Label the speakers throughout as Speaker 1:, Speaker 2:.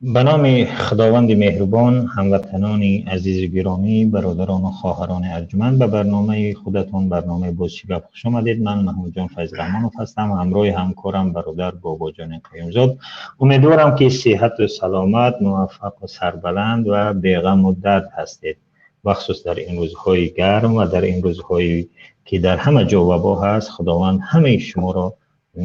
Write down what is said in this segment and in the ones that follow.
Speaker 1: Ба номи Худованди меҳрубон, ҳамватанони азизу гиромӣ, бародарону хоҳарони арҷуманд, ба барномаи худатон, барномаи Боз чӣ гап хуш омадед. Ман Маҳмудҷон Файзраҳмонов ҳастам, ҳамроҳи ҳамкорам бародар Бобоҷони Қаюмзод. Умедворам, ки сиҳату саломат, муваффақу сарбаланд ва беғаму дард ҳастед, бахусус дар ин рӯзҳои гарм ва дар ин рӯзҳое ки дар ҳама ҷо вабо ҳаст. Худованд ҳамаи шуморо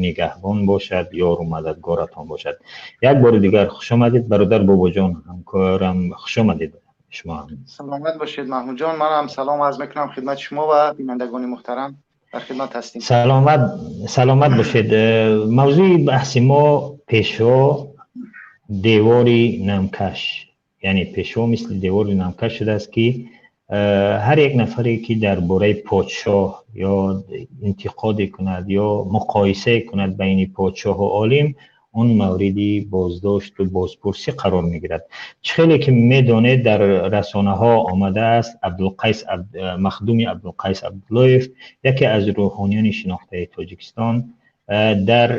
Speaker 1: нигаҳбон бошад, ёру мададгоратон бошад. Як бори дигар хуш омадед, бародар Бобоҷон, ҳамкорам, хуш омадед шумо ҳам.
Speaker 2: Саломат бошед, Маҳмудҷон. Ман ҳам салом арз мекунам хидмати шумо ва бинандагони муҳтарам, дар хидмат ҳастем.
Speaker 1: Саломат, саломат бошед. Мавзӯи баҳси мо пешво девори намкаш, яъне пешво мисли девори намкаш шудааст, ки ҳар як нафаре ки дар бораи подшоҳ ё интиқоде кунад ё муқоисае кунад байни подшоҳу олим, он мавриди боздошту бозпурсӣ қарор мегирад. Чӣ хеле ки медонед, дар расонаҳо омадааст, Абдулқайс Махдуми Абдулқайс Абдуллоев, яке аз рӯҳониёни шинохтаи Тоҷикистон, дар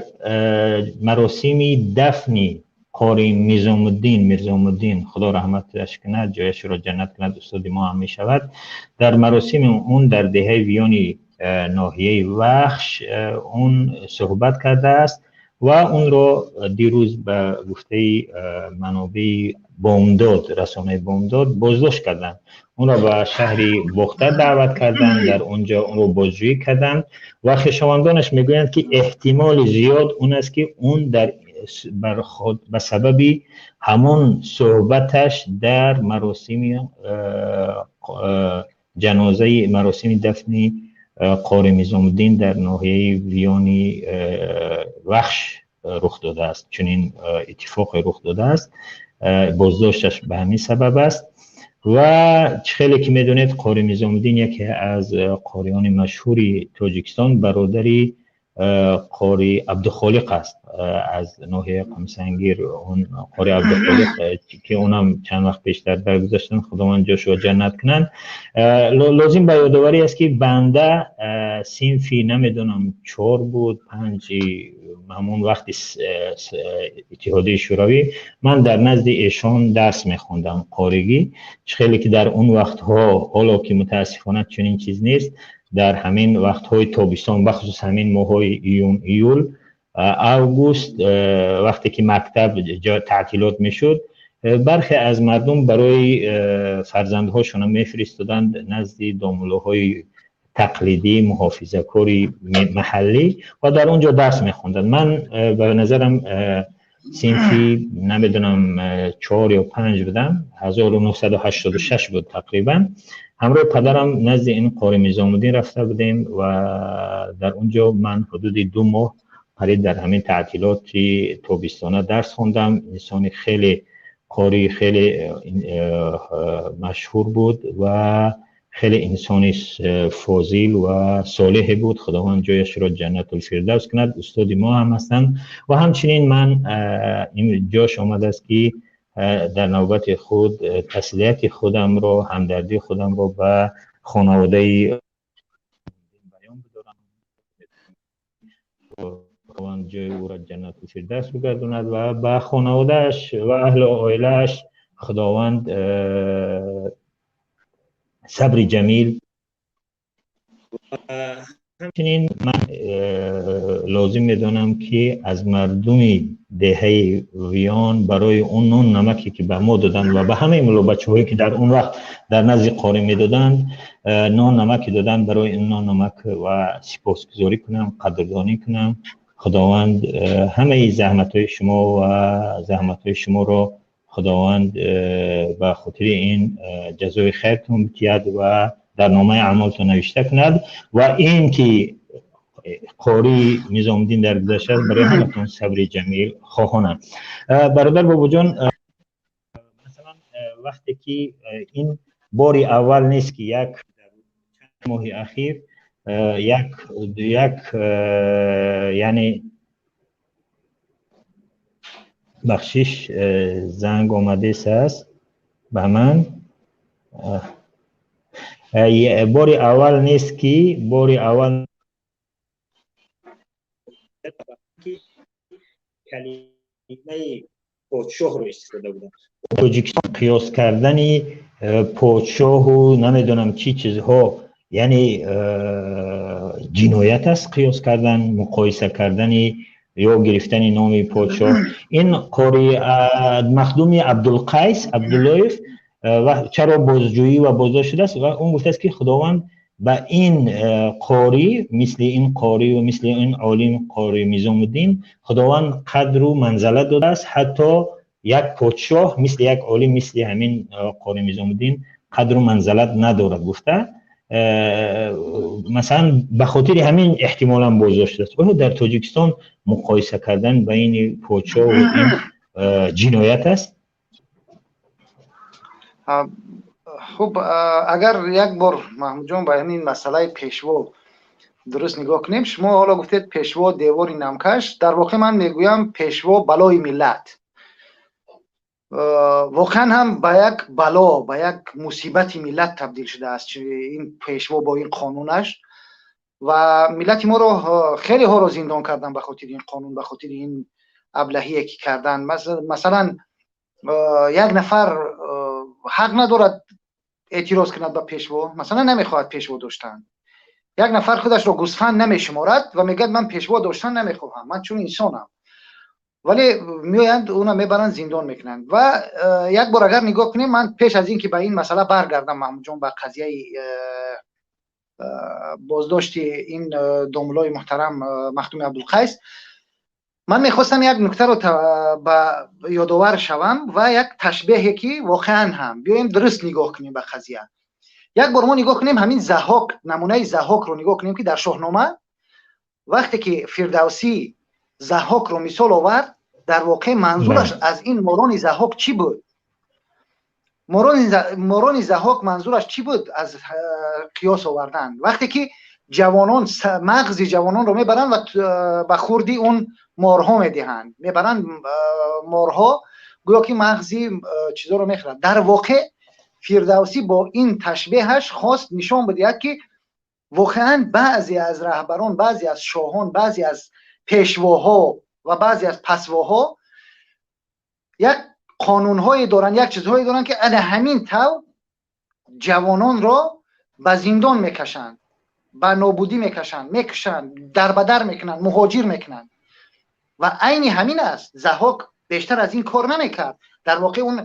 Speaker 1: маросими дафни қори Низомуддин Мирзомуддин, Худо раҳматаш кунад, ҷояшро ҷаннат кунад, устоди мо ҳам мешавад, дар маросими он дар деҳаи Виёни ноҳияи Вахш он суҳбат кардааст ва онро дирӯз ба гуфтаи манобеи Бомдод, расонаи Бомдод, боздошт карданд. Онро ба шаҳри Бохтар даъват карданд, дар он ҷо онро бозҷӯӣ карданд ва хешовандонаш мегӯянд, ки эҳтимоли зиёд он аст, ки он дар ба сабаби ҳамон суҳбаташ дар маросими ҷанозаи, маросими дафни қори Низомуддин дар ноҳияи Виёни Вахш рух додааст. Чунин иттифоқе рух додааст, боздошташ ба ҳамин сабаб аст. Ва чӣ хеле ки медонед, қори Низомуддин яке аз қориёни машҳури Тоҷикистон, бародари қори Абдухолиқ аст аз ноҳияи Қумсангир. Он қори Абдухолиқ, ки онам чанд вақт пештар даргузаштанд, Худованд ҷошро ҷаннат кунанд. Лозим ба ёдоварӣ аст, ки банда синфи намедонам 4 буд, 5, ҳамон вақти Иттиҳодияи Шӯравӣ, ман дар назди эшон дарс мехондам қоригӣ. Чӣ хеле ки дар он вақтҳо, ҳоло ки мутаассифона чунин чиз нест, дар ҳамин вақтҳои тобистон, бахусус ҳамин моҳҳои июн, июл, август, вақте ки мактаб таътилот мешуд, бархе аз мардум барои фарзандҳошона мефиристоданд назди домуллоҳои тақлидӣ, муҳофизакори маҳаллӣ ва дар он ҷо дарс мехонданд. Ман ба назарам синфи намедонам 4 ё 5 будам, 1986 буд тақрибан. Ҳамроҳи падарам назди ин қори Низомуддин рафта будем ва дар он ҷо ман ҳудуди 2 моҳ қариб дар ҳамин таътилоти тобистона дарс хондам. Инсони хеле қори хеле машҳур буд ва хеле инсони фозил ва солеҳе буд. Худованд ҷояшро ҷаннатулфирдавс кунад. Устоди мо ҳам ҳастанд ва ҳамчунин ман ин ҷош омадааст, ки дар навбати худ таслияти худамро, ҳамдардии худамро ба хонаводаи баён бидорам. Худованд ҷои ӯро ҷаннатулфирдавс бигардонад ва ба хонаводааш ва аҳлу оилааш Худованд сабри ҷамил. Ҳамчунин ман лозим медонам, ки аз мардуми деҳаи Виён барои он нон намаке ки ба мо доданд ва ба ҳамаи муллобачаҳое ки дар он вақт дар назди қорӣ медоданд, нон намаке доданд, барои ин нон намак ва сипосгузорӣ кунам, қадрдонӣ кунам. Худованд ҳамаи заҳматҳои шумо ва заҳматҳои шуморо Худованд ба хотири ин ҷазои хайртон бидиҳад ва дар номаи аъмолтон навишта кунад. Ва ин ки қори Низомуддин даргузаштааст, барои ҳаматон сабри ҷамил хоҳонам. Бародар Бобоҷон, масалан, вақте ки ин бори аввал нест, ки як чанд моҳи ахир як яъне бахшиш, занг омадест аст ба ман. Бори аввал нест, ки бори аввал калимаи
Speaker 3: подшоҳро истифода буданд.
Speaker 1: Тоҷикистон қиёс кардани подшоҳу намедонам чӣ чизҳо, яъне ҷиноят аст қиёс кардан, муқоиса кардани ё гирифтани номи подшоҳ. Ин қори Махдуми Абдулқайс Абдуллоев ва чаро бозҷӯӣ ва боздошт шудааст ва он гуфтааст, ки Худованд ба ин қорӣ, мисли ин қорӣ ва мисли ин олим қори Низомуддин, Худованд қадру манзалат додааст, ҳатто як подшоҳ мисли як олим мисли ҳамин қори Низомуддин қадру манзалат надорад гуфта. Масалан, ба хотири ҳамин эҳтимолан боздошт шудааст. Оё дар Тоҷикистон муқоиса кардан байни подшоҳ ва ин ҷиноят аст?
Speaker 2: Хуб, агар як бор, Маҳмудҷон, ба ҳамин масъалаи пешво дуруст нигоҳ кунем, шумо ҳоло гуфтед пешво девори намкаш, дар воқеъ ман мегӯям пешво балои миллат. Воқеан ҳам ба як бало, ба як мусибати миллат табдил шудааст ин пешво бо ин қонунаш ва миллати моро хелеҳоро зиндон кардан ба хотири ин қонун, ба хотири ин аблаҳие ки кардан. Масалан, як нафар ҳақ надорад эътироз кунад ба пешво, масалан, намехоҳад пешво доштан. Як нафар худашро гӯсфанд намешуморад ва мегӯяд ман пешво доштан намехоҳам, ман чун инсонам. Вале меоянд уна мебаранд, зиндон мекунанд. Ва як бор агар нигоҳ кунем, ман пеш аз ин ки ба ин масъала баргардам, Маҳмудҷон, ба қазияи боздошти ин домуллои муҳтарам Махдуми Абдулқайс, ман мехостам як нуктаро ба ёдовар шавам ва як ташбеҳе ки воқеан ҳам биёем дуруст нигоҳ кунем ба қазия. Як бор мо нигоҳ кунем ҳамин Заҳҳок, намунаи Заҳҳокро нигоҳ кунем, ки дар Шоҳнома вақте ки Фирдавсӣ Заҳҳокро мисол овард, дар воқеъ манзураш аз ин морони Заҳҳок чӣ буд? Морони Заҳҳок манзураш чӣ буд аз қиёс овардан? Вақте ки ҷавонон, мағзи ҷавононро мебаранд ва ба хурди он морҳо медиҳанд, мебаранд морҳо гӯё ки мағзи чизоро мехӯранд. Дар воқеъ Фирдавсӣ бо ин ташбеҳаш хост нишон бидиҳад, ки воқеан баъзе аз раҳбарон, баъзе аз шоҳон, баъзе аз пешвоҳо ва баъзе аз пасвоҳо як қонунҳое доранд, як чизҳое доранд, ки ана ҳамин тавр ҷавононро ба зиндон мекашанд, ба нобудӣ мекашанд, мекушанд, дарбадар мекунанд, муҳоҷир мекунанд. Ва айни ҳамин аст. Заҳҳок бештар аз ин кор намекард. Дар воқеъ он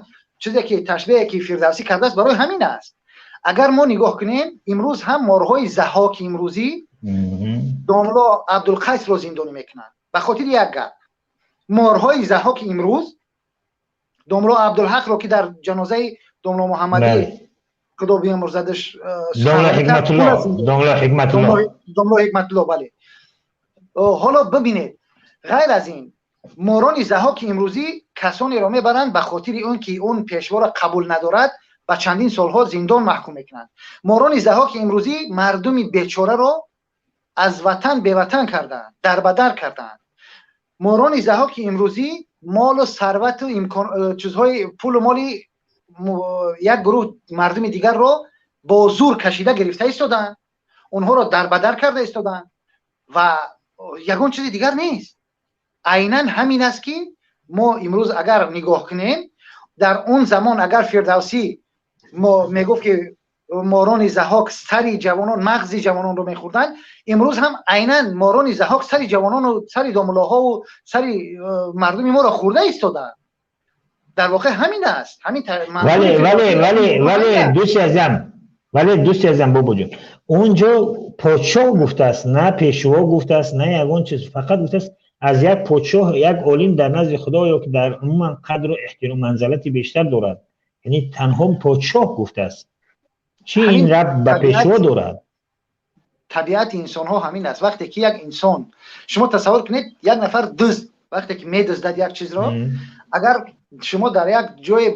Speaker 2: чизе ки ташбеҳе ки Фирдавсӣ кардааст барои ҳамин аст. Агар мо нигоҳ кунем, имрӯз ҳам морҳои Заҳҳоки имрӯзӣ домло Абдулқайсро зиндонӣ мекунанд ба хотири як гап. Морҳои Заҳҳоки имрӯз домло Абдулҳақро, ки дар ҷанозаи домло Муҳаммадӣ, Худо биёмурзадаш, домло Ҳикматулло, бале. Ҳоло бибинед, ғайр аз ин морони Заҳҳоки имрӯзӣ касонеро мебаранд ба хотири он ки он пешворо қабул надорад, ба чандин солҳо зиндон маҳкум мекунанд. Морони Заҳҳоки имрӯзӣ мардуми бечораро аз ватан беватан кардаанд, дарбадар кардаанд. Морони Заҳҳоки имрӯзӣ молу сарвату имкон, чизҳои пулу моли як гурӯҳ мардуми дигарро бо зур кашида гирифта истодаанд, онҳоро дарбадар карда истодаанд ва ягон чизи дигар нест. Айнан ҳамин аст, ки мо имрӯз агар нигоҳ кунем, дар он замон агар Фирдавсӣ мегуфт, ки морони Заҳҳок сари ҷавонон, мағзи ҷавононро мехӯрданд, имрӯз ҳам айнан морони Заҳҳок сари ҷавонону сари домуллоҳову сари мардуми моро хӯрда истодаанд. Дар воқеъ ҳамин аст. Ҳамин.
Speaker 1: Вале вале вале вале дӯсти азизам, вале дӯсти азизам, бобоҷон, он ҷо подшоҳ гуфтааст, на пешво гуфтааст, на ягон чиз, фақат гуфтааст аз як подшоҳ як олим дар назди Худо ё ки дар умуман қадру эҳтиром манзалати бештар дорад. Яъне танҳо подшоҳ гуфтааст. Чӣ ин рабт ба пешво дорад?
Speaker 2: Табиати инсонҳо ҳамин аст. Вақте ки як инсон, шумо тасаввур кунед, як нафар дузд вақте ки медуздад як чизро, агар шумо дар як ҷои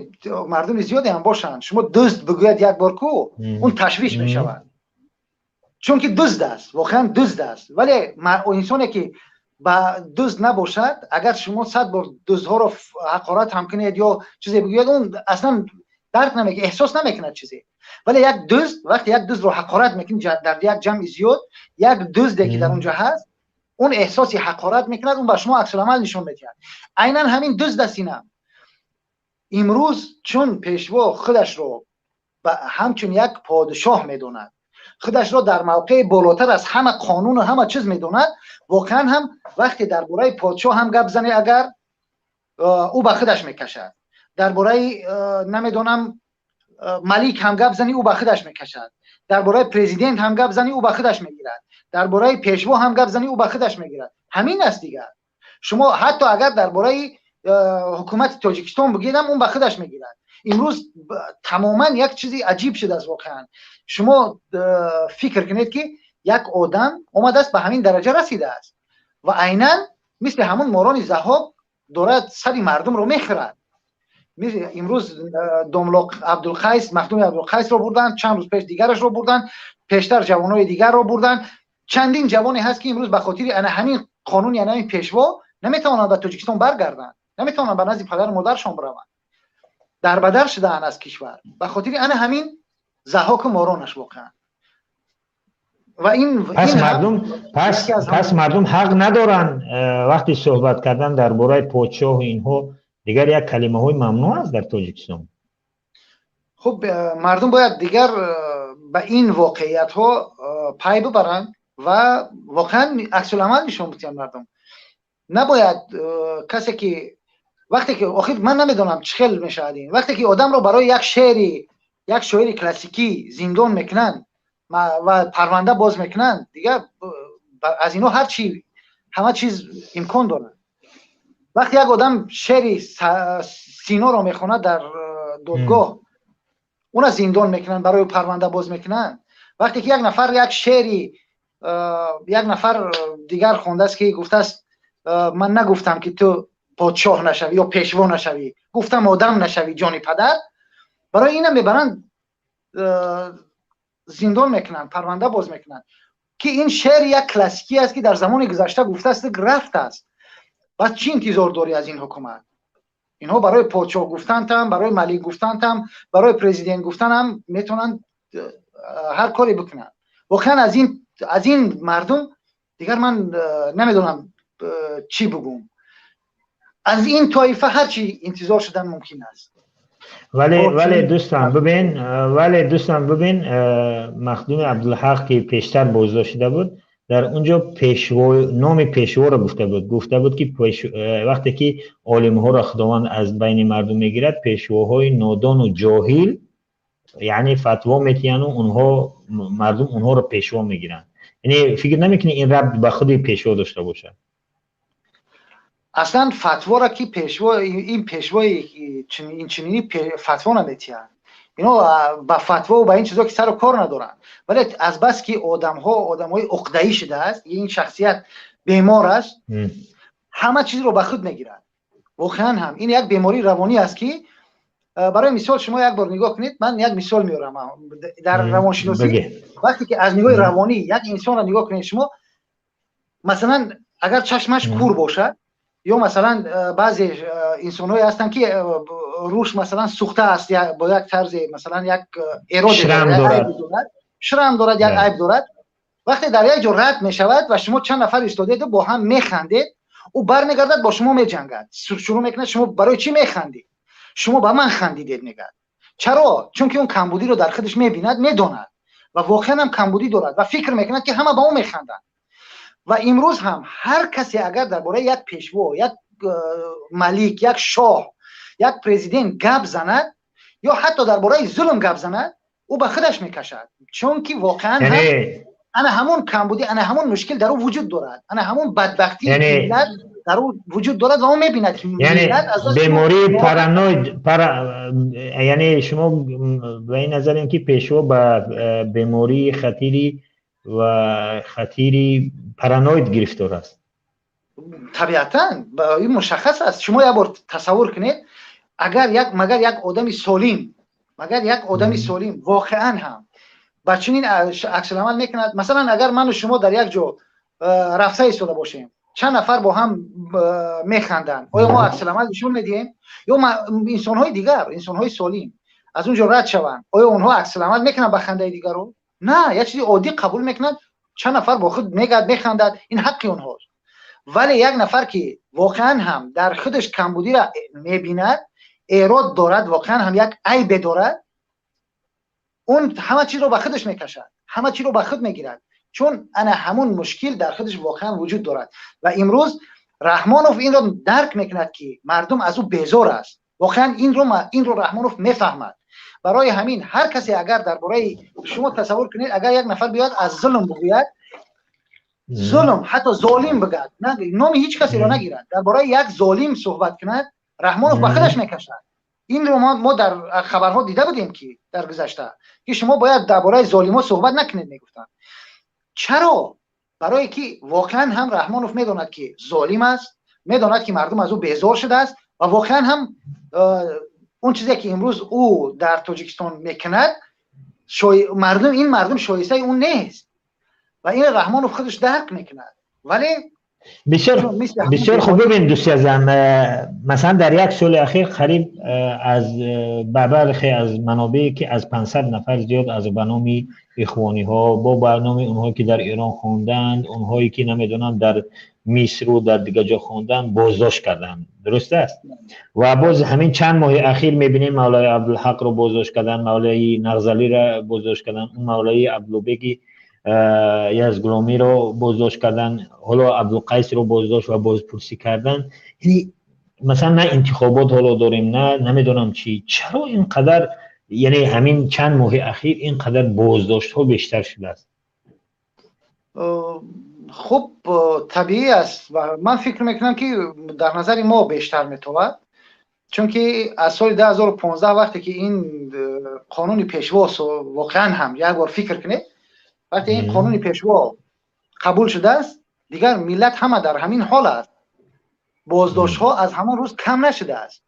Speaker 2: мардуми зиёде ҳам бошанд, шумо дузд бигӯяд як бор ку, он ташвиш мешавад, чунки дузд аст, воқеан дузд аст. Вале инсоне ки ба дузд набошад, агар шумо 100 бор дуздҳоро ҳақорат ҳам кунед ё чизе бигӯяд, он аслан дарк намекунад, эҳсос намекунад чизе. Вале як дузд, вақте як дуздро ҳақорат мекунед дар як ҷамъи зиёд, як дузде ки дар он ҷо ҳаст, он эҳсоси ҳақорат мекунад, он ба шумо аксуламал нишон медиҳад. Айнан ҳамин дузд аст инам. Имрӯз чун пешво худашро ҳамчун як подшоҳ медонад, худашро дар мавқеи болотар аз ҳама қонуну ҳама чиз медонад, воқеан ҳам вақте дар бораи подшоҳ ҳам гап зане, агар ӯ ба худаш мекашад, дар бораи, намедонам, малик ҳам гап зани, ӯ ба худаш мекашад, дар бораи президент ҳам гап зани, ӯ ба худаш мегирад, дар бораи пешво ҳам гап зани, ӯ ба худаш мегирад. Ҳамин аст дигар. Шумо ҳатто агар дар бораи ҳукумати Тоҷикистон бигӯед ҳам, он ба худаш мегирад. Имрӯз тамоман як чизи аҷиб шудааст. Воқеан, шумо фикр кунед, ки як одам омадааст, ба ҳамин дараҷа расидааст ва айнан мисли ҳамун морони Заҳоб дорад сари мардумро мехӯрад. Имрӯз домло Абдулқайс, Махдуми Абдулқайсро бурданд, чанд рӯз пеш дигарашро бурданд, пештар ҷавонои дигарро бурданд. Чандин ҷавоне ҳаст, ки имрӯз ба хотири ана ҳамин қонуни ана ҳамин пешво наметавонанд ба Тоҷикистон баргарданд, наметавонанд ба назди падару модаршон бираванд, дарбадар шудаанд аз кишвар ба хотири ана ҳамин Заҳоку моронаш. Воқеан, ва ин
Speaker 1: Пас мардум ҳақ надоранд вақти суҳбат кардан дар бораи подшоҳу инҳо? Дигар як калимаҳои мамнӯъ аст дар Тоҷикистон.
Speaker 2: Хуб, мардум бояд дигар ба ин воқеиятҳо пай бибаранд ва воқеан аксуламал нишон бидиҳанд. Мардум набояд касе ки вақте ки, охир ман намедонам, чӣ хел мешавад ин, вақте ки одамро барои як шеъри як шоири классикӣ зиндон мекунанд ва парванда боз мекунанд, дигар аз инҳо ҳарчи, ҳама чиз имкон дорад. Вақте як одам шеъри Синоро мехонад дар додгоҳ, уна зиндон мекунанд, барои парванда боз мекунанд. Вақте ки як нафар як шеъри як нафар дигар хондааст, ки гуфтааст: «Ман нагуфтам, ки ту подшоҳ нашавӣ ё пешво нашавӣ, гуфтам, одам нашавӣ, ҷони падар», барои ина мебаранд, зиндон мекунанд, парванда боз мекунанд, ки ин шеър як классикӣ аст, ки дар замони гузашта гуфтааст, рафтааст. Баъд чӣ интизор дорӣ аз ин ҳукумат? Инҳо барои подшоҳ гуфтантам, барои малик гуфтантам, барои президент гуфтанам метавонанд ҳар коре бикунанд. Воқеан, аз ин мардум дигар ман намедонам, чӣ бугум. Аз ин тоифа ҳар чӣ интизор шудан мумкин аст.
Speaker 1: Вале, дӯстам, бибин, Махдуми Абдулҳақ, ки пештар боздошт шуда буд, дар унҷо пешво, номи пешворо гуфта буд. Гуфта буд, ки вақте ки олимҳоро Худованд аз байни мардум мегирад, пешвоҳои нодону ҷоҳил, яъне, фатво метиҳану онҳо, мардум онҳоро пешво мегиранд. Яъне фикр намекунӣ, ин рабт ба худи пешво дошта бошад?
Speaker 2: Аслан фатворо ки пешво, ин пешвои инчунинӣ фатво наметиҳанд. Ино ба фатво, ба ин чизо ки сару кор надоранд. Вале азбаски одамҳо одамҳои уқдаӣ шудааст, ин шахсият бемор аст, ҳама чизро ба худ мегирад. Воқеан ҳам ин як бемории равонӣ аст, ки барои мисол шумо як бор нигоҳ кунед, ман як мисол меорам дар равоншиносӣ. Вақте ки аз нигоҳи равонӣ як инсонро нигоҳ кунед шумо, масалан, агар чашмаш кур бошад ё масалан баъзе инсонҳое ҳастанд, ки рӯш, масалан, сӯхта аст, бо як тарзе, масалан, як эрод, шрам дорад, як айб дорад, вақте дар як ҷо рад мешавад ва шумо чанд нафар истодеду бо ҳам механдед, ӯ бармегардад, бо шумо меҷангад, шурӯъ мекунад: «Шумо барои чӣ механдед? Шумо ба ман хандидед», мегӯяд. Чаро? Чунки он камбудиро дар худаш мебинад, медонад ва воқеан ҳам камбудӣ дорад ва фикр мекунад, ки ҳама ба ӯ механданд. Ва имрӯз ҳам ҳар касе агар дар бораи як пешво, як малик, як шоҳ, як президент гап занад ё ҳатто дар бораи зулм гап занад, ӯ ба худаш мекашад, чунки воқеан ана ҳамон камбудӣ, ана ҳамон мушкил дар ӯ вуҷуд дорад, ана ҳамон бадбахтии миллат дар ӯ вуҷуд дорад ва ӯ мебинад, ки
Speaker 1: бемории параноид. Яъне шумо ба ин назарем, ки пешво ба бемории хатири ва хатири параноид гирифтор аст?
Speaker 2: Табиатан, ин мушаххас аст. Шумо як бор тасаввур кунед, агар як, магар як одами солим, магар як одами солим воқеан ҳам ба чунин аксуламал мекунад? Масалан, агар ману шумо дар як ҷо рафта истода бошем, чанд нафар бо ҳам механданд, оё мо аксуламал нишон медиҳем? Ё инсонҳои дигар, инсонҳои солим аз он ҷо рад шаванд, оё онҳо аксуламал мекунанд ба хандаи дигарон? На, як чизи оддӣ қабул мекунанд. Чанд нафар бо худ мегӯяд, механдад, ин ҳаққи онҳост. Вале як нафар, ки воқеан ҳам дар худаш камбудиро мебинад, Эрод дорад, воқеан ҳам як айбе дорад, он ҳама чизро ба худаш мекашад, ҳама чизро ба худ мегирад, чун ана ҳамун мушкил дар худаш воқеан вуҷуд дорад. Ва имрӯз Раҳмонов инро дарк мекунад, ки мардум аз ӯ безор аст. Воқеан инро Раҳмонов мефаҳмад. Барои ҳамин ҳар касе агар дар бораи, шумо тасаввур кунед, агар як нафар биёяд, аз зулм бигӯяд, зулм, ҳатто золим бигӯяд, номи ҳеҷ касеро нагирад, дар бораи як золим суҳбат кунад, Раҳмонов ба худаш мекашад. Инро мо дар хабарҳо дида будем, ки дар гузашта, ки шумо бояд дар бораи золимҳо суҳбат накунед, мегуфтанд. Чаро? Барое ки воқеан ҳам Раҳмонов медонад, ки золим аст, медонад, ки мардум аз ӯ безор шудааст ва воқеан ҳам он чизе, ки имрӯз ӯ дар Тоҷикистон мекунад, мардум, ин мардум шоистаи он нест ва ин Раҳмонов худаш дарк мекунад, вале
Speaker 1: Бисёр бисёр хуб. Бибин, дӯсти азизам, масалан, дар як соли ахир қариб аз ба бархе аз манобее ки аз 500 нафар зиёд аз ба номи ихвониҳо, бо ба номи онҳое ки дар Эрон хонданд, онҳое ки намедонам дар Мисру дар дигар ҷо хонданд, боздошт карданд, дуруст аст? Ва боз ҳамин чанд моҳи ахир мебинем, мавлои Абдулҳақро боздошт карданд, мавлои Нағзалиро боздошт карданд, он мавлои Абдулбеги Язгуломиро боздошт карданд, ҳоло Абдулқайсро боздошт ва бозпурсӣ карданд. Яъне масалан на интихобот ҳоло дорем, на намедонам чӣ. Чаро ин қадар, яъне ҳамин чанд моҳи ахир ин қадар боздоштҳо бештар шудааст?
Speaker 2: Хуб, табиӣ аст ва ман фикр мекунам, ки дар назари мо бештар метобад, чунки аз соли 2015, вақте ки ин қонуни пешво, воқеан ҳам як бор фикр кунед, вақте ин қонуни пешво қабул шудааст, дигар миллат ҳама дар ҳамин ҳол аст. Боздоштҳо аз ҳамон рӯз кам нашудааст.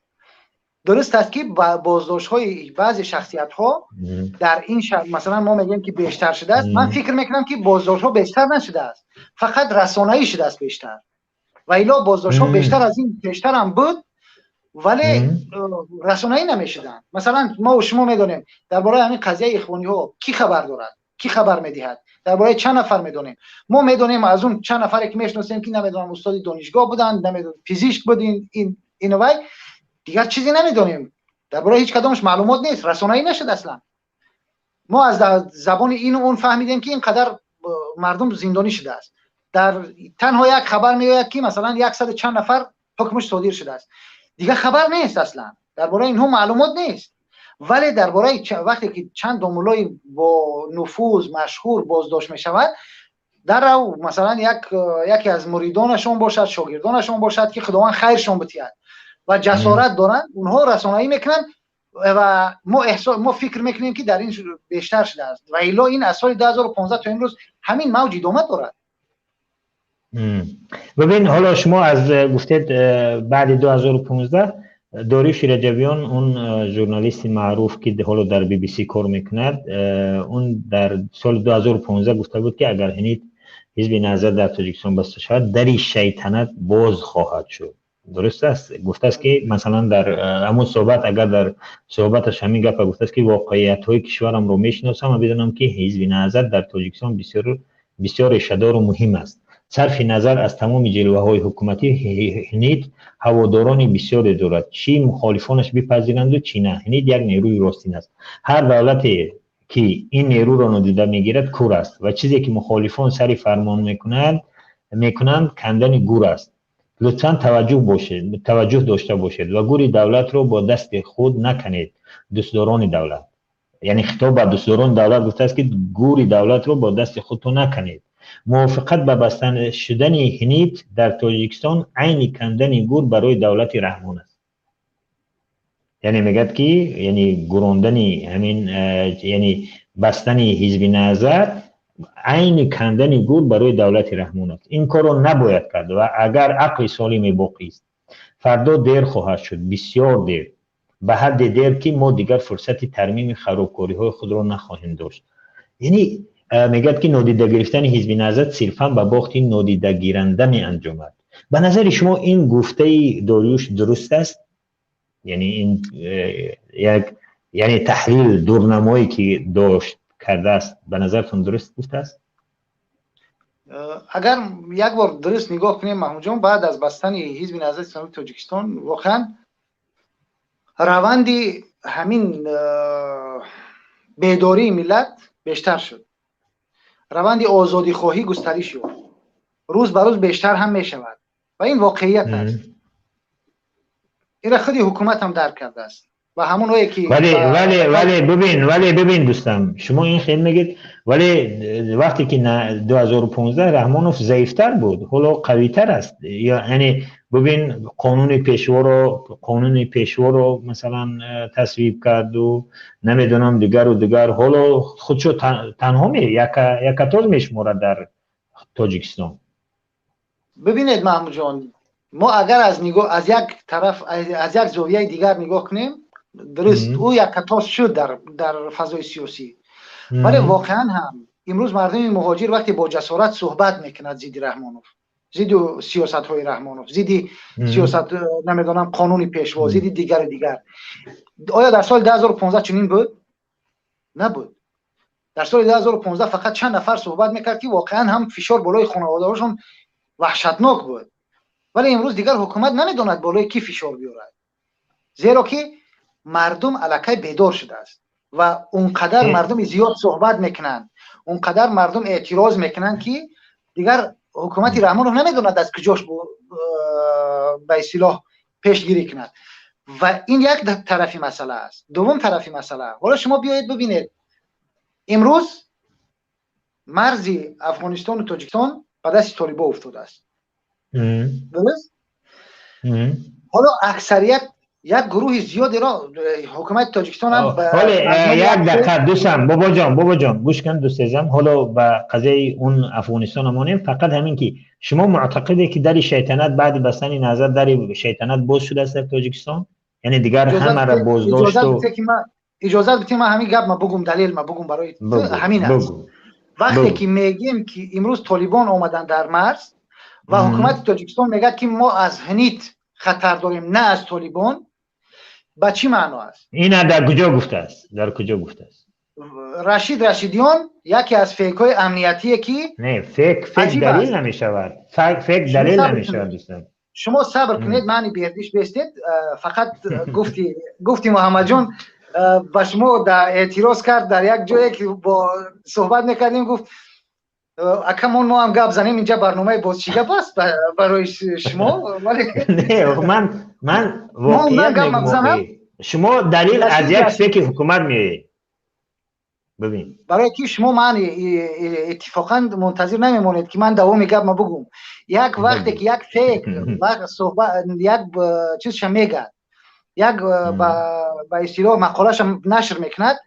Speaker 2: Дуруст аст, ки боздоштҳои баъзе шахсиятҳо дар ин, масалан, мо мегӯем, ки бештар шудааст. Ман фикр мекунам, ки боздоштҳо бештар нашудааст, фақат расонаӣ шудааст бештар. Ва илло боздоштҳо бештар аз ин пештарам буд, вале расонаӣ намешуданд. Масалан, мо шумо медонем, дар бораи ҳамин қазияи ихвониҳо кӣ хабар дорад, кӣ хабар медиҳад? Дар бораи чанд нафар медонем? Мо медонем аз он чанд нафаре, ки мешиносем, ки намедонам, устоди донишгоҳ буданд, намедонам, пизишк буд, ин вай, дигар чизе намедонем. Дар бораи ҳеҷ кадомаш маълумот нест, расонаӣ нашуд аслан. Мо аз забони ину он фаҳмидем, ки ин қадар мардум зиндонӣ шудааст. Дар танҳо як хабар меояд, ки масалан яксаду чанд нафар ҳукмаш содир шудааст, дигар хабар нест, аслан дар бораи инҳо маълумот нест. Вале дар бораи вақте ки чанд домуллои бо нуфуз, машҳур боздошт мешавад, даррав масалан яке аз муридонашон бошад, шогирдонашон бошад, ки Худованд хайршон битиҳад ва ҷасорат доранд, онҳо расонаӣ мекунанд ва мо фикр мекунем, ки дар ин бештар шудааст. Ва илло ин аз соли 2015 то имрӯз ҳамин мавҷ идома дорад.
Speaker 1: Бибин, ҳоло шумо аз гуфтед, баъди 2015 Дориюш Раҷабиён, он журналисти маъруф, ки ҳоло дар BBC кор мекунад, он дар соли 2015 гуфта буд, ки агар ҳинит, Ҳизби Наҳзат дар Тоҷикистон баста шавад, дари шайтанат боз хоҳад шуд, дуруст аст? Гуфтааст, ки масалан дар ҳамун суҳбат, агар дар суҳбаташ ҳамин гапа гуфтааст, ки воқеиятҳои кишварамро мешиносам ва медонам, ки Ҳизби Наҳзат дар Тоҷикистон бисёр бисёр решадору муҳим аст. Сарфи назар аз тамоми ҷилваҳои ҳукуматӣ, ҳинит ҳаводорони бисёре дорад, чӣ мухолифонаш бипазиранду, чӣ на. Ҳинит як нерӯи ростин аст. Ҳар давлате, ки ин нерӯро нодида мегирад, кур аст ва чизе, ки мухолифон сари фармон мекунанд, кандани гур аст. Лутфан таваҷҷӯҳ дошта бошед ва гури давлатро бо дасти худ наканед, дӯстдорони давлат. Яъне хитоб ба дӯстдорони давлат гуфтааст, ки гури давлатро бо дасти худтон наканед. Мувофиқат ба баста шудани ҳинит дар Тоҷикистон айни кандани гур барои давлати Раҳмон аст. Яъне мегӯяд, ки яъне гурондани ҳамин, яъне бастани Ҳизби Наҳзат айни кандани гур барои давлати Раҳмон аст. Ин корро набояд кард ва агар ақли солиме боқист, фардо дер хоҳад шуд, бисёр дер, ба ҳадде дер, ки мо дигар фурсати тармими харобкориҳои худро нахоҳем дошт. Яъне мегӯяд, ки нодида гирифтани Ҳизби Наҳзат сирфан ба бохти нодидагиранда меанҷомад. Ба назари шумо ин гуфтаи Дориюш дуруст аст? Яъне ин як, яъне таҳлил, дурнамое, ки дошт кардааст, ба назаратон дуруст гуфтааст?
Speaker 2: Агар як бор дуруст нигоҳ кунем, Маҳмудҷон, баъд аз бастани Ҳизби Наҳзати Исломии Тоҷикистон воқеан Раванди ҳамин бедории миллат бештар шуд, раванди озодихоҳӣ густариш ёфт, рӯз ба рӯз бештар ҳам мешавад ва ин воқеият аст. Инра худи ҳукумат ҳам дарк кардааст ва ҳамонҳое ки
Speaker 1: Вале бибин, вале бибин, дӯстам, шумо ин хел мегед, вале вақте ки 2015 Раҳмонов заифтар буд, ҳоло қавитар аст. Яъне бибин, қонуни пешворо масалан тасвиб карду намедонам, дигару дигар. Ҳоло худшо танҳо якатоз мешуморад дар Тоҷикистон.
Speaker 2: Бибинед, Маҳмудҷон, мо агар аз нигоҳ, аз як тараф, аз як зовияи дигар нигоҳ кунем, дуруст, ӯ якатоз шуд дар фазои сиёсӣ, вале воқеан ҳам имрӯз мардуми муҳоҷир вақте бо ҷасорат суҳбат мекунад зидди Раҳмонов, зидди сиёсатҳои Раҳмонов, зидди сиёсат, намедонам, қонуни пешво, зидди дигару дигар, оё дар соли 2015 чунин буд? Набуд. Дар соли 2015 фақат чанд нафар суҳбат мекард, ки воқеан ҳам фишор болои хонаводаҳошон ваҳшатнок буд. Вале имрӯз дигар ҳукумат намедонад, болои кӣ фишор биёрад, зеро ки мардум аллакай бедор шудааст ва он қадар мардуми зиёд суҳбат мекунанд, он қадар мардум эътироз мекунанд, ки дигар ҳукумати Раҳмонов намедонад, аз куҷош ба истилоҳ пешгирӣ кунад. Ва ин як тарафи масъала аст. Дуввум тарафи масъала, ҳоло шумо биёед бибинед, имрӯз марзи Афғонистону Тоҷикистон ба дасти толибо уфтодааст, дуруст? Ҳоло аксарият, як гурӯҳи зиёдеро ҳукумати Тоҷикистон ҳам
Speaker 1: Ҳоле як дақиқа, дӯстам, бобоҷон, бобоҷон, гӯш кун, дӯстезам. Ҳоло ба қазияи он Афғонистон монем. Фақат ҳамин ки шумо муътақиде, ки дари шайтанат баъди бастани Наҳзат дари шайтанат боз шудааст дар Тоҷикистон, яъне дигар ҳамаро боздошту
Speaker 2: Иҷозат бидед, ман ҳамин гап ма бугум, далел ма бугум барои ҳамин аст. Вақте ки мегӯем, ки имрӯз толибон омаданд дар марз ва ҳукумати Тоҷикистон мегӯяд, ки мо аз ҳнит хатар дорем, на аз толибон, ба чӣ маъно аст?
Speaker 1: Ина дар куҷо гуфтааст? Дар куҷо гуфтааст?
Speaker 2: Рашид Рашидиён, яке аз фейкҳои амниятие, ки
Speaker 1: Не, фейк далил намешавад, фейк далил намешавад, дӯстон.
Speaker 2: Шумо сабр кунед, мани бердиш бестед. Фақат гуфти Муҳаммадҷон ба шумо эътироз кард дар як ҷое, ки бо суҳбат мекардем, гуфт: «Акамон, мо ҳам гап занем инҷа, барномаи боз чӣ гап аст барои шумо?»
Speaker 1: Ман воқеият, шумо далил аз як фейки ҳукумат меоед, бибин.
Speaker 2: Барое ки шумо ман иттифоқан мунтазир намемонед, ки ман давоми гап ма бугум. Як вақте ки як фейк як чизша мегӯяд, як ба истилоҳ мақолаша нашр мекунад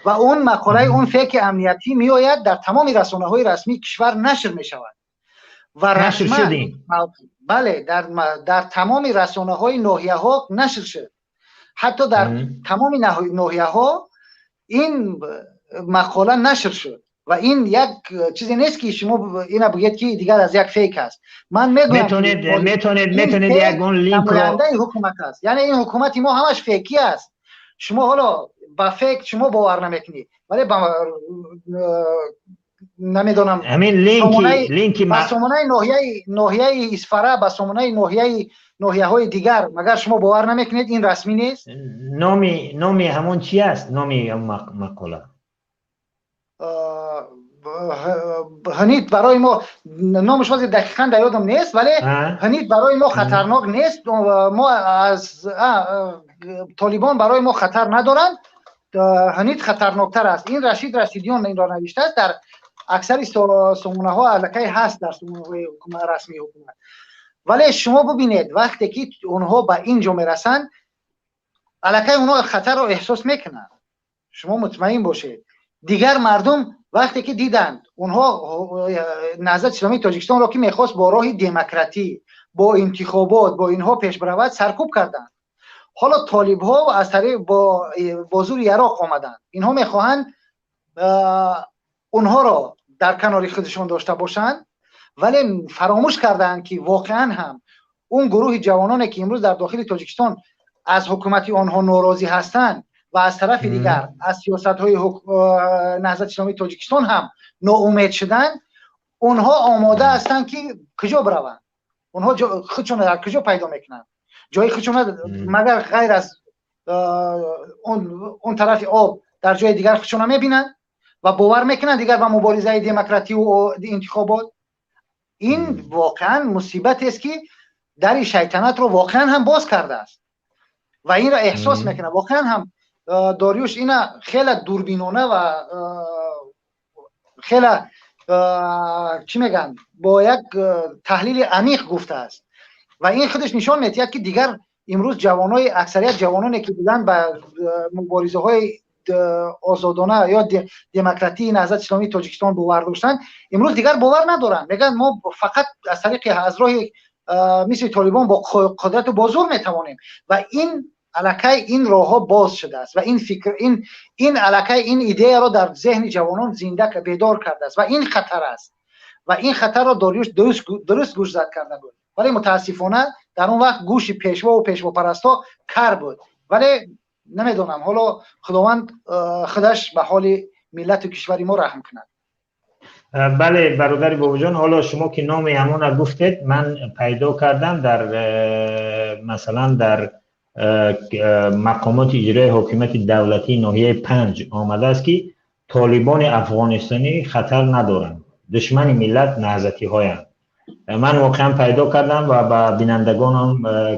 Speaker 2: ва он мақолаи он фейки амниятӣ меояд, дар тамоми расонаҳои расмии кишвар нашр мешавад ва расман, бале, дар тамоми расонаҳои ноҳияҳо нашр шуд. Ҳатто дар тамоми ноҳияҳо ин мақола нашр шуд ва ин як чизе нест, ки шумо ина бигӯед, ки дигар аз як фейк аст. Ман мегӯям,
Speaker 1: метонед ягон линкро
Speaker 2: намояндаи ҳукумат аст, яъне ин ҳукумати мо ҳамаш фейкӣ аст. Шумо ҳоло ба фейк шумо бовар намекунед, вале ба намедонам,
Speaker 1: ҳамин линки
Speaker 2: ба сомонаи ноҳияи Исфара, ба сомонаи ноҳияҳои дигар магар шумо бовар намекунед, ин расмӣ нест?
Speaker 1: Номи ҳамон чи аст, номи мақола?
Speaker 2: «Ҳнит барои мо», номаш ҳозир дақиқан дар ёдам нест, вале «Ҳнит барои мо хатарнок нест», мо аз толибон барои мо хатар надоранд, ҳнит хатарноктар аст. Ин Рашид Рашидиён инро навиштааст, дар аксари сомонаҳо аллакай ҳаст, дар сомонаҳои расмии ҳукумат. Вале шумо бубинед, вақте ки онҳо ба ин ҷо мерасанд, аллакай онҳо хатарро эҳсос мекунанд. Шумо мутмаин бошед, дигар мардум вақте ки диданд онҳо Наҳзати Исломии Тоҷикистонро, ки мехост бо роҳи демократӣ, бо интихобот, бо инҳо пеш биравад, саркӯб карданд. Ҳоло толибҳо аз тариқ бо зури яроқ омаданд. Инҳо мехоҳанд онҳоро дар канори худашон дошта бошанд, вале фаромӯш кардаанд, ки воқеан ҳам он гурӯҳи ҷавононе, ки имрӯз дар дохили Тоҷикистон аз ҳукумати онҳо норозӣ ҳастанд ва аз тарафи дигар аз сиёсатҳои Наҳзати Исломии Тоҷикистон ҳам ноумед шуданд, онҳо омода ҳастанд, ки куҷо бираванд. Онҳо худшонро дар куҷо пайдо мекунанд? Ҷои худшона магар ғайр аз Он тарафи об дар ҷои дигар худшона мебинанд ва бовар мекунанд дигар ба муборизаи демократию интихобот. Ин воқеан мусибатест, ки дари шайтанатро воқеан ҳам боз кардааст ва инро эҳсос мекунад. Воқеан ҳам Дориюш ина хеле дурбинона ва хеле, чӣ мегӯянд, бо як таҳлили амиқ гуфтааст ва ин худаш нишон медиҳад, ки дигар имрӯз ҷавонои аксарият, ҷавононе ки буданд, ба муборизаҳои озодона ё демократии Наҳзати Исломии Тоҷикистон бовар доштанд, имрӯз дигар бовар надоранд. Мегӯянд, мо фақат аз тариқи, аз роҳи мисли Толибон, бо қудрату бо зур метавонем. Ва ин аллакай ин роҳҳо боз шудааст ва ин фикр, ин аллакай ин идеяро дар зеҳни ҷавонон зинда бедор кардааст ва ин хатар аст. Ва ин хатарро Дориюш дуруст гӯшзад карда буд, вале мутаассифона дар он вақт гӯши пешвову пешвопарастҳо кар буд. Вале намедонам, ҳоло Худованд худаш ба ҳоли миллату кишвари мо раҳм кунад.
Speaker 1: Бале, бародари Бобоҷон, ҳоло шумо ки номи ҳамона гуфтед, ман пайдо кардам дар, масалан, дар мақомоти иҷрои ҳокимияти давлатии ноҳияи Панҷ омадааст, ки толибони афғонистонӣ хатар надоранд, душмани миллат наҳзатиҳоянд. Ман воқеан пайдо кардам ва ба бинандагонам,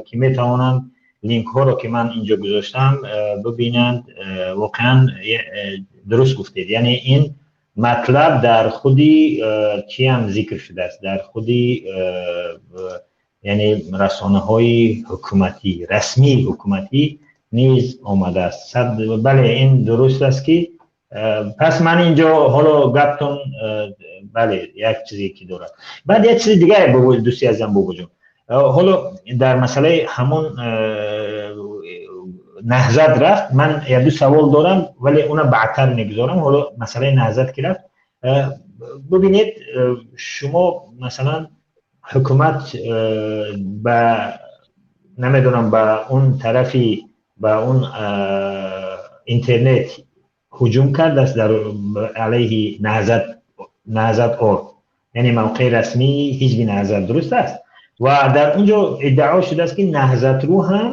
Speaker 1: ки метавонанд линкҳоро, ки ман инҷо гузоштам, бибинанд. Воқеан дуруст гуфтед, яъне ин матлаб дар худи чиам зикр шудааст, дар худи, яъне, расонаҳои ҳукуматӣ, расмии ҳукуматӣ низ омадааст. Бале, ин дуруст аст, ки пас ман инҷо ҳоло гаптон, бале, як чизе ки дорад. Баъд як чизи дигар, дӯсти азизам Бобоҷон, ҳоло дар масъалаи ҳамон Наҳзат рафт, ман як ду савол дорам, вале уна баъдтар мегузорам. Ҳоло масъалаи Наҳзат ки рафт, бубинед, шумо, масалан, ҳукумат ба, намедонам, ба он тарафи, ба он интернет ҳуҷум кардааст дар алайҳи Наҳзат, Наҳзат орг, яъне мавқеи расмии ҳизби Наҳзат, дуруст аст? Ва дар он ҷо иддао шудааст, ки Наҳзатру ҳам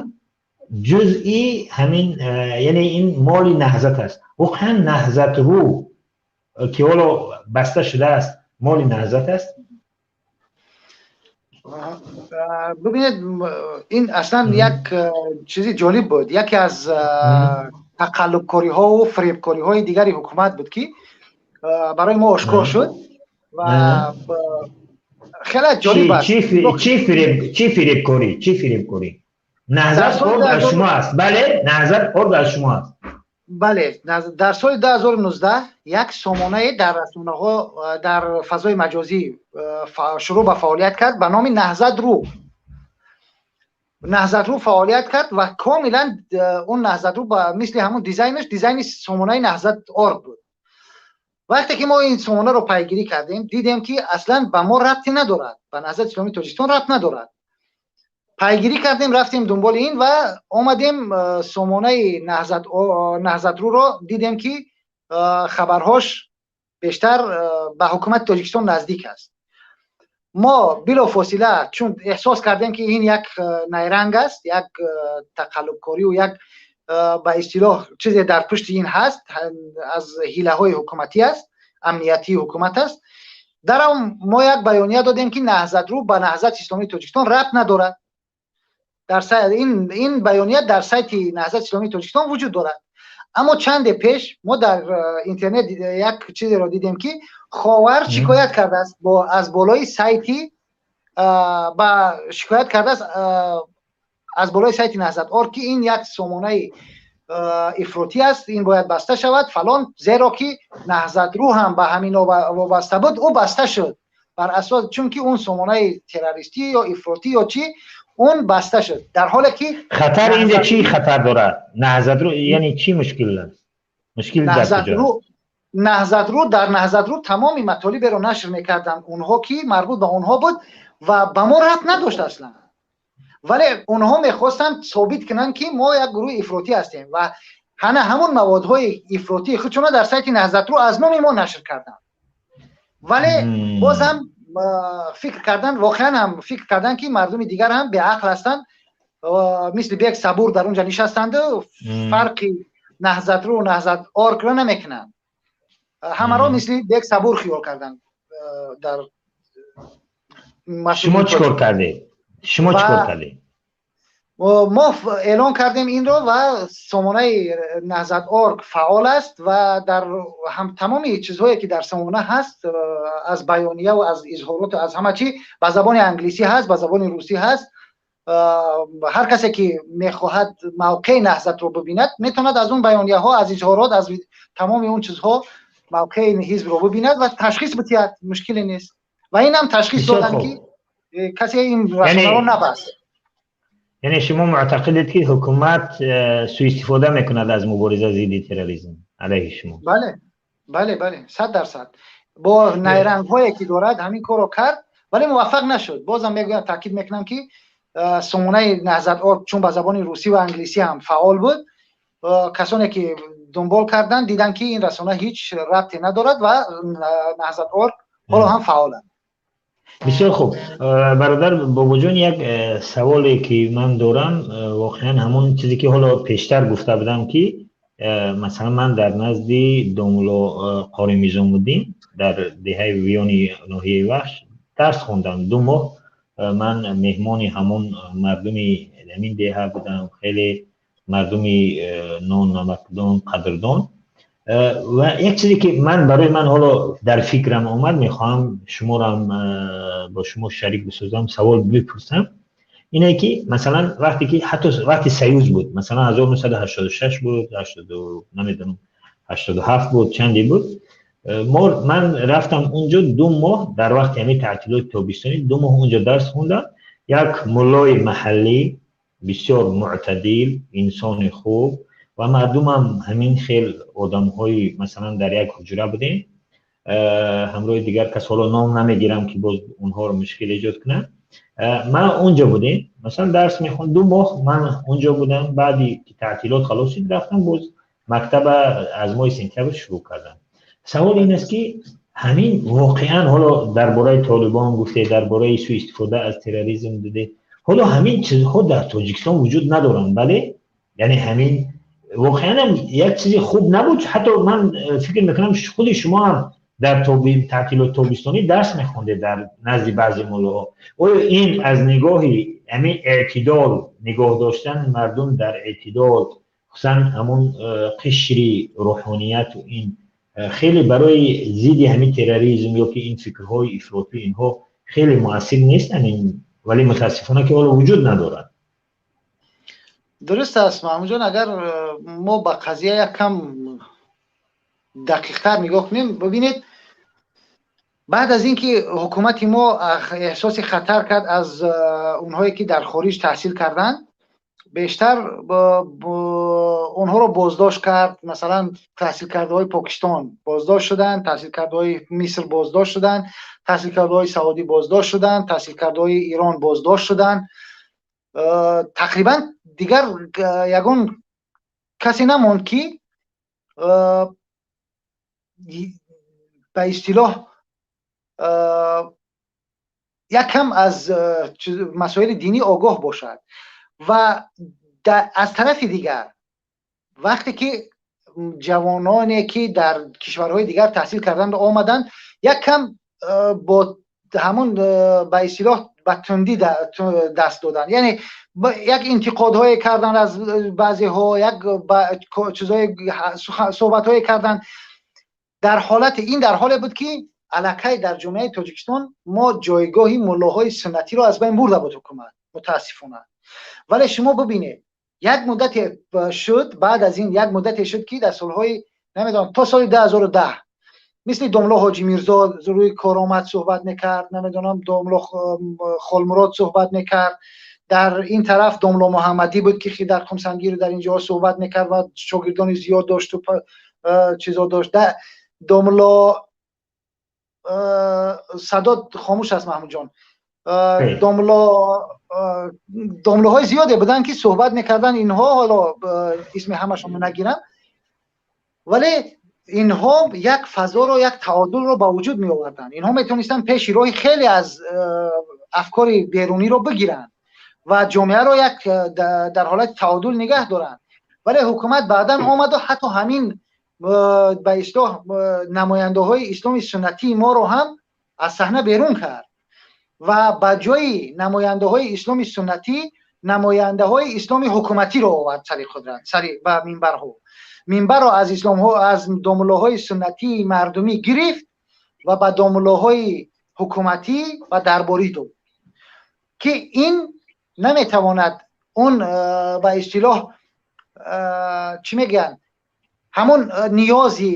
Speaker 1: ҷузъи ҳамин, яъне ин моли Наҳзат аст. Воқеан Наҳзатру, ки ҳоло баста шудааст, моли Наҳзат аст?
Speaker 2: Бубинед, ин аслан як чизи ҷолиб буд, яке аз тақаллубкориҳову фиребкориҳои дигари ҳукумат буд, ки барои мо ошкор шуд ва хеле ҷолиб аст.
Speaker 1: Чӣ фиребкорӣ, чӣ фиребкорӣ? Наҳзат орг аз шумо аст, бале? Наҳзат орг аз шумо аст.
Speaker 2: Бале, дар соли 2019 як сомонае дар расонаҳо, дар фазои маҷозӣ шурӯъ ба фаъолият кард ба номи Наҳзат ру. Наҳзатру фаъолият кард ва комилан он Наҳзатру мисли ҳамон дизайнаш, дизайни сомонаи Наҳзат орг буд. Вақте ки мо ин сомонаро пайгирӣ кардем, дидем, ки аслан ба мо рабте надорад, ба Наҳзати Исломии Тоҷикистон рабт надорад. Пайгирӣ кардем, рафтем дунболи ин ва омадем, сомонаи Наҳзатруро дидем, ки хабарҳош бештар ба ҳукумати Тоҷикистон наздик аст. Мо билофосила, чун эҳсос кардем, ки ин як найранг аст, як тақаллубкорию як, ба истилоҳ, чизе дар пушти ин ҳаст, аз ҳилаҳои ҳукуматӣ аст, амниятии ҳукумат аст, дарав мо як баёния додем, ки Наҳзатру ба Наҳзати Исломии Тоҷикистон рабт надорад. Ин баёния дар сайти Наҳзати Исломии Тоҷикистон вуҷуд дорад. Аммо чанде пеш мо дар интернет як чизеро дидем, ки Ховар шикоят кардааст аз болои сайти, ба шикоят кардааст аз болои сайти Наҳзат орг, ки ин як сомонаи ифротӣ аст, ин бояд баста шавад, фалон, зеро ки Наҳзатру ҳам ба ҳамин вобаста буд, ӯ баста шуд бар асос, чунки он сомонаи террористӣ ё ифротӣ ё чӣ, он баста шуд, дар ҳоле ки
Speaker 1: Хатар инҷа чӣ хатар дорад Наҳзатру, яъне чӣ мушкил аст, мушкил дар куҷо?
Speaker 2: Наҳзатру, дар Наҳзатру тамоми матолиберо нашр мекарданд онҳо, ки марбут ба онҳо буд ва ба мо рабт надошт аслан. Вале онҳо мехостанд собит кунанд, ки мо як гурӯҳи ифротӣ ҳастем ва ҳана ҳамон маводҳои ифротии худшона дар сайти Наҳзатру аз номи мо нашр карданд. Вале боз ҳам фикр кардан, воқеан ҳам фикр кардан, ки мардуми дигар ҳам беақл ҳастанд. Мисли Бек Сабур дар онҷа нишастанду фарқи Наҳзатру Наҳзат оргро намекунанд. Ҳамаро мисли Бек Сабур хиёл карданд. Дар
Speaker 1: Шумо чӣ кор кардед? Шумо чӣ кор кардед?
Speaker 2: Мо эълон кардем инро ва сомонаи Наҳзат орг фаъол аст ва дар тамоми чизҳое, ки дар сомона ҳаст, аз баёния ва аз изҳорот, аз ҳама чӣ ба забони англисӣ ҳаст, ба забони русӣ ҳаст. Ҳар касе, ки мехоҳад мавқеи Наҳзатро бибинад, метавонад аз он баёнияҳо, аз изҳорот, аз тамоми он чизҳо мавқеи ҳизбро бибинад ва ташхис бидиҳад. Мушкиле нест. Ва инам ташхис доданд, ки касе ин расонаро набаст.
Speaker 1: Яъне шумо муътақидед, ки ҳукумат суистифода мекунад аз мубориза зидди терроризм алайҳи шумо?
Speaker 2: Бале, 100%. Бо найрангҳое, ки дорад, ҳамин корро кард, вале муваффақ нашуд. Бозам мегӯям, таъкид мекунам, ки сомонаи Наҳзат орг чун ба забони русӣ ва англисӣ ҳам фаъол буд, касоне, ки дунбол карданд, диданд, ки ин расона ҳеҷ рабте надорад ва Наҳзат орг ҳоло ҳам фаъоланд.
Speaker 1: Бисёр хуб, бародар Бобоҷон, як саволе, ки ман дорам, воқеан ҳамон чизе, ки ҳоло пештар гуфта будам, ки масалан ман дар назди домулло Қори Низомуддин дар деҳаи Виёни ноҳияи Вахш дарс хондам. 2 моҳ ман меҳмони ҳамон мардуми ҳамин деҳа будам. Хеле мардуми нон намакдон, қадрдон. Ва як чизе, ки ман барои ман ҳоло дар фикрам омад, мехоҳам шуморам бо шумо шарик бисозам, савол бипурсам, ине ки масалан вақте ки ҳатто вақти Союз буд, масалан 1986 буд, намедонам, 87 буд, чанде буд, мо ман рафтам унҷо 2 моҳ, дар вақти ҳамин таътилоти тобистонӣ 2 моҳ унҷо дарс хондам. Як муллои маҳаллӣ бисёр мӯътадил, инсони хуб ва мардумам ҳамин хел одамҳои, масалан дар як ҳуҷра будем ҳамроҳи дигар кас, ҳоло ном намегирам, ки боз онҳоро мушкил эҷод кунам. Ман унҷо будем, масалан дарс мехонд, 2 моҳ ман унҷо будам. Баъди ки таътилот халос шуд, рафтам боз мактаба аз моҳи сентябр шурӯъ кардам. Савол ин аст, ки ҳамин воқеан ҳоло дар бораи Толибон гуфте, дар бораи суистифода аз терроризм диде, ҳоло ҳамин чизҳо дар Тоҷикистон вуҷуд надоранд, бале? Яъне ҳамин воқеан як чизи хуб набуд. Ҳатто ман фикр мекунам, худи шумо ҳам дар таътилоти тобистонӣ дарс мехондед дар назди баъзе муллоҳо. Оё ин аз нигоҳи ҳамин эътидол нигоҳ доштани мардум дар эътидол, хусусан ҳамон қишри рӯҳонияту ин хеле барои зидди ҳамин терроризм ё ки ин фикрҳои ифротӣ, инҳо хеле муассир нест ҳамин? Вале мутаассифона, ки ҳоло вуҷуд надорад.
Speaker 2: Дуруст аст, Маҳмудҷон. Агар мо ба қазия як кам дақиқтар нигоҳ кунем, бибинед, баъд аз ин ки ҳукумати мо эҳсоси хатар кард аз онҳое, ки дар хориҷ таҳсил карданд, бештар онҳоро боздошт кард. Масалан, таҳсилкардаҳои Покистон боздошт шуданд, таҳсилкардаҳои Миср боздошт шуданд, таҳсилкардаҳои Саудӣ боздошт шуданд, таҳсилкардаҳои Ирон боздошт шуданд. Тақрибан дигар ягон касе намонд, ки ба истилоҳ як кам аз масоили динӣ огоҳ бошад. Ва аз тарафи дигар, вақте ки ҷавононе, ки дар кишварҳои дигар таҳсил карданд, омаданд, як кам бо ҳамон ба истилоҳ ба тундӣ даст доданд, яъне як интиқодҳое карданд аз баъзеҳо, як чизҳое, суҳбатҳое карданд. Дар ҳолати ин, дар ҳоле буд, ки аллакай дар ҷомеаи Тоҷикистон мо ҷойгоҳи муллоҳои суннатиро аз байн бурда буд ҳукумат, мутаассифона. Вале шумо бибинед, як муддате шуд, баъд аз ин як муддате шуд, ки дар солҳои, намедонам, то соли 2010 мисли домло Ҳоҷи Мирзо рӯи кор омад, суҳбат мекард, намедонам, домло Холмурод суҳбат мекард, дар ин тараф домло Муҳаммадӣ буд, ки дар Қумсангиру дар ин ҷоҳо суҳбат мекард ва шогирдони зиёд дошту чизо дошт. Домло, садо хомӯш аст, Маҳмудҷон. Домло, домлоҳои зиёде буданд, ки суҳбат мекарданд инҳо. Ҳоло исми ҳамашонро нагирам, вале инҳо як фазоро, як таодулро ба вуҷуд меоварданд. Инҳо метавонистанд пеши роҳи хеле аз афкори беруниро бигиранд. ва ҷомеаро як дар ҳолати таъодул нигаҳ доранд. Вале ҳукумат баъдан омаду ҳатто ҳамин ба истилоҳ намояндаҳои исломи суннатии моро ҳам аз саҳна берун кард ва ба ҷои намояндаҳои исломи суннатӣ намояндаҳои исломи ҳукуматиро овард сари қудрат, сари ба минбарҳо. Минбарро аз исломҳо, аз домуллоҳои суннатии мардумӣ гирифт ва ба домуллоҳои ҳукуматӣ ва дарборӣ дод, ки ин наметавонад он ба истилоҳ чӣ мегӯянд, ҳамон ниёзи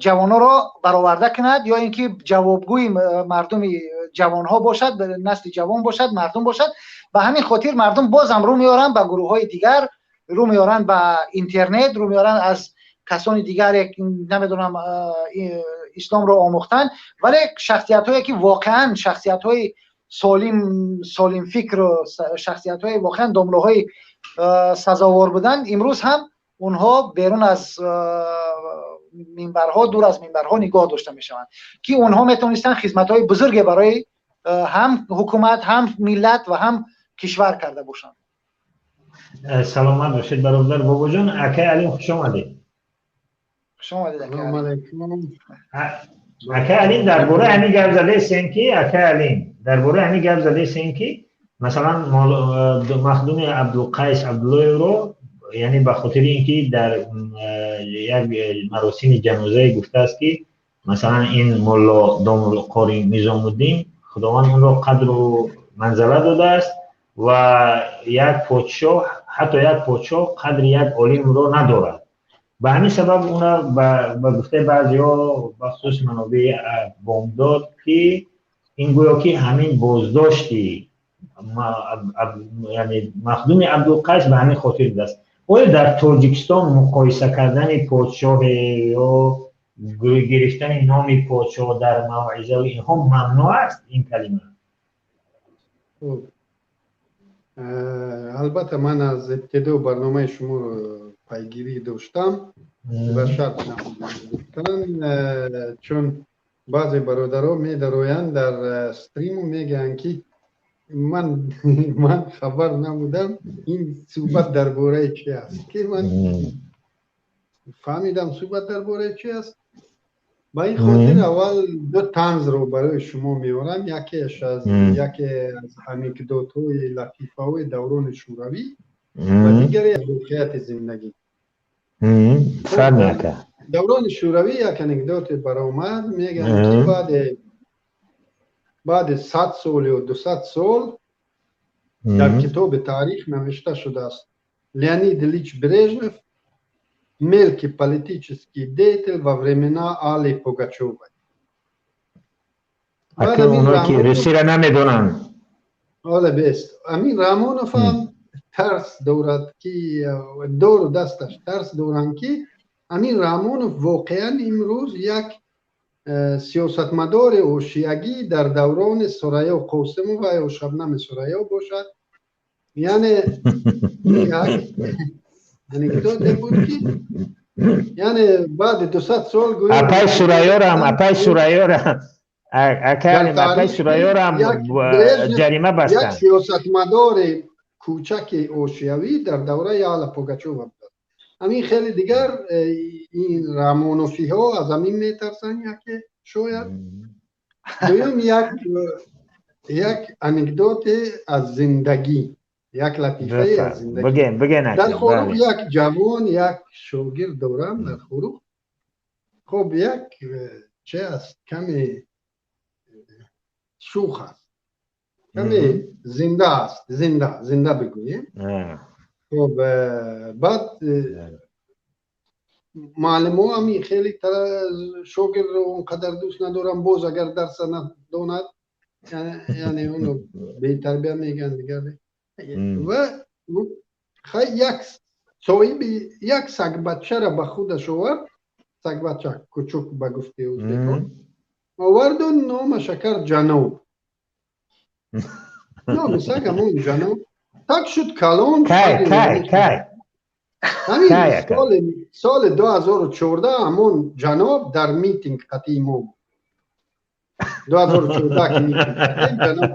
Speaker 2: ҷавонҳоро бароварда кунад ё ин ки ҷавобгӯи мардуми ҷавонҳо бошад, насли ҷавон бошад, мардум бошад. Ба ҳамин хотир мардум бозам рӯ меоранд ба гурӯҳҳои дигар, рӯ меоранд ба интернет, рӯ меоранд аз касони дигар, намедонам, исломро омӯхтан. Вале шахсиятҳое ки воқеан шахсиятҳои солим, солимфикру шахсиятҳои воқеан домлаҳои сазовор буданд, имрӯз ҳам онҳо берун аз минбарҳо, дур аз минбарҳо нигоҳ дошта мешаванд, ки онҳо метавонистанд хизматҳои бузурге барои ҳам ҳукумат, ҳам миллат ва ҳам кишвар карда бошанд.
Speaker 1: Саломат бошед, бародар Бобоҷон. Акай Алим, хуш омадед.
Speaker 2: Хуш омадед,
Speaker 1: акай Алим. Дар бораи ҳамин гап задаистем ки, акай Алим, дар бораи ҳамин гап задаистем ки масалан махдуми Абдулқайс Абдуллоевро, яъне ба хотири ин ки дар як маросими ҷанозае гуфтааст ки масалан ин мулло Домулқори Низомуддин, Худованд онро қадру манзала додааст ва як подшоҳ, ҳатто як подшоҳ қадри як олимро надорад. Ба ҳамин сабаб уна ба гуфтаи баъзеҳо, бахусус манобеи Бомдод, ки ин гӯё ки ҳамин боздошти яъне махдуми Абдулқайс ба ҳамин хотир будааст. Оё дар Тоҷикистон муқоиса кардани подшоҳе ё гирифтани номи подшоҳ дар мавъиза инҳо мамнӯъ аст ин калима?
Speaker 3: Албатта, ман аз ибтидо барномаи шуморо пайгирӣ доштам ва шарт гуфтан, чун баъзе бародаро медароянд дар стриму мегӯянд ки ман хабар набудам, ин суҳбат дар бораи чи аст, ки ман фаҳмидам суҳбат дар бораи чи аст. Ба ин хотир аввал ду танзро барои шумо меорам. Якеаш аз яке аз анекдотҳои, латифаҳои даврони шӯравӣ ва дигаре аз воқеияти зиндагӣ. Даврони шӯравӣ як анекдоте баромад, мегӯянд ки баъди 100 сол ё 200 сол дар китоби таърих навишта шудааст: «Леонид Ильич Брежнев — мелкий политический деятель во времена Аллы Пугачевой».
Speaker 1: Ки русиро намедонанд.
Speaker 3: Оле бест. Амин Рамонов ҳам тарс дорад, ки дору дасташ тарс доранд, ки Амин Рамонов воқеан имрӯз як сиёсатмадори ҳошиягӣ дар даврони Сурайё Қосимова ё Шабнами Сурайё бошад. Яъне як анекдоте буд, ки яъне баъди 200 сол
Speaker 1: Апай Сурайёрам, апай Сурайёрам, акай Сурайёрам ҷарима бастанд.
Speaker 3: Як сиёсатмадори кӯчаки ҳошиявӣ дар давраи Алла Пугачёва буд. Ҳамин хеле дигар ин рамонофиҳо аз ҳамин метарсанд яке шояд. Дуюм, як анекдоте аз зиндагӣ, як латифае аз
Speaker 1: зиндагӣ.
Speaker 3: Дар Хоруғ як ҷавон, як шогирд дорам дар Хоруғ. Хоб, як че аст, каме шӯх аст, каме зинда аст, зинда зинда бигӯем. Хоб, баъд муаллимо ҳами хеле шогирдро он қадар дӯст надорам. Боз агар дарса надонад, яъне оно бетарбия мегӯянд дигар. Ва як соҳиби як сагбачаро ба худаш овард, сагбача, кучук ба гуфти ӯзбекон, оварду номаша кард Ҷаноб. Номи саг ҳамон Ҷаноб. Так шуд калон. Ҳамин соли 2014 ҳамон Ҷаноб дар митинг қатъи мо буд. 2014 ки митинг кардем, Ҷаноб.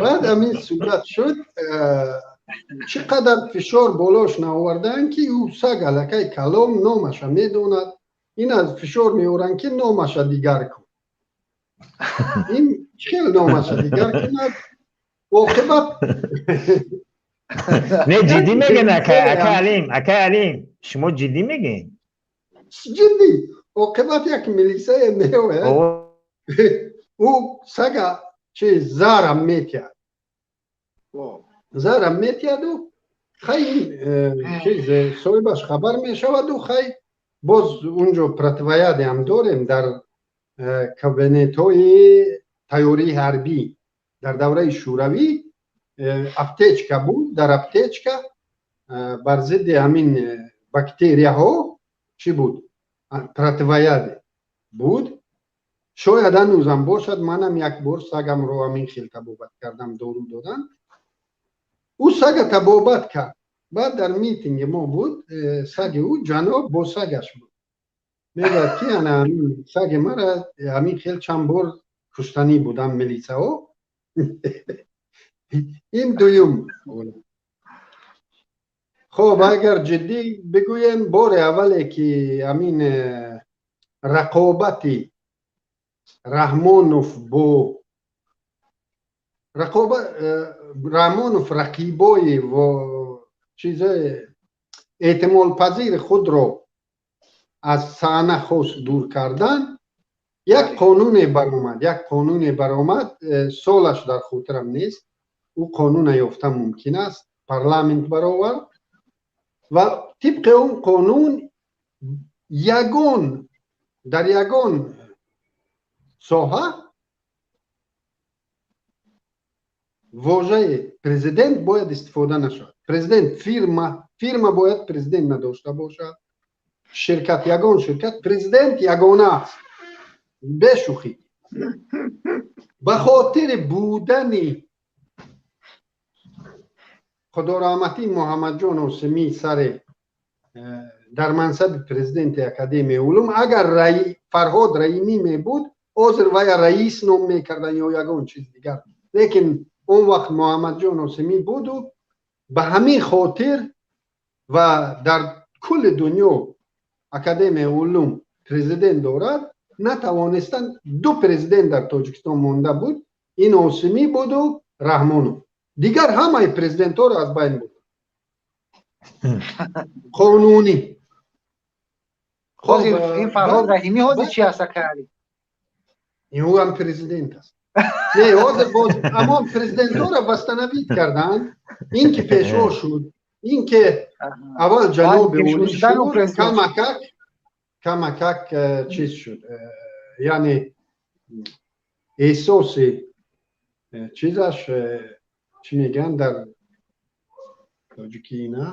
Speaker 3: Баъд ҳамин сурат шуд, чӣ қадар фишор болош наовардаанд, ки ӯ саг аллакай калом номаша медонад. Ин аз фишор меоранд, ки номаша дигар кун. Ин чӣ хел номаша дигар кунад? Оқибат
Speaker 1: Не, ҷиддӣ мегӯен, ака Алим? Ака Алим, шумо ҷиддӣ мегӯен?
Speaker 3: Ҷиддӣ. Оқибат як милисае меояд, ӯ сага чи зарам метиҳад, зарам метиҳаду хай, чиз, соҳибаш хабар мешаваду хай, боз унҷо противояд ам дорем дар кабинетҳои тайёрии ҳарбӣ. Дар давраи Шӯравӣ аптечка буд. Дар аптечка бар зидди ҳамин бактерияҳо чӣ буд? Противояд буд. Шояд ҳанӯзам бошад. Манам як бор сагамро ҳамин хел табобат кардам, дору додам. Ӯ сага табобат кард. Баъд дар митинги мо буд саги ӯ, ҷаноб бо сагаш буд. Мегӯяд, ки ана ҳамин саги мара ҳамин хел чанд бор куштанӣ будам милисаҳо. Ин дуюм. Хоб, агар ҷиддӣ бигӯем, бори аввале ки ҳамин рақобати Раҳмонов бо Раҳмонов рақибои чизе эътимолпазири худро аз саҳна хост дур кардан, як қонуне баромад, як қонуне баромад. Солаш дар хотирам нест, ӯ қонуна ёфта мумкин аст. Парламент баровард ва тибқи он қонун ягон дар ягон соҳа вожаи президент бояд истифода нашавад. Президент, фирма бояд президент надошта бошад, ширкат, ягон ширкат, президент ягона аст. Бешӯхӣ, ба хотири будани худораҳматӣ Муҳаммадҷон Осимӣ саре дар мансаби президенти Академияи улум, агар Фарҳод Раимӣ мебуд, ҳозир вая раис ном мекардан ё ягон чиз дигар. Лекин он вақт Муҳаммадҷон Осимӣ буду ба ҳамин хотир ва дар кулли дунё Академияи улум президент дорад, натавонистанд. Ду президент дар Тоҷикистон монда буд, ин Осимӣ буду Раҳмонов. Дигар ҳамаи президентҳоро аз байн буд қонунӣ.
Speaker 2: Ин Фарҳод Раҳимӣ ҳозир чи аст, ака Али?
Speaker 3: Ӯ ҳам президент аст. Не, ҳозир боз ҳамон президентҳоро восстановить карданд. Ин ки пешво шуд, ин ки аввал ҷаноби олӣ шуд, камакак камакак чиз шуд, яъне эҳсоси чизаш, чӣ мегӯянд дар тоҷикӣ ина?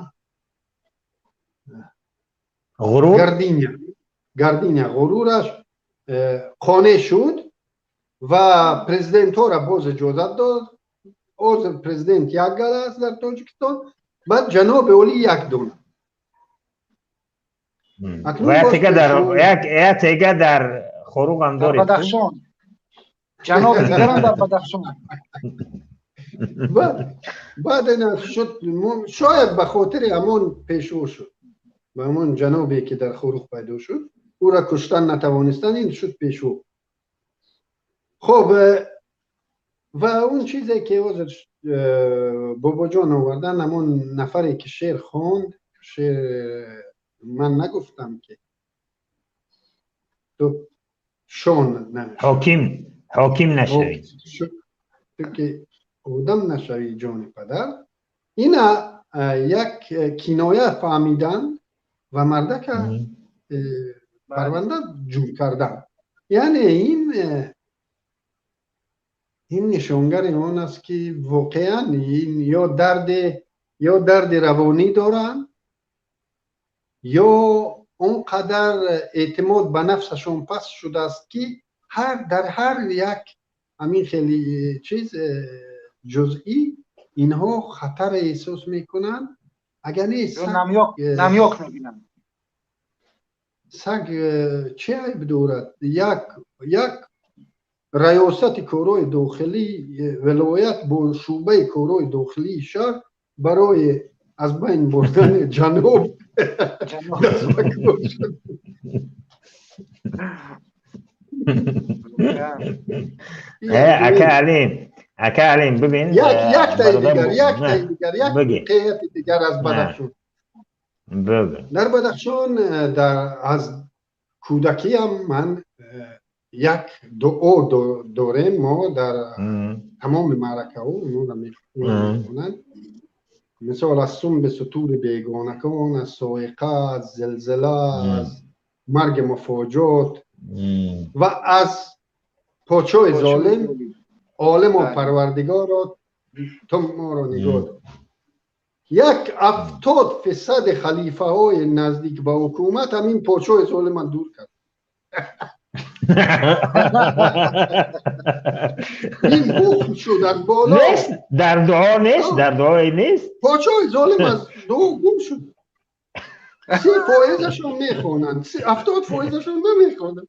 Speaker 1: Ғурур.
Speaker 3: Гордыня, гордыня, ғурураш қонеъ шуд ва президентҳоро боз иҷозат дод. Ҳозир президент як гала аст дар Тоҷикистон, баъд ҷаноби олӣ як дона.
Speaker 1: Як тега дар Хоруғам доред.
Speaker 2: Бадахшон, ҷаноби дигарам дар Бадахшон.
Speaker 3: Баъд ина шуд, шояд ба хотири ҳамон пешво шуд, ба ҳамон ҷанобе ки дар Хоруғ пайдо шуд, ӯра куштан натавонистанд, ин шуд пешво. Хоб, ва он чизе ки ҳозир Бобоҷон овардан, ҳамон нафаре ки шеър хонд, шеър ман нагуфтам, ки ту шон
Speaker 1: ҳоким, ҳоким нашавӣ.
Speaker 3: Ту ки одам нашавӣ, ҷони падар. Ина як киноя фаҳмидан ва мардака парванда ҷур кардан. Яъне ин нишонгари он аст, ки воқеан ин ё дарди равонӣ доранд, ё он қадар эътимод ба нафсашон паст шудааст, ки ҳар дар ҳар як ҳамин хеле чиз ҷузъӣ инҳо хатар эҳсос мекунанд. Агар не
Speaker 2: намёк мебинанд.
Speaker 3: Саг чӣ айб дорад? Як Раёсати корҳои дохилии вилоят бо шӯъбаи корҳои дохилии шаҳр барои аз байн бурдани ҷаноб даст ба кор шуд.
Speaker 1: Ака Алим, ака Алим, бибин.
Speaker 3: Яктаи дигар, яктаи дигар, як воқеияти дигар аз Бадахшон. Дар Бадахшон аз кӯдакиам ман як дуо дорем, мо дар тамоми маъракаҳо онро мехонанд. Мисол, аз сумби сутури бегонакон, аз соиқа, аз зилзила, аз марги муфоҷот ва аз подшоҳи золим, олиму парвардигоро ту моро нигоҳ дор. Як 70% халифаҳои наздик ба ҳукумат ҳамин подшоҳи золима дур кард. Ин ҳукм шуд аз боло.
Speaker 1: Нест, дар дуо нест, дар дуое нест.
Speaker 3: Подшоҳи золим аз дуо гум шуд. 30%-ашон мехонанд, 70%-ашон намехонанд.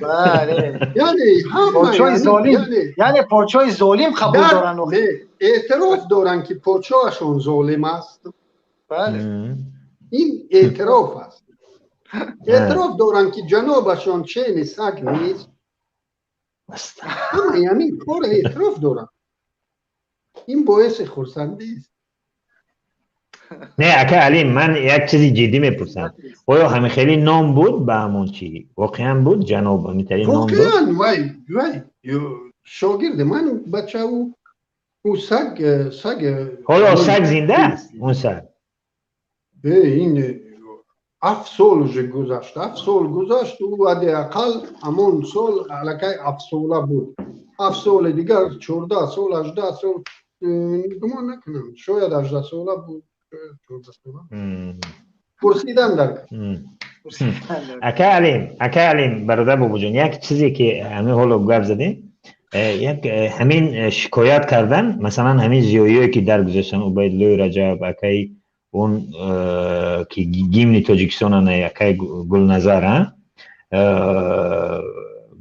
Speaker 2: Бале.
Speaker 3: Яъне ҳама
Speaker 2: подшоҳи золим, яъне подшоҳи золим қабул доранд.
Speaker 3: Эътироф доранд, ки подшоҳашон золим аст.
Speaker 2: Бале.
Speaker 3: Ин эътироф аст. Эътироф доранд, ки ҷанобашон чени саг нест. Ҳамаи ҳамин кор эътироф доранд. Ин боиси хурсандист.
Speaker 1: Не, ака Алим, ман як чизи ҷиддӣ мепурсам. Оё ҳамин хеле ном буд ба ҳамон чи? Воқеан буд ҷаноб ҳаминтарин ном буд?
Speaker 3: Воқеан, вай, вай, шогирди ман, бача, ӯ саг, саг.
Speaker 1: Ҳоло саг зинда аст, он саг?
Speaker 3: Ин 7 сол уже гузашт, 7 сол гузашт, ӯ ҳадди ақал ҳамон сол аллакай 7-сола буд. 7 соли дигар 14 сол, 18 сол, гумон накунам, шояд 18-сола буд, 14-сола. Пурсидан дар
Speaker 1: Ака Алим, ака Алим, бародар Бобоҷон, як чизе ки ҳамин ҳоло гап задем, як ҳамин шикоят кардан, масалан, ҳамин зиёиёе ки даргузаштанд, Убайдуллои Раҷаб, акаи он ки гимни Тоҷикистон, акаи Гулназар,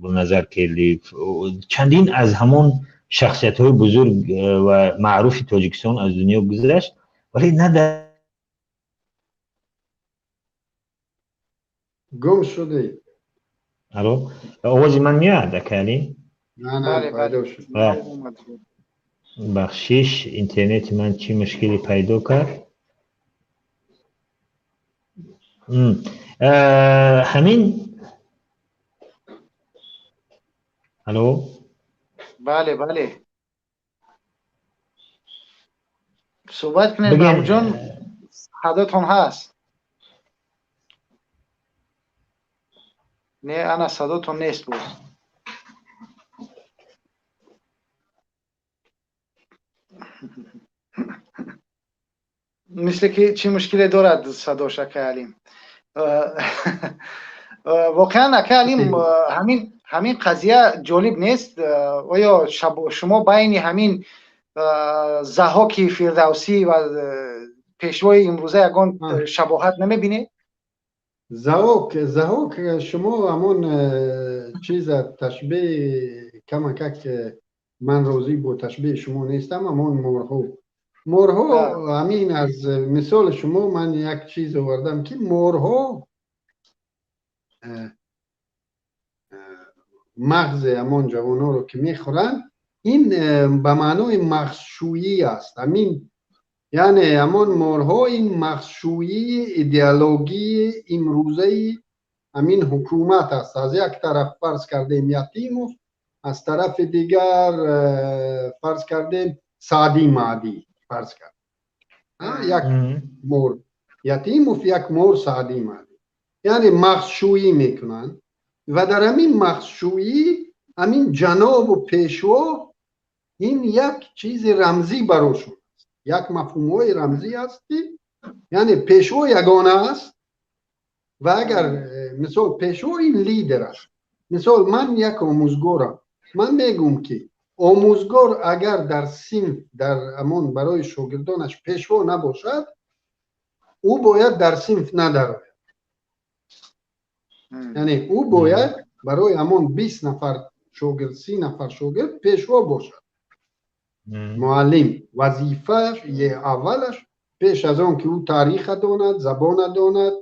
Speaker 1: Гулназар Келдиев, чандин аз ҳамон шахсиятҳои бузург ва маъруфи Тоҷикистон аз дунё гузашт, вале на дар
Speaker 3: Гум шудӣ.
Speaker 1: Алло, овози ман меояд, ака Алим?
Speaker 3: На, на, пайдо шуд.
Speaker 1: Бахшиш, интернети ман чӣ мушкиле пайдо кард. Ҳамин, алло.
Speaker 2: Бале, бале, суҳбат кунед, Бабуҷон, садотон ҳаст. Не, ана садотон нест боз. Мисле ки чӣ мушкиле дорад садош, акай Алим. Воқеан, акай Алим, ҳамин қазия ҷолиб нест? Оё шумо байни ҳамин Заҳоки Фирдавсӣ ва пешвои имрӯза ягон шабоҳат намебинед?
Speaker 3: Заҳок, Заҳок, шумо ҳамон чиза ташбеҳ камакак ман розӣ бо ташбеҳи шумо нестам. Ҳамон морҳо, морҳо, ҳамин аз мисоли шумо ман як чиз овардам, ки морҳо мағзи ҳамон ҷавонҳоро ки мехӯранд, ин ба маънои мағзшӯӣ аст. Ҳамин, яъне ҳамон морҳо ин мағзшӯии идеологии имрӯзаи ҳамин ҳукумат аст. Аз як тараф, фарз кардем, Ятимов, аз тарафи дигар, фарз кардем, Саъдӣ Маъдӣ. Фарз кард, як мор Ятимов, як мор Саъдӣ Маъдӣ, яъне мағзшӯӣ мекунанд ва дар ҳамин мағзшӯӣ ҳамин ҷанобу пешво ин як чизи рамзӣ барошон аст, як мафҳумҳои рамзӣ аст, ки яъне пешво ягона аст. Ва агар мисол пешво ин лидер аст, мисол, ман як омӯзгорам, ман мегӯм, ки омӯзгор агар дар синф, дар ҳамон барои шогирдонаш пешво набошад, ӯ бояд дар синф надарояд. Яъне ӯ бояд Барои ҳамон 20 нафар шогирд, 30 нафар шогирд пешво бошад. Муаллим вазифааш аввалаш, пеш аз он ки ӯ таъриха донад, забона донад,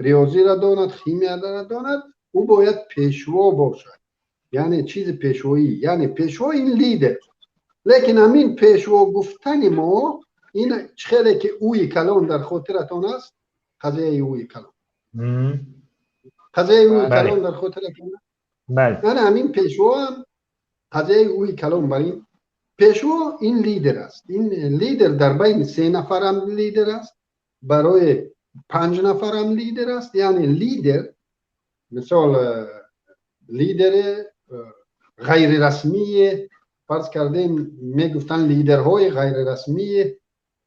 Speaker 3: риёзиро донад, химияро донад, ӯ бояд пешво бошад. Яъне чизи пешвоӣ, яъне пешво ин лидер. Лекин ҳамин пешво гуфтани мо ин хеле ки ӯи калон дар хотиратон аст, қазияи ӯи калон, қазияи ӯи калон дар хотиратон аст. Яъне ҳамин пешвоам қазияи ӯи калон бар ин пешво ин лидер аст. Ин лидер дар байни се нафарам лидер аст, барои панҷ нафарам лидер аст. Яъне лидер, мисол, лидери ғайрирасмии, фарз кардем, мегуфтанд лидерҳои ғайрирасмии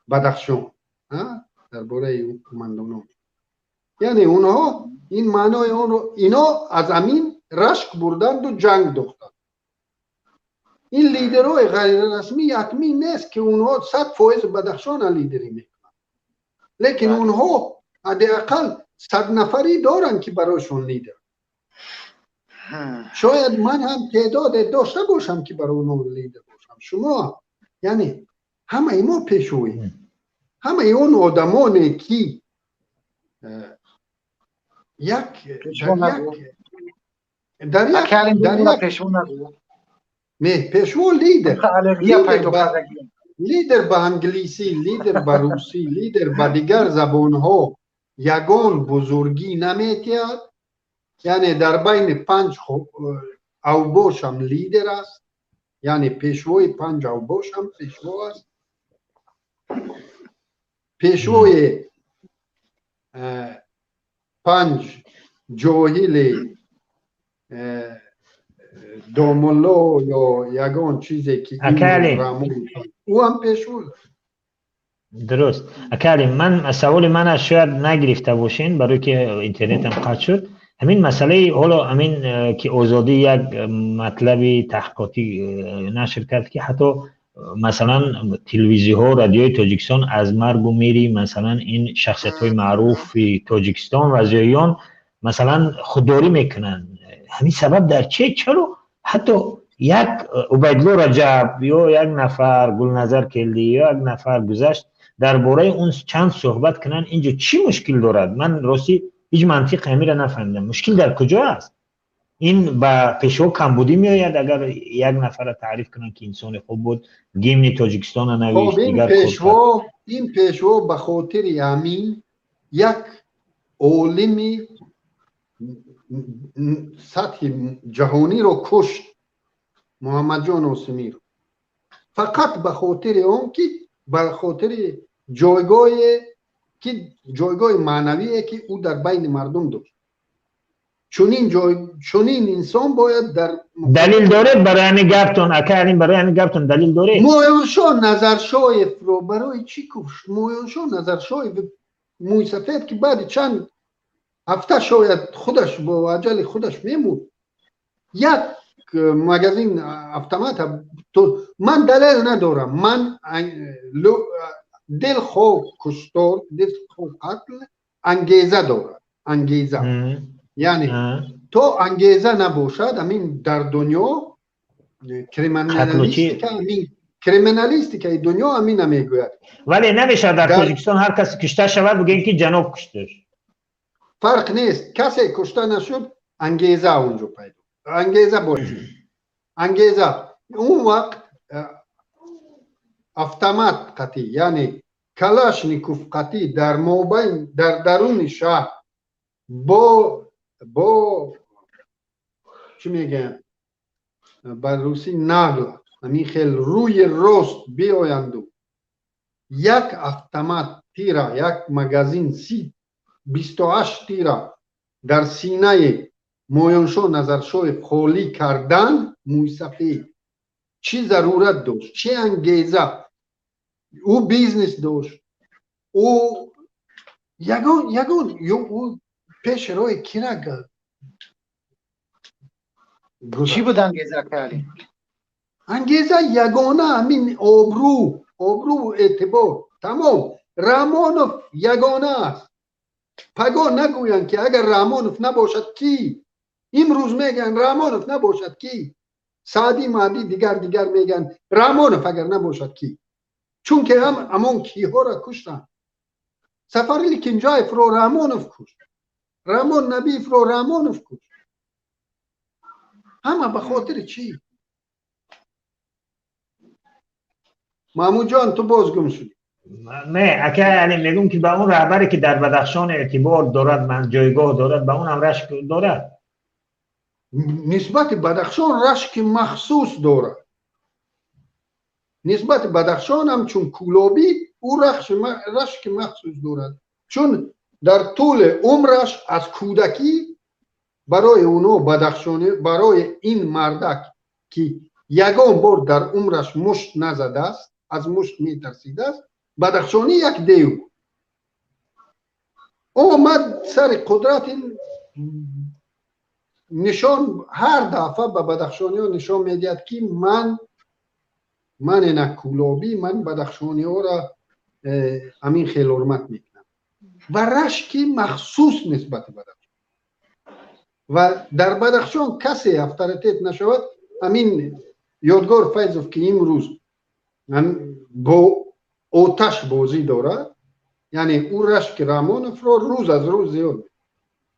Speaker 3: Бадахшон дар бораи кумандонон. Яъне онҳо ин маънои онро ино аз амин рашк бурданду ҷанг дохтанд. Ин лидерҳои ғайрирасмӣ ятмӣ нест, ки онҳо 100% Бадахшона лидерӣ мекунанд, лекин онҳо ҳадди ақал 100 нафарӣ доранд, ки барояшон лидер. Шояд ман ҳам теъдоде дошта бошам, ки барои онҳо лидер бошам, шумо, яъне ҳамаи мо пешвоем. Ҳамаи он одамоне ки як дар як не, пешво лидер, лидер ба англисӣ, лидер ба русӣ, лидер ба дигар забонҳо ягон бузургӣ наметиҳад. Яъне дар байни панҷ авбошам лидер аст, яъне пешвои панҷ авбошам пешво аст, пешвои панҷ ҷоҳили домулло ё ягон чизе ки ӯ ҳам пешво.
Speaker 1: Дуруст, акалим, ман саволи мана шояд нагирифта бошен, барои ки интернетам қатъ шуд. Ҳамин масъалаи ҳоло ҳамин ки Озодӣ як матлаби таҳқиқотӣ нашр кард, ки ҳатто масалан телевизиҳо, радиои Тоҷикистон аз маргу мири масалан ин шахсиятҳои маъруфи Тоҷикистон ва зиёиён масалан худдорӣ мекунанд. Ҳамин сабаб дар че? Чаро ҳатто як Убайдулло Раҷаб ё як нафар Гулназар Келдӣ ё як нафар гузашт, дар бораи он чанд суҳбат кунанд, инҷо чӣ мушкил дорад? Ман ростӣ ҳеҷ мантиқи ҳамира нафаҳмидам. Мушкил дар куҷо аст? Ин ба пешво камбудӣ меояд, агар як нафарро таъриф кунанд, ки инсони хуб буд, гимни Тоҷикистона навишт?
Speaker 3: Дигар ин пешво ба хотири ҳамин як олими сатҳи ҷаҳониро кушт, Муҳаммадҷон Осимиро, фақат ба хотири он ки ба хотири ҷойгоҳе ки ҷойгоҳи маънавие ки ӯ дар байни мардум дошт. Чунин ҷой, чунин инсон бояд дар
Speaker 1: Далил доред барои ҳамин гаптон, ака Алим? Барои ҳамин гаптон далил доред?
Speaker 3: Моёншо Назаршоевро барои чӣ кушт? Моёншо Назаршоев мӯйсафед, ки баъди чанд ҳафта шояд худаш бо аҷали худаш мемурд, як магазин автомата. Ман далел надорам. Ман дилхоҳ куштор, дилхоҳ қатл ангеза дорад, ангеза. Яъне то ангеза набошад, амин дар дунё криминалистика, амин криминалистикаи дунё амина мегӯяд.
Speaker 1: Вале намешавад дар Тоҷикистон ҳар касе кушта шавад, бигӯем, ки ҷаноб кушташ.
Speaker 3: Фарқ нест, касе кушта нашуд, ангеза онҷо пайдо, ангеза бояд, ангеза. Он вақт автомат қатӣ, яъне Калашников қатӣ, дар мобайн, дар даруни шаҳр бо чӣ мегӯянд ба русӣ, нагло, ҳамин хел рӯи рост биоянду як автомат тира, як магазин 28 тира дар синаи Моёншо Назаршоев холӣ кардан, мӯйсафед, чӣ зарурат дошт, чӣ ангеза? Ӯ бизнес дошт, ӯ ягон ӯ пеши роҳи кира
Speaker 2: Чӣ буд ангеза, акали?
Speaker 3: Ангеза ягона ҳамин обрӯ, обрӯ, эътибор, тамом. Раҳмонов ягона аст. Пагоҳ нагӯянд, ки агар Раҳмонов набошад, кӣ? Имрӯз мегӯянд Раҳмонов набошад ки? Саъдӣ, Маъдӣ, дигар дигар мегӯянд Раҳмонов агар набошад ки? Чунки ҳам ҳамон киҳоро куштанд. Сафарали Кинҷаевро Раҳмонов кушт. Раҳмон Набиевро Раҳмонов кушт. Ҳама ба хотири чӣ? Маҳмудҷон, ту боз гум шудӣ.
Speaker 1: Не, ака Алим, мегӯм ки ба он раҳбаре ки дар Бадахшон эътибор дорад, ман ҷойгоҳ дорад, ба он ҳам рашк дорад.
Speaker 3: Нисбати Бадахшон рашки махсус дорад. Нисбати Бадахшон ҳамчун Кӯлобӣ ӯ рашки махсус дорад. Чун дар тӯли умраш аз кӯдакӣ барои оно бадахшонӣ, барои ин мардак ки ягон бор дар умраш мушт назадааст, аз мушт метарсидааст, бадахшонӣ як дев буд. Омад сари қудрат, ин нишон ҳар дафъа ба бадахшониҳо нишон медиҳад ки ман ина Кӯлобӣ, ман бадахшониҳоро ҳамин хел ҳурмат мекунам. Ва рашки махсус нисбати Бадахшон. Ва дар Бадахшон касе авторитет нашавад, ҳамин Ёдгор Файзов ки имрӯз бо оташ бозӣ дорад, яъне ӯ рашки Раҳмоновро рӯз аз рӯз зиёд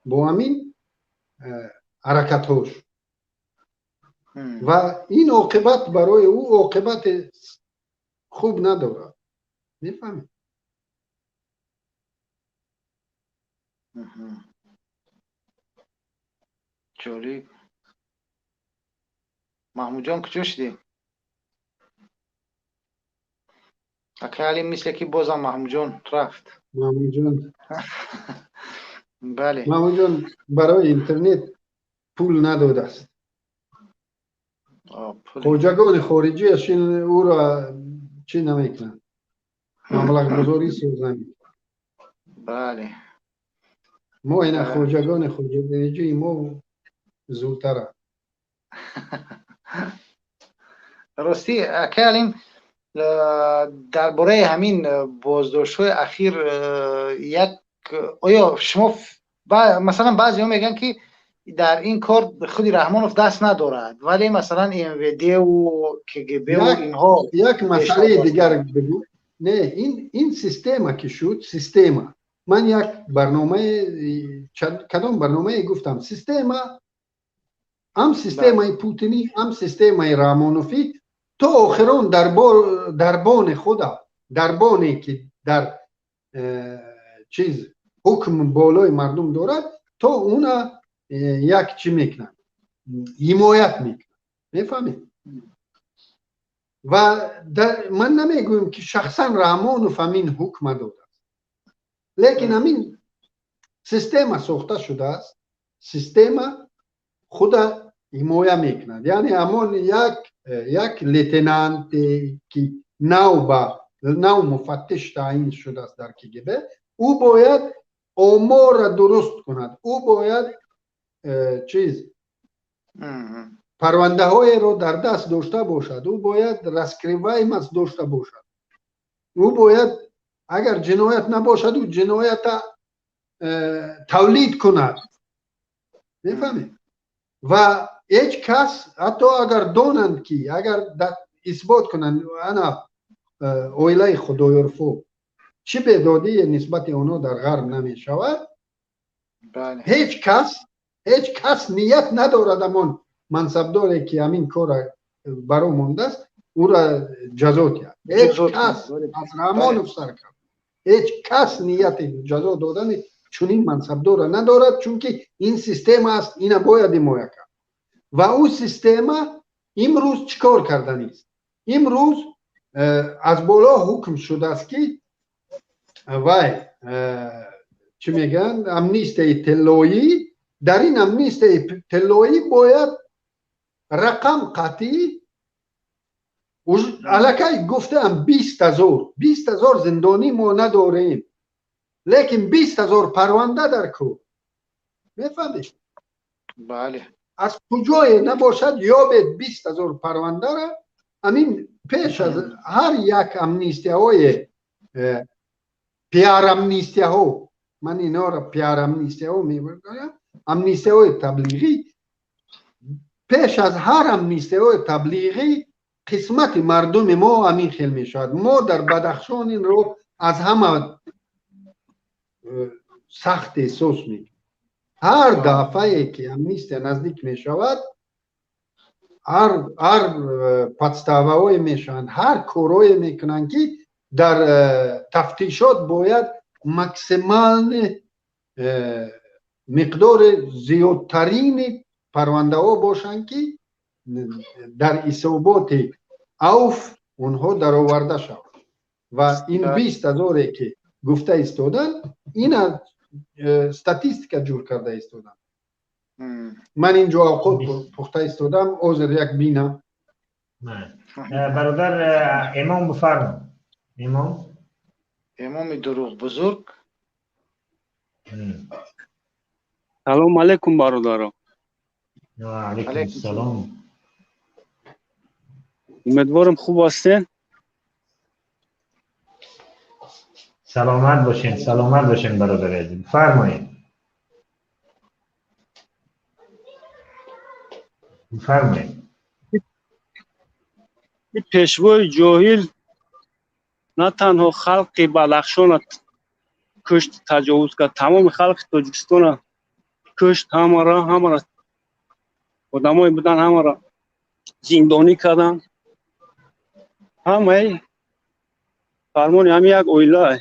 Speaker 3: бо ҳамин ҳаракатҳош. Ва ин оқибат барои ӯ оқибати хуб надорад. Мефаҳмед?
Speaker 2: Ҷолиб. Маҳмудҷон, куҷо шудӣ? Ака Алим, мисле ки бозам Маҳмудҷон рафт.
Speaker 3: Маҳмудҷон.
Speaker 2: Бале.
Speaker 3: Маҳмудҷон барои интернет пул надодааст. Хоҷагони хориҷиаш ӯро чӣ намекунанд? Маблағгузорӣ соз намекунанд.
Speaker 2: Бале.
Speaker 3: Мо ина хоҷагони хориҷии мо зудтаранд.
Speaker 2: Ростӣ, ака Алим, дар бораи ҳамин боздоштҳои ахир як оё шумо, масалан, баъзеҳо мегӯянд ки дар ин кор худи Раҳмонов даст надорад, вале масалан МВД-ву КГБ-ву инҳо.
Speaker 3: Як масъалаи дигар бигӯ. Не, ин система ки шуд, система. Ман як барномаи, кадом барномае гуфтам, система, ҳам системаи Путинӣ, ҳам системаи Раҳмоновӣ то охирон дарбони худа, дарбоне ки дар чиз ҳукм болои мардум дорад, то уна як чӣ мекунанд, ҳимоят мекунанд. Мефаҳмед? Ва ман намегӯям ки шахсан Раҳмонов ҳамин ҳукма додааст, лекин ҳамин система сохта шудааст, система худа ҳимоя мекунад. Яъне ҳамон як лейтенанте ки нав ба нав муфаттиш таъин шудааст дар КГБ, ӯ бояд оморро дуруст кунад, ӯ бояд чиз парвандаҳоеро дар даст дошта бошад, ӯ бояд раскрываемость дошта бошад, ӯ бояд агар ҷиноят набошад, ӯ ҷиноята тавлид кунад. Мефаҳмед? Ва ҳеҷ кас, ҳатто агар донанд ки, агар исбот кунанд, ана оилаи Худоёрфо чӣ бедодие нисбати онҳо дар ғарб намешавад, ҳеҷ кас ният надорад ҳамон мансабдоре ки ҳамин корра баро мондааст, ӯра ҷазо диҳад. Ҳеҷ кас аз Раҳмонов сар кард, ҳеҷ кас нияти ҷазо додани чунин мансабдорра надорад, чунки ин система аст, ина бояд ҳимоя кард. Ва ӯ система имрӯз чӣ кор карданист? Имрӯз аз боло ҳукм шудааст ки вай чӣ мегӯянд, амнистияи тиллоӣ. Дар ин амнистияи тиллоӣ бояд рақам қатъӣ, аллакай гуфтаам, 20 000, 20 000 зиндонӣ мо надорем, лекин 20 000 парванда дар кор. Мефаҳмед?
Speaker 2: Бале.
Speaker 3: Аз куҷое набошад ёбед 20 000 парвандара. Ҳамин пеш аз ҳар як амнистияҳое, пиар амнистияҳо, ман инҳоро пиар амнистияҳо мегӯям, амнистияҳои таблиғӣ. Пеш аз ҳар амнистияҳои таблиғӣ қисмати мардуми мо ҳамин хел мешавад. Мо дар Бадахшон инро аз ҳама сахт эҳсос мекунем. Ҳар дафъае ки амнистия наздик мешавад, ҳар подставаҳое мешаванд, ҳар корҳое мекунанд, ки дар тафтишот бояд максимални миқдори зиёдтарини парвандаҳо бошанд, ки дар ҳисоботи авф онҳо дароварда шаванд. Ва ин 20 ҳазоре ки гуфта истоданд, ина статистика ҷур карда истоданд. Ман инҷо авқот пухта истодам, ҳозир як бинам.
Speaker 1: Бародар Имом, бифармо, Имом.
Speaker 2: Имоми дурӯғ бузург.
Speaker 4: Салому алайкум, бародаро.
Speaker 1: Алайкум салом.
Speaker 4: Умедворам, хуб ҳастен.
Speaker 1: Саломат бошен, саломат бошен, бародари азиз, бифармоед, бифармоед.
Speaker 4: Пешвои ҷоҳил на танҳо халқи Бадахшона кушт, таҷовуз кард, тамоми халқи Тоҷикистона кушт, ҳамара, ҳамара одамое будан, ҳамара зиндонӣ карданд. Ҳамаи фармони ҳами як оила.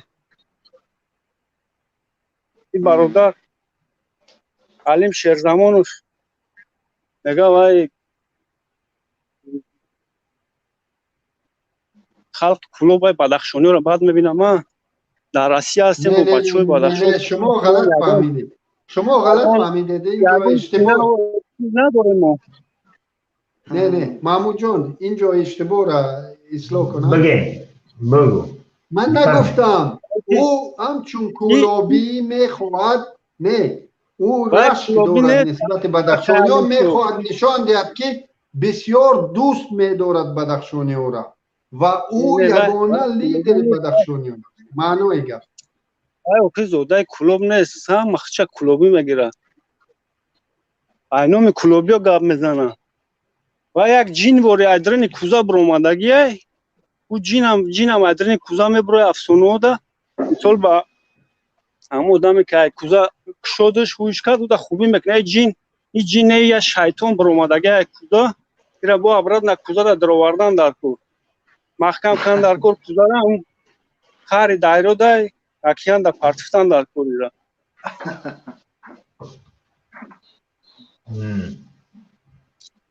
Speaker 4: Ин бародар Алим Шерзамонов мега, вай халқ Кӯлобай бадахшониро бад мебинам. Ма дар Россия ҳастем, бо бачаҳои Бадахшон.
Speaker 3: Шумо ғалат фаҳмидед, шумо ғалат фаҳмидед. Иштибоҳ
Speaker 4: надорем мо.
Speaker 3: Не, не, Маҳмудҷон, инҷо иштибоҳра ислоҳ кунам.
Speaker 1: Бигӯ, бигӯ.
Speaker 3: Ман нагуфтам, ӯ ҳамчун кӯлобӣ мехоҳад, не, ӯ рашк дорад нисбати бадахшониҳо, мехоҳад нишон диҳад, ки бисёр дӯст медорад бадахшониҳоро ва ӯ ягона лидери бадахшониҳо, маънои гап.
Speaker 4: Охи зодаи Кӯлоб нест, ҳама хича кӯлобӣ мегирад, айноми кӯлобиё гап мезанад. Ва як ҷин вори айдрини куза биромадагиай, ӯ ҷинам, ҷинам айдрини куза мебирояд. Афсонаода, мисол, ба ҳамон одаме ки ай куза кушодаш, ҳуш кард, уда хубӣ мекунад. Ҷин, ин ҷин не, я шайтон биромадаги ай куза. Ира бо обратно кузара даровардан дар кор, маҳкам кардан дар кор кузара, он хари дайродай океанда партифтан дар кор ира.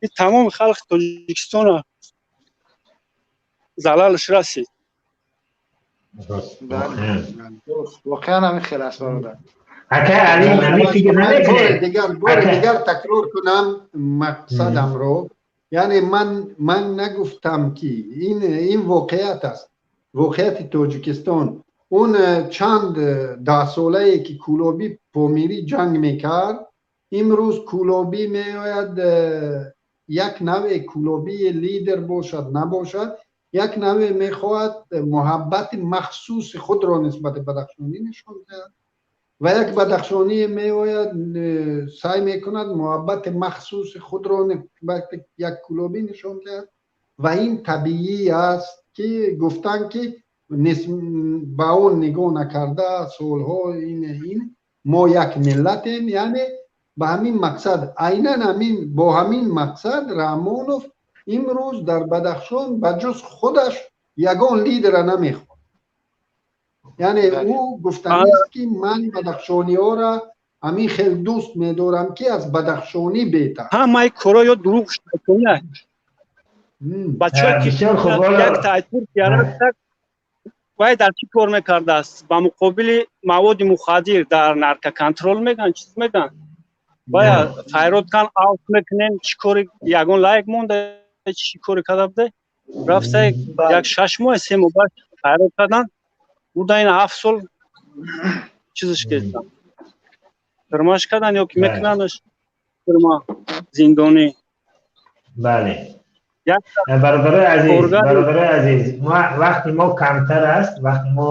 Speaker 4: И тамоми халқи Тоҷикистона залалш расид.
Speaker 2: Воқеан ҳамин хел аст, бародар.
Speaker 1: Ака Алим, ҳамин фикр намекунед?
Speaker 3: Дигар, бори дигар такрор кунам мақсадамро, яъне ман нагуфтам, ки ин воқеият аст, воқеияти Тоҷикистон. Он чанд даҳсолае ки кӯлобӣ Помирӣ ҷанг мекард, имрӯз кӯлобӣ меояд, як навъе кӯлобии лидер бошад, набошад, як навъе мехоҳад муҳаббати махсуси худро нисбати бадахшонӣ нишон диҳад ва як бадахшоние меояд, саъй мекунад муҳаббати махсуси худро нисбати як кӯлобӣ нишон диҳад. Ва ин табиӣ аст, ки гуфтанд, ки ба он нигоҳ накарда солҳо ин мо як миллатем. Яъне ба ҳамин мақсад, айнан ҳамин, бо ҳамин мақсад Раҳмонов имрӯз дар Бадахшон ба ҷуз худаш ягон лидера намехоҳад. Яъне ӯ гуфтанист, ки ман бадахшониҳоро ҳамин хел дӯст медорам, ки аз бадахшонӣ беҳтар.
Speaker 4: Ҳамаи коро ё дурӯғ, шайтония. Бачаҳо ки як тайтур вай дар чӣ кор мекардааст? Ба муқобили маводи мухаддир дар наркоконтроль меган, чиз меган, вай файрод кан, авф мекунем, чӣ кори ягон лайк монда, чӣ коре карда буде, рафта як 6 моҳ, 3 моҳ баъд файрод кардан, бурда ин 7 сол чизаш кардам, фирмаш кардан ё ки мекунанаш фирма, зиндонӣ.
Speaker 1: Бале, бародарои азиз, бародарои азиз, вақти мо камтар аст, вақти мо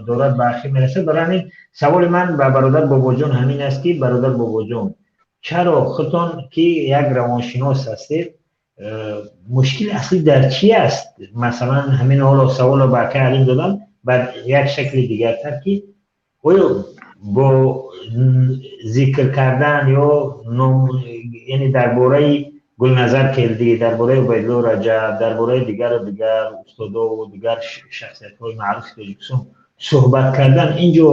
Speaker 1: дорад ба ахир мерасад. Барои ҳамин саволи ман ба бародар Бобоҷон ҳамин аст, ки бародар Бобоҷон Чаро худтон ки як равоншинос ҳастед, мушкил аслӣ дар чӣ аст? Масалан, ҳамин ҳоло саволро ба акай Алим додам, ба як шакли дигартар, ки оё бо зикр кардан ё яъне дар бораи Гулназар Келдӣ, дар бораи Убайдулло Раҷаб, дар бораи дигару дигар устодову дигар шахсиятҳои маъруфи Тоҷикистон суҳбат кардан инҷо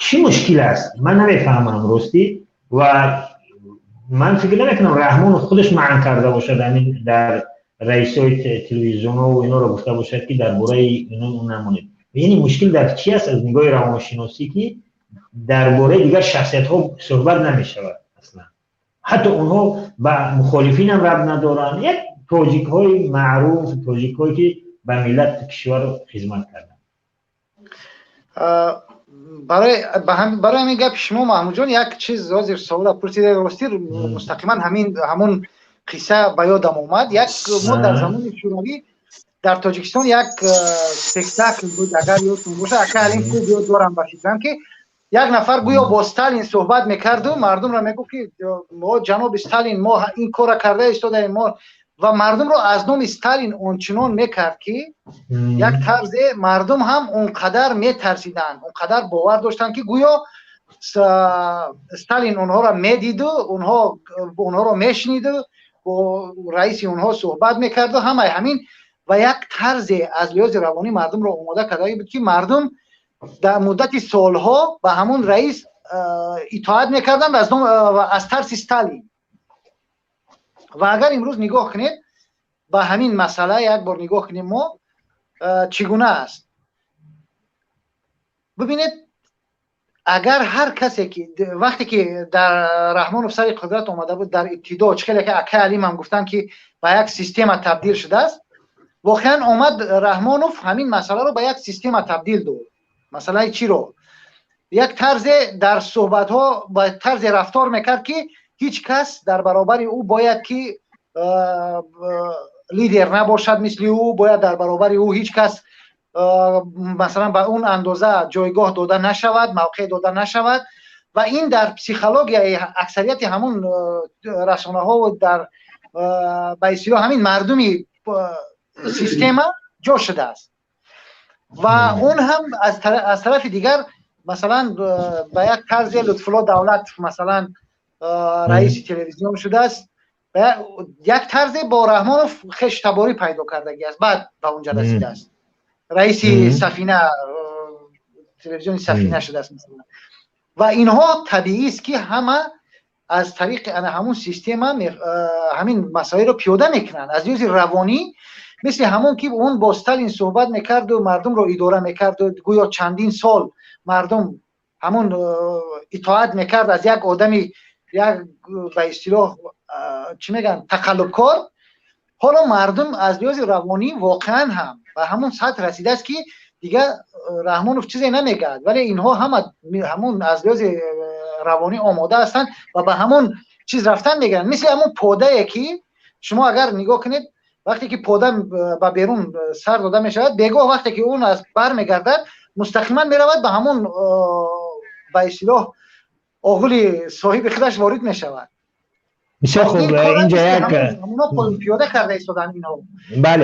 Speaker 1: чӣ мушкил аст? Ман намефаҳмам, ростӣ. Ва ман фикр намекунам Раҳмонов худаш маън карда бошад, ҳамин дар раисои телевизионҳо инҳоро гуфта бошад, ки дар бораи ино намонед. Яъне мушкил дар чӣ аст аз нигоҳи равоншиносӣ, ки дар бораи дигар шахсиятҳо суҳбат намешавад аслан? Ҳатто онҳо ба мухолифинам рабт надоранд, як тоҷикҳои маъруф, тоҷикҳое ки ба миллат, кишвар хизмат карданд.
Speaker 2: Барои ҳамин гапи шумо, Маҳмудҷон, як чиз ҳозир савола пурсида, ростӣ мустақиман ҳамин ҳамон қисса ба ёдам омад. Як мо дар замони Шӯравӣ дар Тоҷикистон як спектакл буд, агар ёдтон бошад, ака Алим хуб ёд дорам, ба фикрам, ки як нафар гӯё бо Сталин суҳбат мекарду мардумро мегуфт, ки мо, ҷаноби Сталин, мо ин корро карда истодаем, мо, ва мардумро аз номи Сталин ончунон мекард, ки як тарзе мардум ҳам он қадар метарсиданд, он қадар бовар доштанд, ки гӯё Сталин онҳоро медиду онҳо онҳоро мешуниду бо раиси онҳо суҳбат мекарду ҳамаи ҳамин. Ва як тарзе аз лиҳози равонӣ мардумро омода карда буд, ки мардум дар муддати солҳо ба ҳамун раис итоат мекарданд аз тарси Сталин. Ва агар имрӯз нигоҳ кунед ба ҳамин масъала, як бор нигоҳ кунем мо, чӣ гуна аст, бибинед. Агар ҳар касе ки вақте ки дар Раҳмонов сари қудрат омада буд, дар ибтидо, чӣ хеле ки акай Алим ҳам гуфтанд, ки ба як система табдил шудааст, воқеан омад Раҳмонов, ҳамин масъаларо ба як система табдил дод. Масъалаи чиро? Як тарзе дар суҳбатҳо ба тарзе рафтор мекард, ки ҳеҷ кас дар баробари ӯ бояд ки лидер набошад мисли ӯ, бояд дар баробари ӯ ҳеҷ кас, масалан, ба он андоза ҷойгоҳ дода нашавад, мавқеъ дода нашавад. Ва ин дар психологияи аксарияти ҳамун расонаҳо, дар ба истилоҳ ҳамин мардуми система ҷо шудааст. Ва он ҳам аз тарафи дигар, масалан, ба як тарзе Лутфулло Давлатов, масалан, раиси телевизион шудааст, як тарзе бо Раҳмонов хештаборӣ пайдо кардагӣ аст, баъд ба онҷа расидааст, раиси Сафина, телевизиони Сафина шудааст, масалан. Ва инҳо табиист, ки ҳама аз тариқи ана ҳамун система ҳамин масоилро пиёда мекунанд аз лиҳози равонӣ. Мисли ҳамон ки он бо Сталин суҳбат мекарду мардумро идора мекарду гӯё чандин сол мардум ҳамун итоат мекард аз як одами, як ба истилоҳ, чӣ мегӯянд, тақаллубкор. Ҳоло мардум аз лиҳози равонӣ воқеан ҳам ба ҳамун сатҳ расидааст, ки дигар Раҳмонов чизе намегӯяд, вале инҳо ҳама ҳамун аз лиҳози равонӣ омода ҳастанд ва ба ҳамун чиз рафтан мегӯянд. Мисли ҳамун подае, ки шумо агар нигоҳ кунед, вақте ки пода ба берун сар дода мешавад, бегоҳ вақте ки он аз бармегардад, мустақиман меравад ба ҳамун, ба истилоҳ, оғули соҳиби худаш ворид мешавад.
Speaker 1: Бисёр хуб, инҷо як
Speaker 2: пиёда карда истоданд инҳо.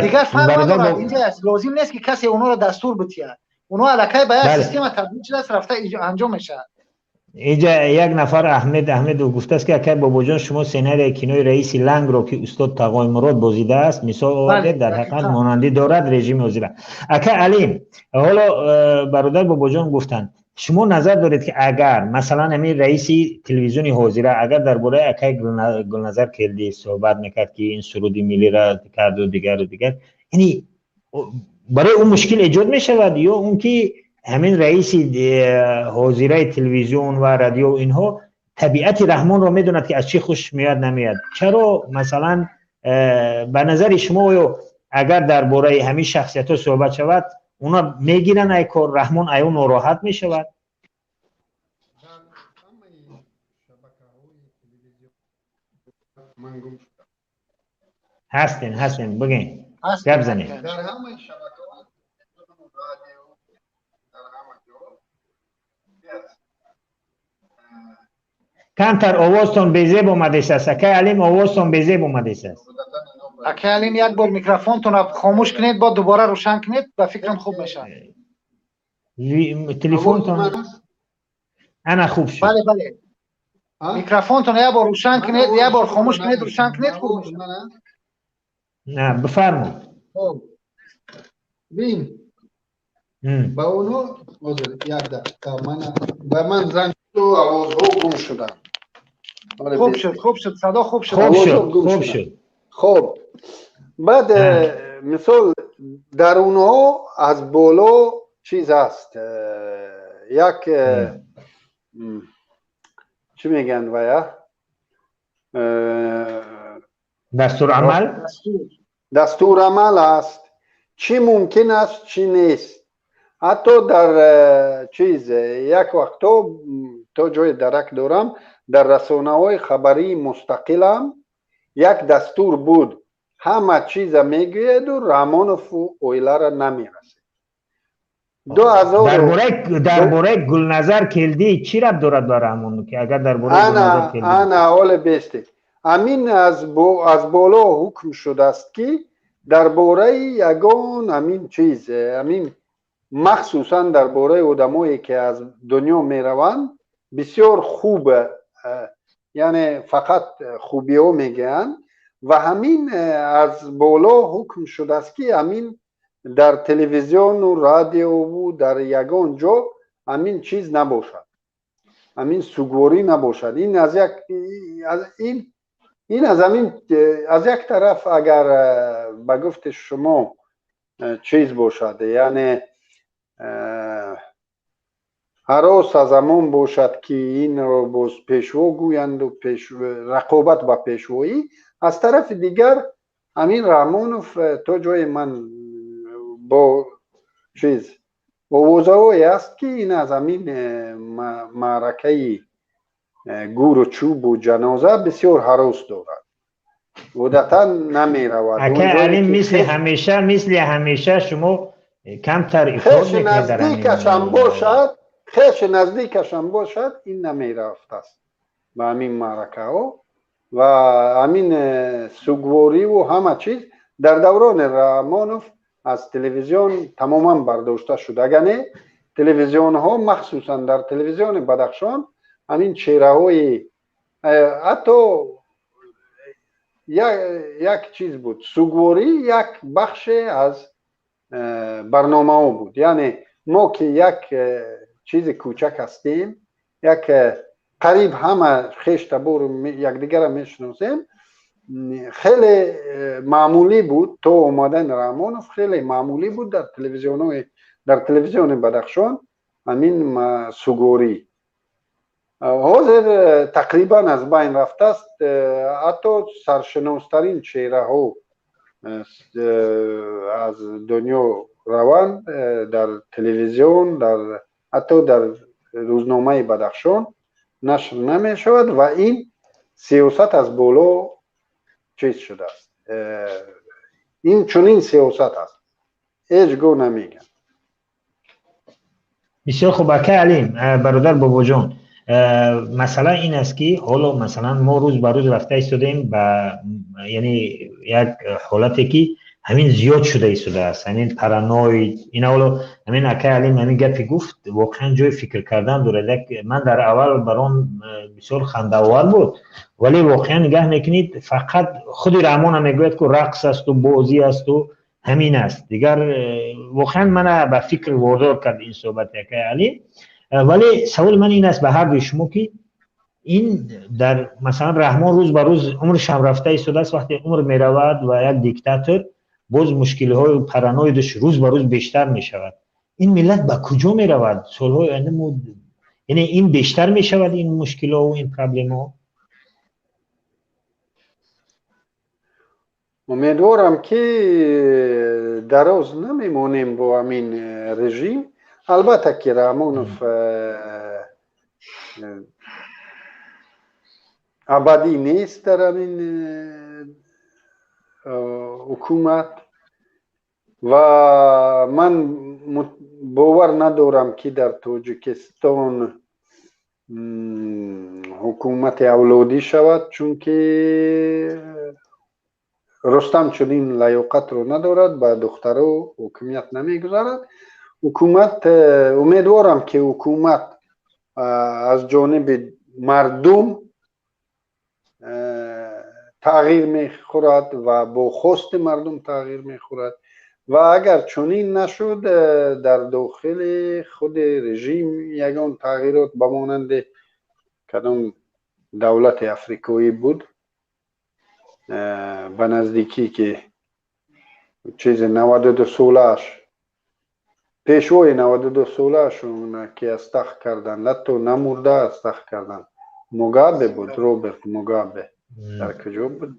Speaker 2: Дигар фарқ надорад, инҷа лозим нест, ки касе онҳоро дастур битиҳад, онҳо аллакай ба як система табдил шудааст, рафта анҷом мешавад.
Speaker 1: Инҷа як нафар, Аҳмед Аҳмедов, гуфтааст, ки акай Бобоҷон, шумо сценарияи кинои «Раиси Лангро», ки устод Тағой Мурод бозидааст, мисол овардед, дар ҳақиқат монандӣ дорад режими ҳозира. Ака Алим, ҳоло бародар Бобоҷон гуфтанд, шумо назар доред, ки агар, масалан, ҳамин раиси телевизиони ҳозира агар дар бораи акай Гулназар Келдӣ суҳбат мекард, ки ин суруди миллиро карду дигару дигар, яъне барои ӯ мушкил эҷод мешавад, ё он ки ҳамин раиси ҳозираи телевизион ва радио инҳо табиати Раҳмонро медонад, ки аз чӣ хуш меояд, намеояд? Чаро, масалан, ба назари шумо, оё агар дар бораи ҳамин шахсиятҳо суҳбат шавад, اونا میگیرن ای کار، رحمان ای اون ناراحت میشود؟
Speaker 3: در همه شبکه های تلویزیون من گم شدم.
Speaker 1: هستین، هستین، بگین، گپ زنین.
Speaker 3: در همه شبکه های رادیو، در همه جا
Speaker 1: Камтар овозтон безеб омадесааст. Акай Алим, овозтон безеб омадесааст.
Speaker 2: Акай Алим, як бор микрофонтонро хомӯш кунед, бо дубора рӯшан кунед, ба фикрам хуб мешавад.
Speaker 1: Телефонтон ана хуб шуд.
Speaker 2: Бале, бале. Микрофонтонро як бор рӯшан кунед, як бор хомӯш кунед, рӯшан кунед, хуб мешавад.
Speaker 1: На, бифармоед.
Speaker 3: Бин, ба онҳо ҳозир як дақиқа, ба ман занг, овозҳо гум шуданд.
Speaker 2: Хуб шуд, хуб шуд, садо хуб шуд.
Speaker 1: Хуб шуд, хуб шуд.
Speaker 3: Хуб, баъд мисол дар онҳо аз боло чиз аст, як чӣ мегӯянд вая?
Speaker 1: Дастурамал.
Speaker 3: Дастурамал аст, чӣ мумкин аст, чӣ нест. Ҳатто дар чиз як вақтҳо, то ҷое дарак дорам, дар расонаҳои хабарии мустақилам як дастур буд: ҳама чиза мегӯяду Раҳмонову оилара намерасед.
Speaker 1: Дар бораи Гулназар Келдӣ чӣ рабт дорад ба Раҳмонов, ки агар дар бораи Гулназар Келдӣ?
Speaker 3: Ана ҳоле бестед. Ҳамин аз боло ҳукм шудааст, ки дар бораи ягон ҳамин чиз, ҳамин махсусан дар бораи одамое ки аз дунё мераванд, бисёр хуб, яъне фақат хубиҳо мегӯянд. Ва ҳамин аз боло ҳукм шудааст, ки ҳамин дар телевизиону радиову дар ягон ҷо ҳамин чиз набошад, ҳамин сугворӣ набошад. Ин аз як ин аз ҳамин аз як тараф, агар ба гуфти шумо чиз бошад, яъне ҳарос аз ҳамон бошад, ки инро боз пешво гӯянду рақобат ба пешвоӣ, аз тарафи дигар ҳамин Раҳмонов, то ҷое ман бо чиз овозаҳое аст, ки ин аз ҳамин маъракаи гуру чӯбу ҷаноза бисёр ҳарос дорад, одатан намеравад.
Speaker 1: Акай Алим, мисли ҳамеша, мисли ҳамеша шумо камтар ифрот
Speaker 3: хеши наздикашам бошад, хеши наздикашам бошад, ин намерафтааст ба ҳамин маъракаҳо. Ва ҳамин сугвориву ҳама чиз дар даврони Раҳмонов аз телевизион тамоман бардошта шуд. Агар не, телевизионҳо, махсусан дар телевизиони Бадахшон, ҳамин чеҳраҳои ҳатто як чиз буд, сугворӣ як бахше аз барномаҳо буд. Яъне мо ки як чизи кӯчак ҳастем, як қариб ҳама хештабору якдигарро мешиносем, хеле маъмулӣ буд. То омадани Раҳмонов хеле маъмулӣ буд дар телевизионҳои, дар телевизиони Бадахшон ҳамин сугворӣ. Ҳозир тақрибан аз байн рафтааст. Ҳатто саршиностарин чеҳраҳо аз дунё раванд, дар телевизион, дар ҳатто дар рӯзномаи Бадахшон нашр намешавад. Ва ин сиёсат аз боло чиз шудааст, ин чунин сиёсат аст, ҳеҷ гоҳ намегӯям.
Speaker 1: Бисёр хуб, акай Алим, бародар Бобоҷон, масъала ин аст, ки ҳоло масалан мо рӯз ба рӯз рафта истодаем ба, яъне як ҳолате, ки ҳамин зиёд шуда истодааст, ҳамин параноид. Ина ҳоло ҳамин акай Алим ҳамин гапе гуфт, воқеан ҷои фикр кардан дорад. Як ман дар аввал бар он бисёр хандаовар буд, вале воқеан нигаҳ мекунед, фақат худи Раҳмона мегӯяд, ку рақс асту бозӣ асту ҳамин аст дигар. Воқеан мана ба фикр водор кард ин суҳбати акай Алим. Вале саволи ман ин аст ба ҳар дуи шумо, ки ин дар масалан Раҳмон рӯз ба рӯз умршам рафта истодааст. Вақте умр меравад ва як диктатор, боз мушкилиҳои параноидаш рӯз ба рӯз бештар мешавад. Ин миллат ба куҷо меравад солҳои оянда? Яъне ин бештар мешавад, ин мушкилову ин проблемаҳо.
Speaker 3: Умедворам, ки дароз намемонем бо ҳамин режим. Албатта ки Раҳмонов абадӣ нест дар ҳамин ҳукумат ва ман бовар надорам, ки дар Тоҷикистон Ҳукумати авлодӣ шавад, чунки Рустам чунин лаёқатро надорад, ба духтаро ҳукумият намегузарад. Ҳукумат, умедворам, ки ҳукумат аз ҷониби мардум тағйир мехӯрад ва бо хости мардум тағйир мехӯрад. Ва агар чунин нашуд, дар дохили худи режим ягон тағйирот ба монанди кадом давлати африкоӣ буд ба наздикӣ, ки чизи 92 солааш, пешвои 92 солаашон ки аз тахт карданд, ҳатто намурда аз тахт карданд, Мугабе буд, Роберт Мугабе, дар куҷо буд?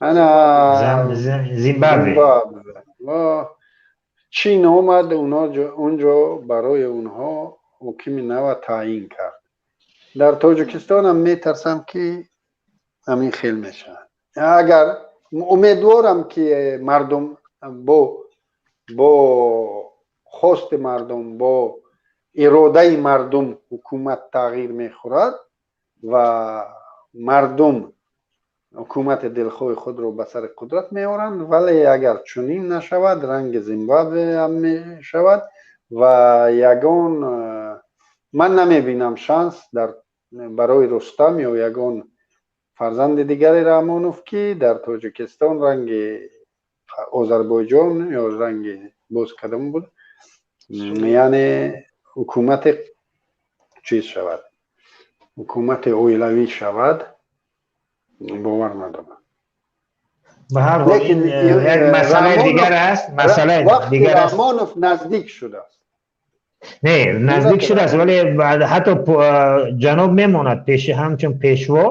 Speaker 3: Ана
Speaker 1: Зимбабве.
Speaker 3: Чин омад, унҷо барои онҳо ҳукими нава таъин кард. Дар Тоҷикистонам метарсам, ки ҳамин хел мешавад. Агар, умедворам, ки мардум бо хости мардум, бо иродаи мардум ҳукумат тағйир мехӯрад ва мардум ҳукумати дилхоҳи худро ба сари қудрат меоранд. Вале агар чунин нашавад, ранги Зимбабве ҳам мешавад ва ягон ман намебинам шанс дар барои Рустам ё ягон фарзанди дигари Раҳмонов, ки дар Тоҷикистон ранги Озарбойҷон ё ранги боз кадом буд, яъне ҳукумати чиз шавад, ҳукумати оилавӣ шавад, бовар надорам.
Speaker 1: Ба ҳар ҳол, як масъалаи дигар аст, масъалаи дигар аст.
Speaker 3: Раҳмонов наздик шудааст.
Speaker 1: Не, наздик шудааст, вале ҳатто ҷаноб мемонад пеши ҳамчун пешво.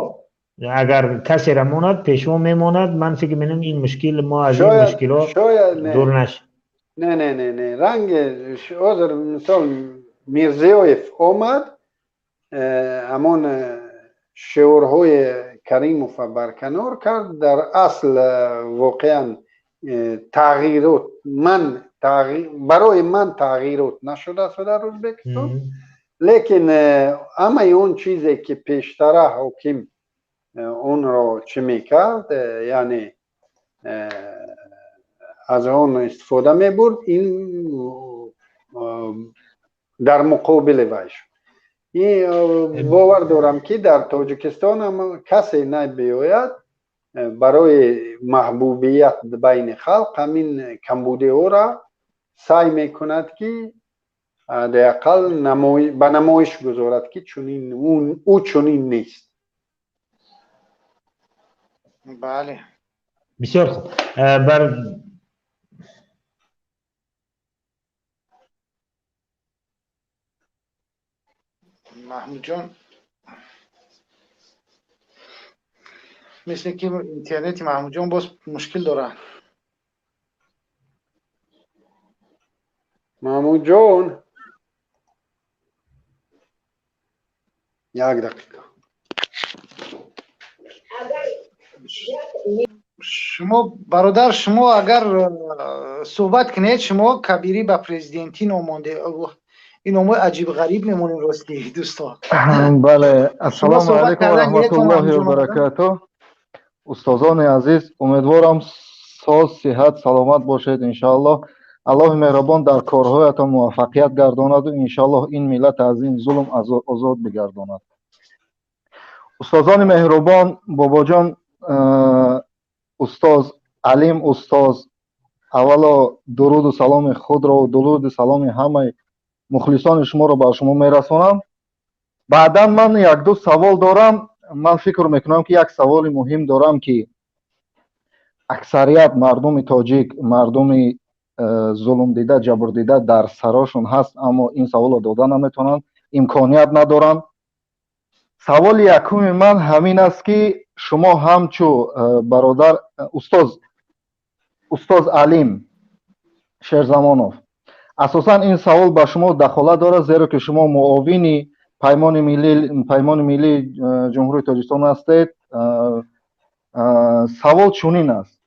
Speaker 1: Агар касеро монад, пешво мемонад. Ман фикр менам, ин мушкил мо аз ин мушкило дур наш
Speaker 3: Не, не, не, не, ранги ҳозир, мисол, Мирзиёев омад, ҳамон шиорҳои Каримова барканор кард. Дар асл, воқеан, тағйирот ман барои ман тағйирот нашудааст дар Ӯзбекистон, лекин ҳамаи он чизе, ки пештара ҳоким онро чӣ мекард, яъне аз он истифода мебурд, ин дар муқобили вай шуд. Бовар дорам, ки дар Тоҷикистон ҳам касе набиёяд, барои маҳбубият байни халқ ҳамин камбудиҳоро саъй мекунад, ки ҳадди ақал ба намоиш гузорад, ки чунин ӯ чунин нест.
Speaker 2: Бале.
Speaker 1: Бисёр хуб. Бар
Speaker 2: Маҳмудҷон, мисли ки интернети Маҳмудҷон боз мушкил дорад.
Speaker 3: Маҳмудҷон, як дақиқа.
Speaker 2: Шумо, бародар, шумо агар суҳбат кунед, шумо Кабирӣ ба президентӣ номонде, ин номои аҷиб ғариб мемонем, рости, дӯстон.
Speaker 5: Бале, ассалому алайкум ва раҳматуллоҳи ва баракатуҳ. Устозони азиз, умедворам, соз, сиҳат, саломат бошед. Иншоаллоҳ, Аллоҳи меҳрабон дар корҳоятон муваффақият гардонаду, иншоаллоҳ, ин миллат аз ин зулм озод бигардонад. Устозони меҳрубон, бобоҷон, устоз Алим, устоз, аввало дуруду саломи худро, дуруду саломи ҳамаи мухлисони шуморо ба шумо мерасонам. Баъдан ман якду савол дорам. Ман фикр мекунам, ки як саволи муҳим дорам, ки аксарият мардуми тоҷик, мардуми зулмдида, ҷабрдида дар сарошон ҳаст, аммо ин саволро дода наметавонанд, имконият надоранд. Саволи якуми ман ҳамин аст, ки шумо ҳамчу бародар устоз Алим Шерзамонов, асосан ин савол ба шумо дахолат дорад, зеро ки шумо муовини Паймони миллии Ҷумҳурии Тоҷикистон ҳастед. Савол чунин аст: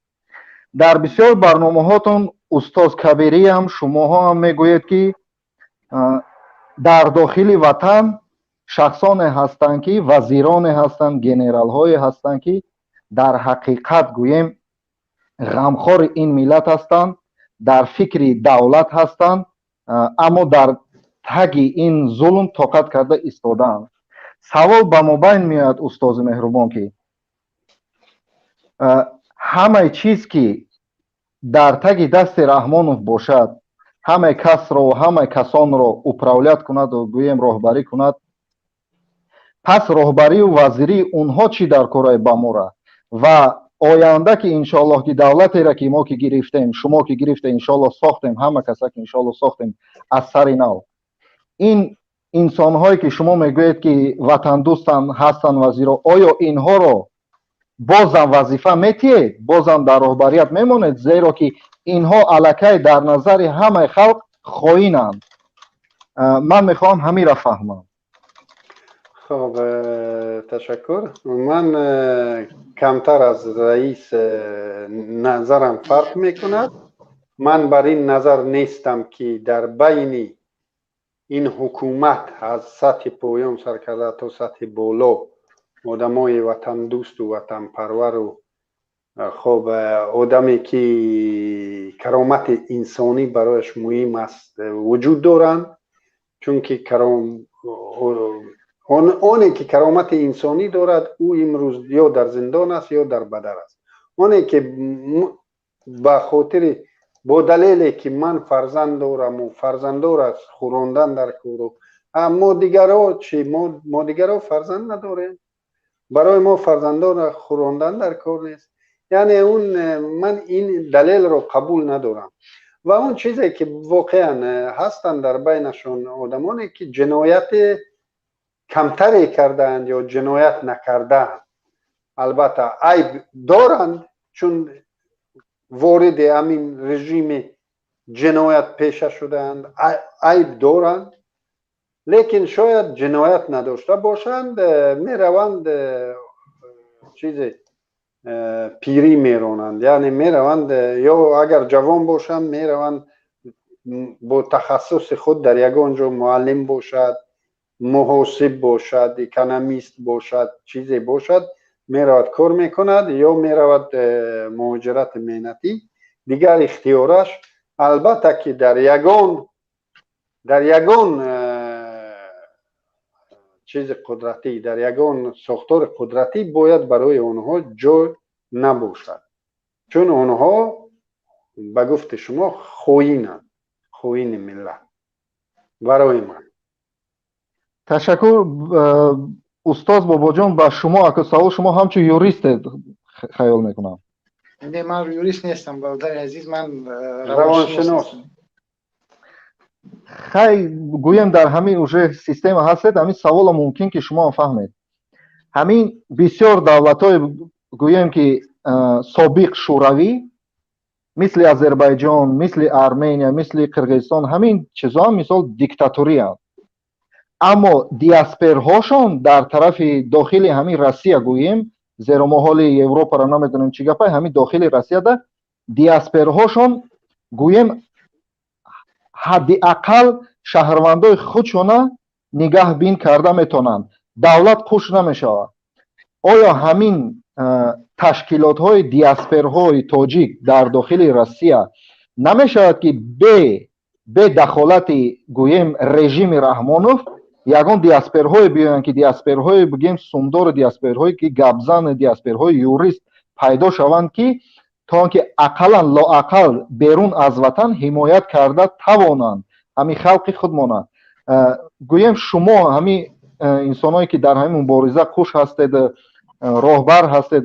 Speaker 5: дар бисёр барномаҳотон устоз Кабириам, шумоҳо ҳам мегӯед, ки дар дохили ватан Шахсоне ҳастанд, ки вазироне ҳастанд, генералҳое ҳастанд, ки дар ҳақиқат, гӯем, ғамхори ин миллат ҳастанд, дар фикри давлат ҳастанд, аммо дар таги ин зулм тоқат карда истодаанд. Савол ба мобайн меояд, устози меҳрубон, ки ҳамаи чиз, ки дар таги дасти Раҳмонов бошад, ҳамаи касро, ҳамаи касонро управлять кунаду, гӯем, роҳбарӣ кунад, пас роҳбарию вазирии онҳо чӣ дар кораи ба мора? Ва оянда ки, иншоаллоҳ, ки давлатеро ки мо ки гирифтем, шумо ки гирифте, иншоаллоҳ, сохтем, ҳама каса ки, иншоаллоҳ, сохтем аз сари нав, ин инсонҳое ки шумо мегӯед, ки ватандӯстанд, ҳастанд вазиро, оё инҳоро бозам вазифа метиҳед, бозам дар роҳбарият мемонед? Зеро ки инҳо аллакай дар назари ҳамаи халқ хоинанд. Ман мехоҳам ҳамира фаҳмам.
Speaker 3: Хоб, ташаккур. Ман камтар аз раис назарам фарқ мекунад. Ман бар ин назар нестам, ки дар байни ин ҳукумат аз сатҳи поён сар карда то сатҳи боло одамои ватандӯсту ватанпарвару, хоб, одаме ки каромати инсонӣ барояш муҳим аст, вуҷуд доранд, чунки оне ки каромати инсонӣ дорад, ӯ имрӯз ё дар зиндон аст, ё дар бадар аст. Оне ки ба хотири бо далеле ки ман фарзанд дораму фарзандор аст, хӯрондан дар кору, мо дигаро чӣ? Мо дигаро фарзанд надорем, барои мо фарзандонро хӯрондан дар кор нест. Яъне он ман ин далелро қабул надорам. Ва он чизе ки воқеан ҳастанд дар байнашон одамоне ки ҷинояти камтаре кардаанд ё ҷиноят накардаанд, албатта, айб доранд, чун вориди ҳамин режими ҷиноят пеша шудаанд, айб доранд, лекин шояд ҷиноят надошта бошанд, мераванд, чизе, пирӣ меронанд, яъне мераванд, ё агар ҷавон бошанд, мераванд бо тахассуси худ дар ягон ҷо муаллим бошад, муҳосиб бошад, экономист бошад, чизе бошад, меравад, кор мекунад ё меравад муҳоҷирати меҳнатӣ, дигар ихтиёраш. Албатта ки дар ягон чизи қудратӣ, дар ягон сохтори қудратӣ бояд барои онҳо ҷой набошад, чун онҳо, ба гуфти шумо, хоинанд, хоини миллат барои ман.
Speaker 5: Ташаккур, устоз Бобоҷон. Ба шумо ака савол. Шумо ҳамчун юристед, хаёл мекунам.
Speaker 2: Не, ман юрист нестам, бародари азиз, ман
Speaker 3: равоншинос.
Speaker 5: Хай, гӯем, дар ҳамин уже система ҳастед, ҳамин саволо мумкин ки шумо фаҳмед. Ҳамин бисёр давлатҳои, гӯем, ки собиқ шӯравӣ, мисли Озарбойҷон, мисли Армения, мисли Қирғизистон, ҳамин чизоам, мисол, диктатуриянд, аммо диасперҳошон дар тарафи дохили ҳамин Россия, гӯем, зеро мо ҳоли Европаро намедонем, чӣ гапай, ҳамин дохили Россияда диасперҳошон, гӯем, ҳадди ақал шаҳрвандои худшона нигаҳбин карда метавонанд, давлат қуш намешавад. Оё ҳамин ташкилотҳои диасперҳои тоҷик дар дохили Россия намешавад, ки бе дахолати, гӯем, режими Раҳмонов ягон диасперҳое биёянд, ки диасперҳое, бигӯем, сумдори диасперҳое, ки гапзан, диасперҳои юрист пайдо шаванд, ки то он ки ақаллан, лоақал берун аз ватан ҳимоят карда тавонанд ҳамин халқи худмона? Гӯем, шумо ҳамин инсоное ки дар ҳамин мубориза қуш ҳастед, роҳбар ҳастед,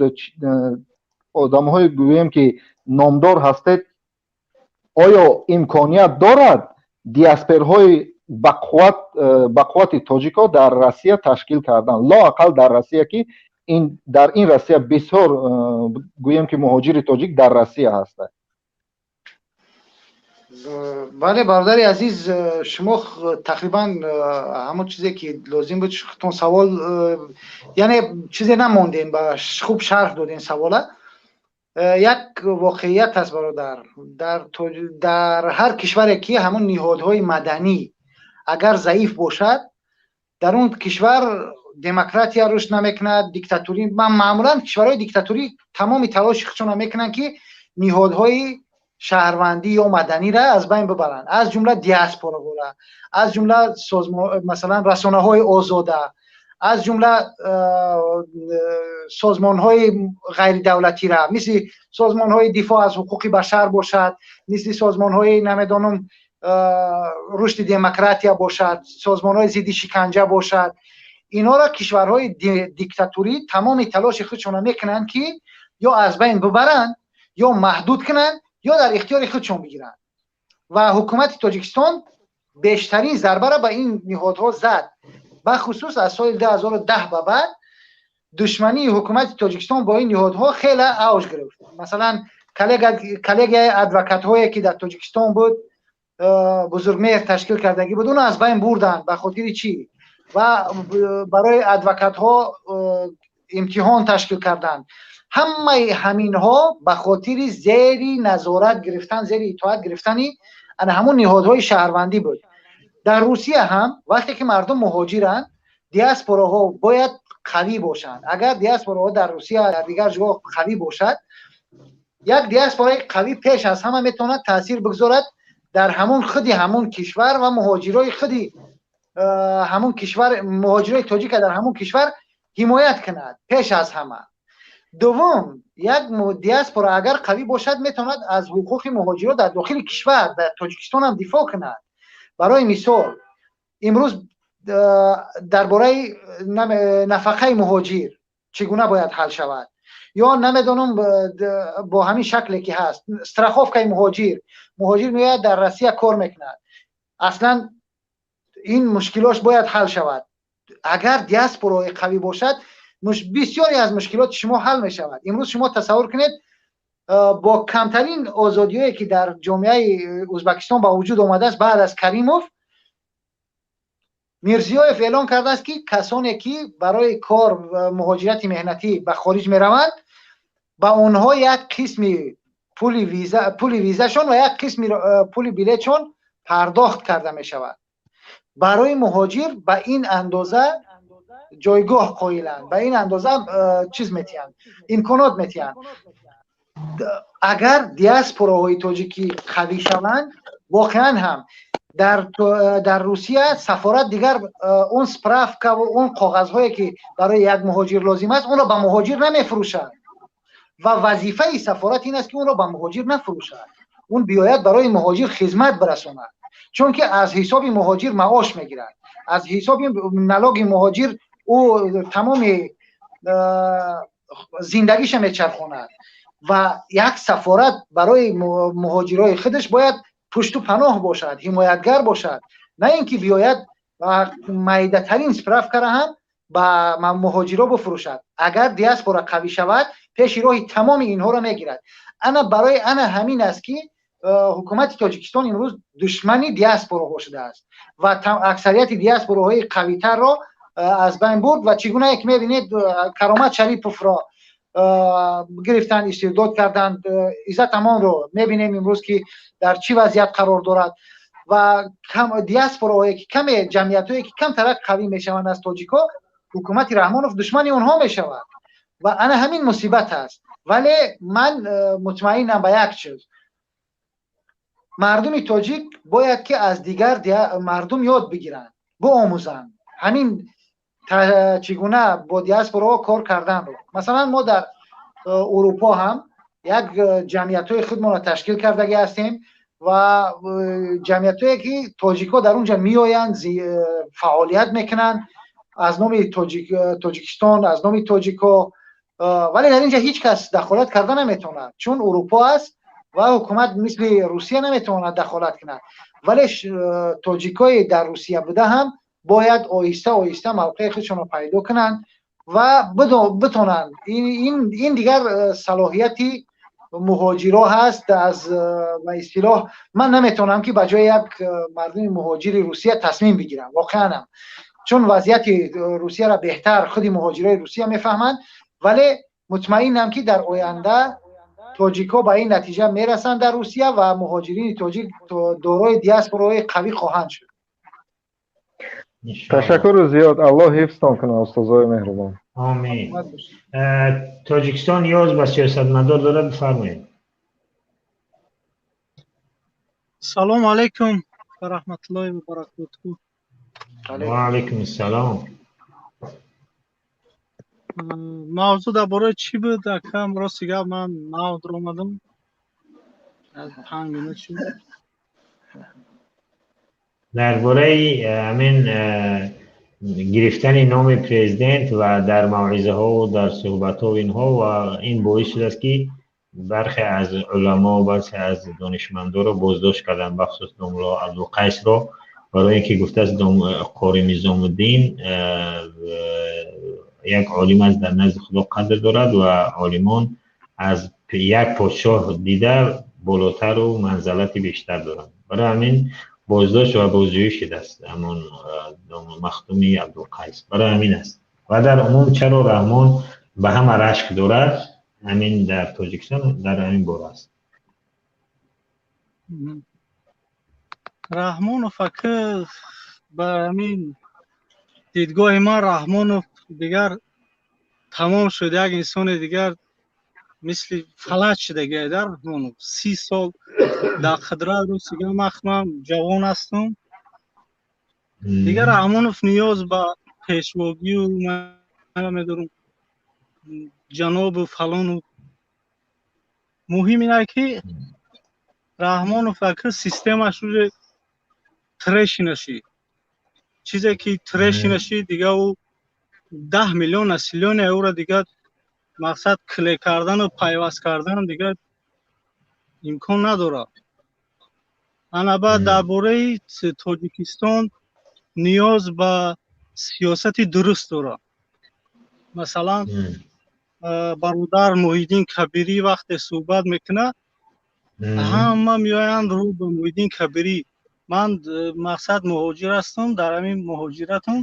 Speaker 5: одамҳое, гӯем, ки номдор ҳастед, оё имконият дорад диасперҳои ба қуввати тоҷикҳо дар Россия ташкил кардан, лоақал дар Россия, ки дар ин Россия бисёр, гӯем, ки муҳоҷири тоҷик дар Россия ҳастанд?
Speaker 2: Бале, бародари азиз, шумо тақрибан ҳамон чизе ки лозим буд, худтон савол, яъне чизе намондем, ба хуб шарҳ додем савола. Як воқеият аст, бародар: дар ҳар кишваре ки ҳамон ниҳодҳои маданӣ агар заиф бошад. Дар он кишвар демократия рушд намекунад, диктатурӣ. Маъмулан кишварҳои диктатурӣ тамоми талоши худшонро мекунанд, ки ниҳодҳои шаҳрвандӣ ё маданиро аз байн бибаранд, аз ҷумла диаспораҳоро, аз ҷумла масалан расонаҳои озода, аз ҷумла созмонҳои ғайридавлатира, мисли созмонҳои дифоъ аз ҳуқуқи башар бошад, мисли созмонҳои, намедонам, рушди демократия бошад, созмонҳои зидди шиканҷа бошад. Инҳоро кишварҳои диктатурӣ тамоми талоши худшонро мекунанд, ки ё аз байн бибаранд, ё маҳдуд кунанд, ё дар ихтиёри худшон бигиранд. Ва ҳукумати Тоҷикистон бештарин зарбаро ба ин ниҳодҳо зад. Бахусус аз соли 2010 ба баъд душмании ҳукумати Тоҷикистон бо ин ниҳодҳо хеле авҷ гирифт. Масалан, коллегияи адвокатҳое, ки дар Тоҷикистон буд, Бузургмеҳр ташкил кардагӣ буд, онро аз байн бурданд. Ба хотири чӣ? Ва барои адвокатҳо имтиҳон ташкил карданд. Ҳамаи ҳаминҳо ба хотири зери назорат гирифтан, зери итоат гирифтани ана ҳамун ниҳодҳои шаҳрвандӣ буд. Дар Русия ҳам вақте ки мардум муҳоҷиранд, диаспораҳо бояд қавӣ бошанд. Агар диаспораҳо дар Русия, дар дигар ҷо қавӣ бошад, як диаспораи қавӣ пеш аз ҳама метавонад таъсир бигзорад дар ҳамун худи ҳамун кишвар ва муҳоҷирои худи ҳамун кишвар, муҳоҷирои тоҷика дар ҳамун кишвар ҳимоят кунад пеш аз ҳама. Дуввум, як диаспора агар қавӣ бошад, метавонад аз ҳуқуқи муҳоҷирот дар дохили кишвар, дар Тоҷикистон ҳам дифоъ кунад. Барои мисол, имрӯз дар бораи нафақаи муҳоҷир чӣ гуна бояд ҳал шавад, ё намедонам, бо ҳамин шакле ки ҳаст, страховкаи муҳоҷир. Муҳоҷир меояд, дар Россия кор мекунад, аслан ин мушкилош бояд ҳал шавад. Агар диаспораи қавӣ бошад, бисёре аз мушкилоти шумо ҳал мешавад. Имрӯз шумо тасаввур кунед, бо камтарин озодиҳое, ки дар ҷомеаи Ӯзбекистон ба вуҷуд омадааст баъд аз Каримов, Мирзиёев эълон кардааст, ки касоне ки барои кор, муҳоҷирати меҳнатӣ ба хориҷ мераванд, ба онҳо як қисми пули виза, пули визашон ва як қисми пули билетшон пардохт карда мешавад. Барои муҳоҷир ба ин андоза ҷойгоҳ қоиланд, ба ин андоза чиз метиҳанд, имконот метиҳанд. Агар диаспораҳои тоҷикӣ қавӣ шаванд, воқеан ҳам дар Русия сафорат дигар он справка ва он коғазҳое, ки барои як муҳоҷир лозим аст, онро ба муҳоҷир намефурӯшад. Ва вазифаи сафорат ин аст, ки онро ба муҳоҷир нафурӯшад, он биёяд барои муҳоҷир хизмат бирасонад, чунки аз ҳисоби муҳоҷир маош мегирад, аз ҳисоби налоги муҳоҷир ӯ тамоми зиндагиша мечархонад. Ва як сафорат барои муҳоҷирои худаш бояд пушту паноҳ бошад, ҳимоятгар бошад, на ин ки биёяд ва майдатарин справкаро ҳам ба муҳоҷиро бифурӯшад. Агар диаспора қавӣ шавад, пеши роҳи тамоми инҳоро мегирад. Ана барои ана ҳамин аст, ки ҳукумати Тоҷикистон имрӯз душмани диаспораҳо шудааст ва аксарияти диаспораҳои қавитарро аз байн бурд. Ва чӣ гунае ки мебинед, Каромат Шариповро гирифтанд, истирдод карданд, Иззат Амонро мебинем имрӯз, ки дар чӣ вазъият қарор дорад. Ва диаспораҳое ки каме, ҷамъиятҳое ки камтарак қавӣ мешаванд аз тоҷикҳо, ҳукумати Раҳмонов душмани онҳо мешавад. Ва ана ҳамин мусибат аст. Вале ман мутмаинам ба як чиз: мардуми тоҷик бояд ки аз дигар мардум ёд бигиранд, биомӯзанд ҳамин чӣ гуна бо диаспораҳо кор карданро. Масалан, мо дар Урупо ҳам як ҷамъиятҳои худмонро ташкил кардагӣ ҳастем ва ҷамъиятҳое, ки тоҷикҳо дар он ҷо меоянд, фаъолият мекунанд аз номи Тоҷикистон, аз номи тоҷикҳо. Вале дар ин ҷо ҳеҷ кас дахолат карда наметавонад, чун Урупо аст ва ҳукумат мисли Русия наметавонад дахолат кунад. Вале тоҷикҳои дар Русия буда ҳам бояд оҳиста оҳиста мавқеи худшонро пайдо кунанд ва битонанд. Ин дигар салоҳияти муҳоҷиро ҳаст. Аз ба истилоҳ, ман наметавонам, ки ба ҷои як мардуми муҳоҷири Русия тасмим бигирам, воқеанам, чун вазъияти Русияро беҳтар худи муҳоҷирои Русия мефаҳманд. Вале мутмаинам, ки дар оянда тоҷикҳо ба ин натиҷа мерасанд дар Русия ва муҳоҷирини тоҷик дорои диаспораҳои қавӣ хоҳанд шуд.
Speaker 5: Ташаккури зиёд, Аллоҳ ҳифзтон кунад, устозои меҳрубон.
Speaker 1: Омин. Тоҷикистон ниёз ба сиёсатмадор дорад, бифармоед.
Speaker 6: Салому алайкум ва раҳматуллоҳи ва баракотуҳ.
Speaker 1: Ва алайкум ассалом.
Speaker 6: Мавзӯъ дар бораи чӣ буд, акам? Рости гап, ман нав даромадам, аз 5 минут шуд.
Speaker 1: Дар бораи ҳамин гирифтани номи президент ва дар мавъизаҳо, дар суҳбатҳо, инҳо, ва ин боис шудааст, ки бархе аз уламо, бархе аз донишмандоро боздошт карданд, бахусус домулло Абдулқайсро, барои ин ки гуфтааст, Қори Низомуддин як олим аст, дар назди Худо қадр дорад ва олимон аз як подшоҳ дида болотару манзалати бештар доранд. Барои ҳамин боздошт ва бозҷӯӣ шудааст ҳамон Махдуми Абдулқайс. Барои ҳамин аст. Ва дар умум, чаро Раҳмон ба ҳама рашк дорад, ҳамин дар Тоҷикистон дар ҳамин бора аст.
Speaker 6: Раҳмонов ака, ба ҳамин дидгоҳи ман, Раҳмонов дигар тамом шуд, як инсони дигар мисли фалаҷ шудагиай дар Раҳмонов. 30 сол дар қудрат. Ростига, ман ҷавон ҳастам, дигар Раҳмонов ниёз ба пешвогию, намедонам, ҷанобу фалону. Муҳим ин ки Раҳмонов ака системаш уже трещина шид. Чизе ки трещина шид, дига ӯ 10 миллион населения ӯра дигар мақсад клей кардану пайваст кардан дигар имкон надорад. Ана баъд дар бораи Тоҷикистон ниёз ба сиёсати дуруст дорад. Масалан, бародар Муҳиддин Кабирӣ вақте суҳбат мекунад, ҳама меоянд рӯ ба Муҳиддин Кабирӣ. Ман мақсад муҳоҷир ҳастам, дар ҳамин муҳоҷиратам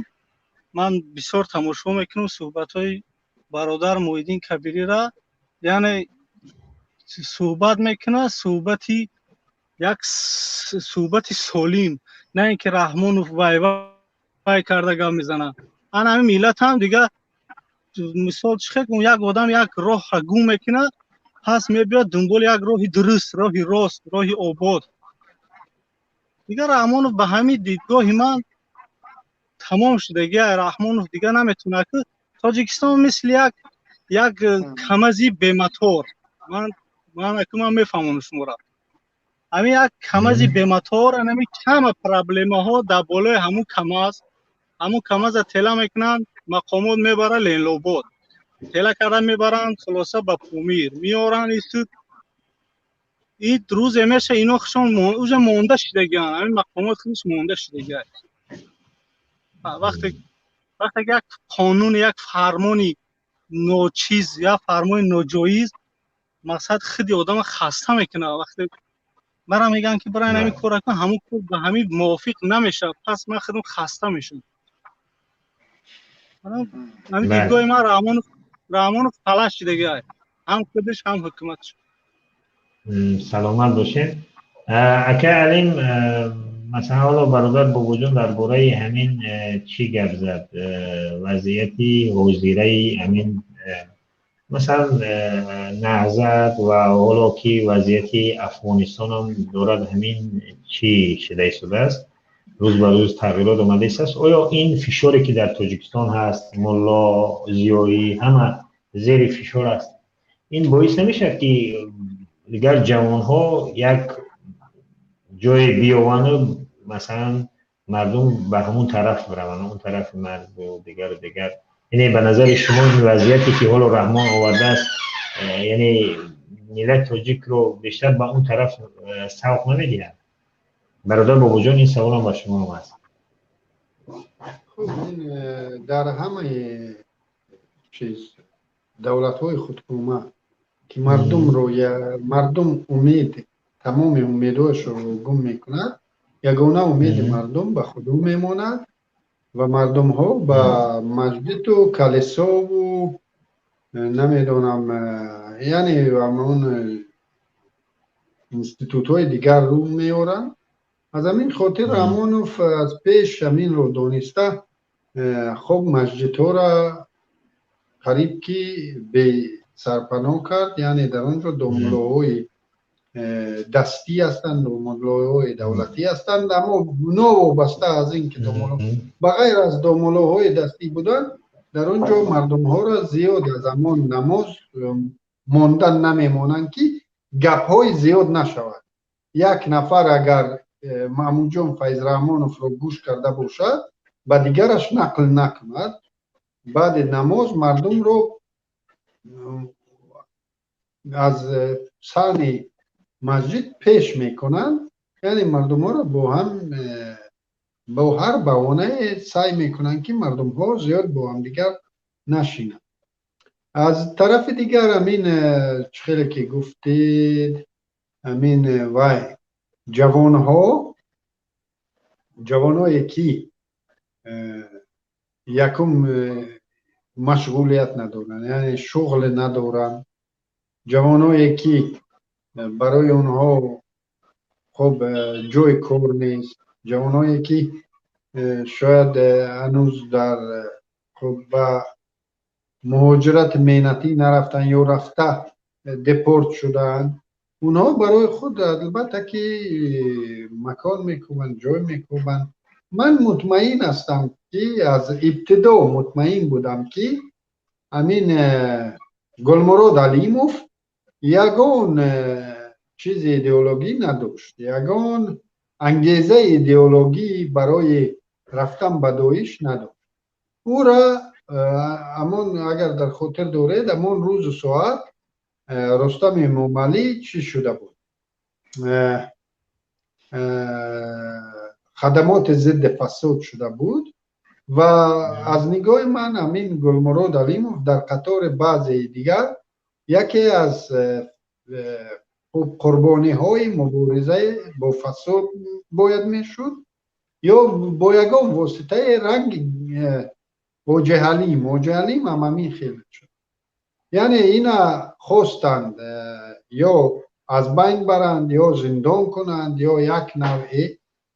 Speaker 6: ман бисёр тамошо мекунам суҳбатҳои бародар Муҳиддин Кабириро. Яъне суҳбат мекунад, суҳбати як суҳбати солим, на ин ки Раҳмонов вай вай карда гап мезанад. Ана ҳамин миллат ҳам дигар, мисол, чӣ хел, як одам як роҳро гум мекунад, пас мебиёд дунболи як роҳи дуруст, роҳи рост, роҳи обод. Дигар Раҳмонов ба ҳамин дидгоҳи ман тамом шудагия. Раҳмонов дигар наметавонад, ки Тоҷикистон мисли як камази бемотор. Ман мефаҳмонам шуморо, ҳамин як камази бемотор, анами кама проблемаҳо дар болои ҳамун камаз. Ҳамун камаза тела мекунанд, мақомот мебарад Ленинобод, тела карда мебаранд, хулоса, ба Помир меоранд. Истуд ид рӯзе меша, ино хушон уже монда шудагианд, ҳамин мақомот худаш монда шудагиа. Вақте як қонун, як фармони ночиз, як фармони ноҷоиз, мақсад худи одама хаста мекунад. Вақте мара мегӯянд, ки бира ҳамин кора кун, ҳамун кор ба ҳамин мувофиқ намешавад, пас ман худам хаста мешавам. Ҳамин дидгоҳи ман, Раҳмонов фалаҷ шудагиа, ҳам худаш, ҳам ҳукуматш.
Speaker 1: Саломат бошед, ака Алим. Масалан, ҳоло бародар Бобоҷон дар бораи ҳамин чӣ гап зад, вазъияти ҳозираи ҳамин, масалан, наҳзат ва ҳоло ки вазъияти Афғонистонам дорад, ҳамин чӣ шуда истодааст, рӯз ба рӯз тағйирот омада истааст. Оё ин фишоре, ки дар Тоҷикистон ҳаст, мулло, зиёӣ, ҳама зери фишор аст, ин боис намешавад, ки дигар ҷавонҳо як ҷое биёванду, масалан, мардум ба ҳамун тараф раванд, он тарафи марзу дигару дигар? Яъне, ба назари шумо, ин вазъияте, ки ҳоло Раҳмон овардааст, яъне миллати тоҷикро бештар ба он тараф савқ намедиҳад? Бародар Бобоҷон, ин саволам ба шумо ҳам аст.
Speaker 3: Хуб, ин дар ҳамаи чиз давлатҳои худкома, ки мардумро, мардум умед, тамоми умедҳояшро гум мекунад, ягона умеди мардум ба худо мемонад ва мардумҳо ба масҷиду калисову, намедонам, яъне ҳамон институтҳои дигар рӯ меоранд. Аз ҳамин хотир Раҳмонов аз пеш ҳаминро дониста, хоб, масҷидҳоро қариб ки бесарпаноҳ кард, яъне дар он ҷо домуллоҳои дастӣ ҳастанд, домуллоҳои давлатӣ ҳастанд, аммо новобаста аз ин ки домулло, ба ғайр аз домуллоҳои дастӣ буданд, дар он ҷо мардумҳоро зиёд аз ҳамон намоз мондан намемонанд, ки гапҳои зиёд нашавад. Як нафар агар Маъмудҷон Файзраҳмоновро гӯш карда бошад, ба дигараш нақл накунад. Баъди намоз мардумро аз саҳни масҷид пеш мекунанд, яъне мардумҳоро бо ҳам бо ҳар баҳонае саъй мекунанд, ки мардумҳо зиёд бо ҳамдигар нашинанд. Аз тарафи дигар, ҳамин чӣ хеле ки гуфтед, ҳамин вай ҷавонҳо, ҷавоное ки якум машғулият надоранд, яъне шуғл надоранд, ҷавоное ки барои онҳо хуб ҷои кор нест, ҷавоное ки шояд ҳанӯз дар хуб ба муҳоҷирати меҳнатӣ нарафтанд ё рафта депорт шудаанд, онҳо барои худ албатта ки макон мекӯбанд, ҷой мекӯбанд. Ман мутмаин ҳастам, ки аз ибтидо мутмаин будам, ки ҳамин Гулмурод Алимов ягон чизи идеологӣ надошт, ягон ангезаи идеологӣ барои рафтан ба Доиш надошт. Ӯра ҳамон, агар дар хотир доред, ҳамон рӯзу соат Рустам Эмомалӣ чӣ шуда буд, хадамоти зидди фасод шуда буд, ва аз нигоҳи ман ҳамин Гулмурод Алимов дар қатори баъзеи дигар яке аз қурбониҳои мубориза бо фасод бояд мешуд ё бо ягон воситаи ранги Ҳоҷиҳалим. Ҳоҷиҳалим ҳам ҳамин хел шуд, яъне ина хостанд ё аз байн баранд, ё зиндон кунанд, ё як навъе.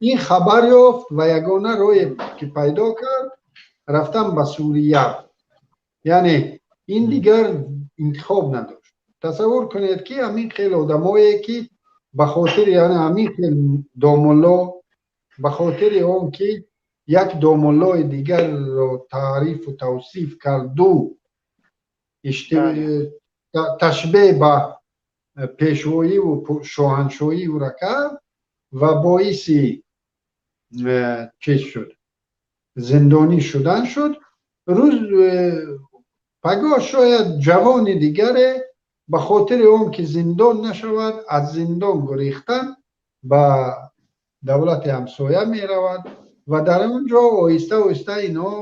Speaker 3: Ин хабар ёфт ва ягона роҳе ки пайдо кард, рафтан ба Сурия. Яъне ин дигар интихоб надошт. Тасаввур кунед, ки ҳамин хел одамое ки ба хотири, яъне ҳамин хел домулло ба хотири он ки як домуллои дигарро таърифу тавсиф карду ташбеҳ ба пешвоиву шоҳаншоҳӣ ӯра кард ва боиси чиз шуд, зиндонӣ шудан шуд, рӯз пагоҳ шояд ҷавони дигаре ба хотири он ки зиндон нашавад, аз зиндон гурехтан ба давлати ҳамсоя меравад ва дар он ҷо оҳиста оҳиста инҳо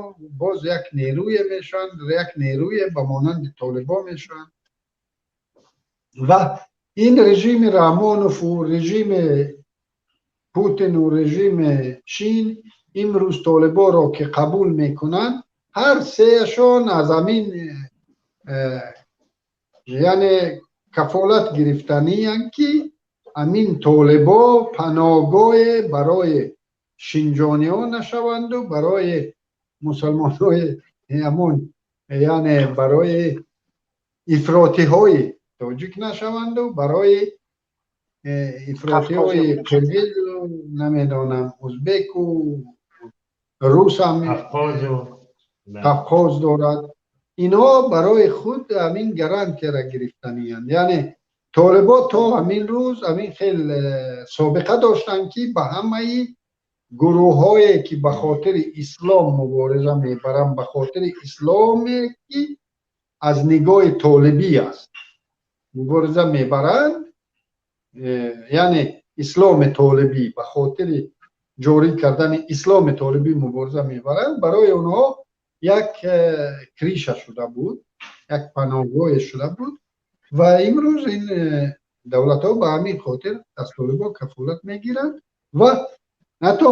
Speaker 3: боз як нерӯе мешаванд, як нерӯе ба монанди толибо мешаванд. Ва ин режими Раҳмонову режими Путину режими Чин имрӯз толиборо ки қабул мекунанд, ҳар сеяшон аз ҳамин яъне кафолат гирифтаниянд, ки ҳамин толибо паноҳгоҳе барои шинҷониҳо нашаванду барои мусалмонҳои ҳамон, яъне барои ифротиҳои тоҷик нашаванду барои ифротиҳои қирғизу, намедонам, узбеку русам Қавқоз дорад. Инҳо барои худ ҳамин гарантияра гирифтаниянд. Яъне толибо то ҳамин рӯз ҳамин хел собиқа доштанд, ки ба ҳамаи гурӯҳҳое ки ба хотири ислом мубориза мебаранд, ба хотири исломе ки аз нигоҳи толибӣ аст мубориза мебаранд, яъне исломи толибӣ, ба хотири ҷорӣ кардани исломи толибӣ мубориза мебаранд, барои онҳо як крыша шуда буд, як паноҳгоҳе шуда буд. Ва имрӯз ин давлатҳо ба ҳамин хотир аз толибо кафолат мегиранд ва ҳатто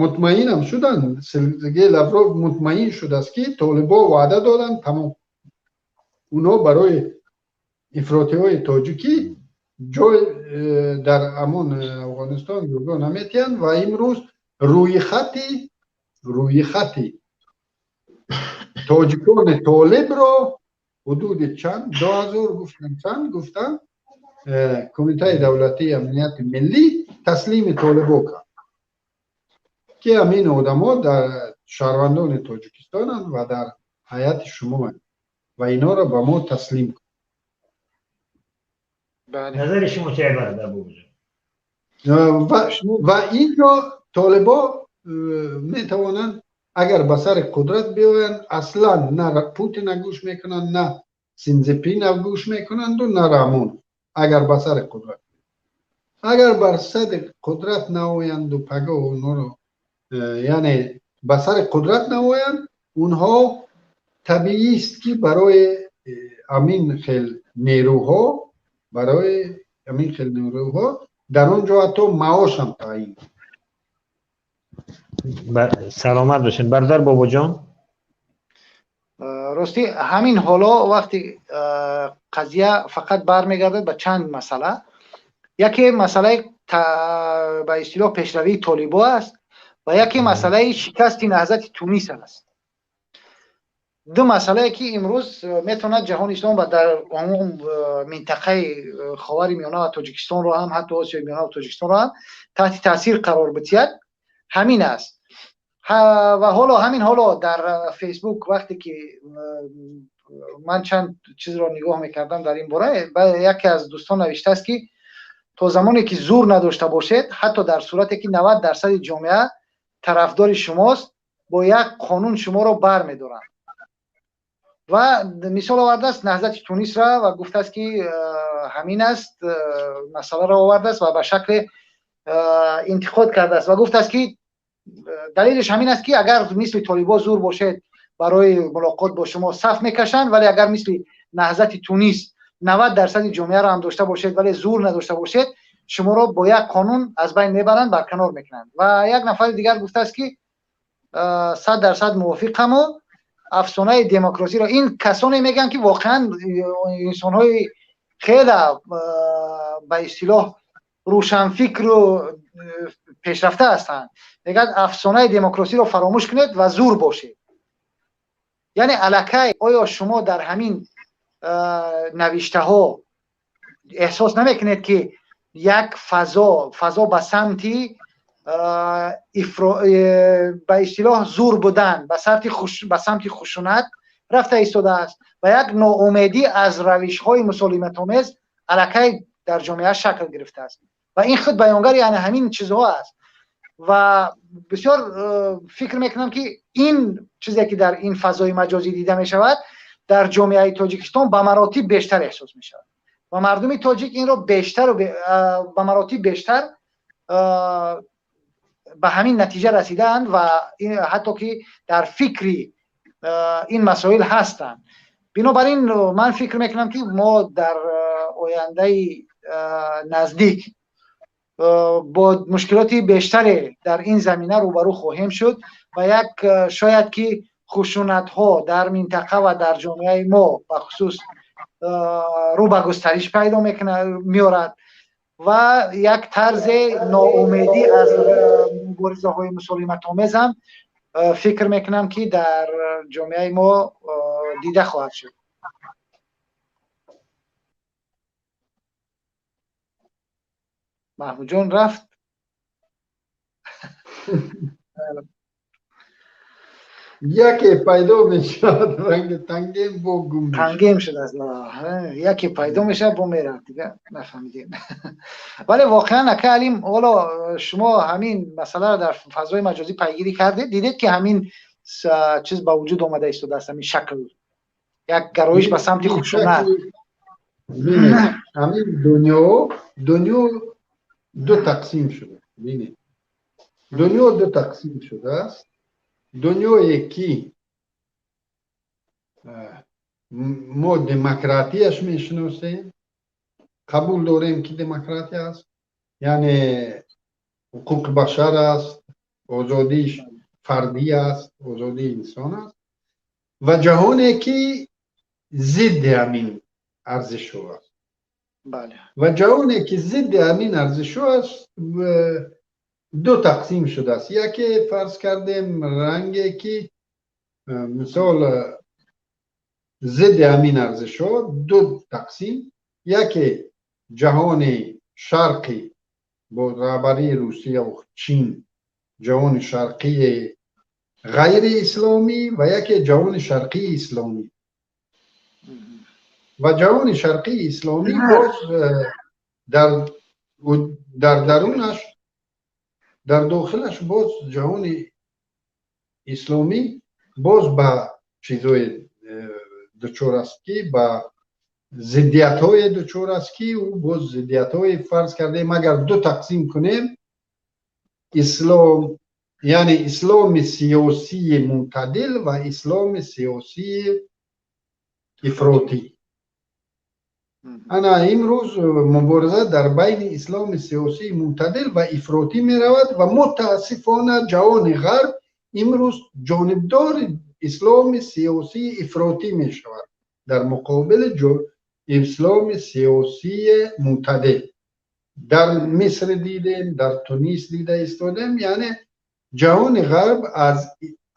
Speaker 3: мутмаинам шуданд. Сергей Лавров мутмаин шудааст, ки толибо ваъда доданд, тамом, онҳо барои ифротиҳои тоҷикӣ ҷой Дар ҳамон Афғонистон ҷойгоҳ наметиҳанд ва имрӯз рӯйхати тоҷикони толибро ҳудуди чанд 2000 гуфтан, чанд гуфтан, Кумитаи давлатии амнияти миллӣ таслими толибо кард, ки ҳамин одамо дар шаҳрвандони Тоҷикистонанд ва дар ҳайати шумоанд ва инҳоро ба мо таслим кун.
Speaker 1: Назари шумо чӣ бародар Бобоҷон?
Speaker 3: Ва инҷо толибо метавонанд, агар ба сари қудрат биёянд, аслан на Путина гӯш мекунанд, на Синзипина гӯш мекунанду на Раҳмон. Агар ба сари қудрат, агар бар сари қудрат наоянду пагоҳ онҳоро, яъне ба сари қудрат наоянд, онҳо табиист, ки барои ҳамин хел нерӯҳо, барои ҳамин хел нерӯҳо дар он ҷо ҳатто маошам таъин.
Speaker 1: Саломат бошед, бародар Бобоҷон.
Speaker 2: Ростӣ, ҳамин ҳоло вақти қазия фақат бармегардад ба чанд масъала. Яке масъалаи ба истилоҳ пешравии толибо аст ва яке масъалаи шикасти Наҳзати Тунис аст. Ду масъалае, ки имрӯз метавонад ҷаҳони ислом ва дар умум минтақаи Ховари Миёна ва Тоҷикистонро ҳам, ҳатто Осиёи Миёна ва Тоҷикистонро ҳам таҳти таъсир қарор бидиҳад, ҳамин аст. Ва ҳоло, ҳамин ҳоло дар Фейсбук вақте ки ман чанд чизро нигоҳ мекардам дар ин бора, яке аз дӯстон навиштааст, ки то замоне ки зур надошта бошед, ҳатто дар сурате ки 90% ҷомеа тарафдори шумост, бо як қонун шуморо бар медоранд. Ва мисол овардааст Наҳзати Тунисра ва гуфтааст, ки ҳамин аст, масъаларо овардааст ва ба шакле интиқод кардааст ва гуфтааст, ки далелиш ҳамин аст, ки агар мисли толибо зур бошед, барои мулоқот бо шумо саф мекашанд, вале агар мисли Наҳзати Тунис 90% ҷомеаро ҳам дошта бошед, вале зур надошта бошед, шуморо бо як қонун аз байн мебаранд, барканор мекунанд. Ва як нафари дигар гуфтааст, ки 100% мувофиқаму афсонаи демократиро ин касоне мегӯянд, ки воқеан инсонҳои хеле ба истилоҳ рӯшанфикру пешрафта ҳастанд. Мегӯяд, афсонаи демократиро фаромӯш кунед ва зур бошед. Яъне аллакай оё шумо дар ҳамин навиштаҳо эҳсос намекунед, ки як фазо ба самти ба истилоҳ зур будан, ба самти хушунат рафта истодааст ва як ноумедӣ аз равишҳои мусолиматомез аллакай дар ҷомеа шакл гирифтааст ва ин худ баёнгари ана ҳамин чизҳо аст. Ва бисёр фикр мекунам, ки ин чизе, ки дар ин фазои маҷозӣ дида мешавад, дар ҷомеаи Тоҷикистон ба маротиб бештар эҳсос мешавад ва мардуми тоҷик инро бештару ба маротиб бештар ба ҳамин натиҷа расидаанд ва ҳатто ки дар фикри ин масоил ҳастанд. Бинобар ин ман фикр мекунам, ки мо дар ояндаи наздик бо мушкилоти бештаре дар ин замина рӯбарӯ хоҳем шуд ва як шояд ки хушунатҳо дар минтақа ва дар ҷомеаи мо бахусус рӯ ба густариш пайдо мекунад, меорад ва як тарзе ноумедӣ аз муборизаҳои мусолиматомез ҳам фикр мекунам, ки дар ҷомеаи мо дида хоҳад шуд. Маҳмудҷон рафт.
Speaker 3: Яке пайдо мешавад, ранги тангем бо гум.
Speaker 2: Тангем шудааст, яке пайдо мешавад, бо меравад, дига нафаҳмидем. Вале воқеан, ака Алим, ҳоло шумо ҳамин масъаларо дар фазои маҷозӣ пайгирӣ кардед, дидед, ки ҳамин чиз ба вуҷуд омада истодааст, ҳамин шакл як гароиш ба самти хушунат.
Speaker 3: Ҳамин дунё ду тақсим шуда. Бинед, дунё ду тақсим шудааст: дунёе, ки мо демократияш мешиносем, қабул дорем, ки демократия аст, яъне ҳуқуқи башар аст, озодии фардӣ аст, озодии инсон аст, ва ҷаҳоне, ки зидди ҳамин арзишҳо аст. Ва ҷавоне ки зидди ҳамин арзишҳо аст, ду тақсим шудааст. Яке, фарз кардем, ранге ки, мисол, зидди ҳамин арзишҳо ду тақсим: яке ҷаҳони шарқӣ бо раҳбарии Русия ва Чин, ҷаҳони шарқии ғайри исломӣ, ва яке ҷаҳони шарқии исломӣ. Ва ҷаҳони шарқии исломӣ боз дар дарунаш, дар дохилаш боз ҷаҳони исломӣ боз ба чизҳое дучор аст, ки ба зиддиятҳое дучор аст, ки ӯ боз зиддиятҳои, фарз кардем, агар ду тақсим кунем, ислом, яъне исломи сиёсии мӯътадил ва исломи сиёсии ифротӣ. Ана имрӯз мубориза дар байни исломи сиёсии мӯътадил ва ифротӣ меравад ва мутаассифона ҷаҳони ғарб имрӯз ҷонибдори исломи сиёсии ифротӣ мешавад дар муқобили исломи сиёсии мӯътадил. Дар Миср дидем, дар Тунис дида истодем. Яъне ҷаҳони ғарб аз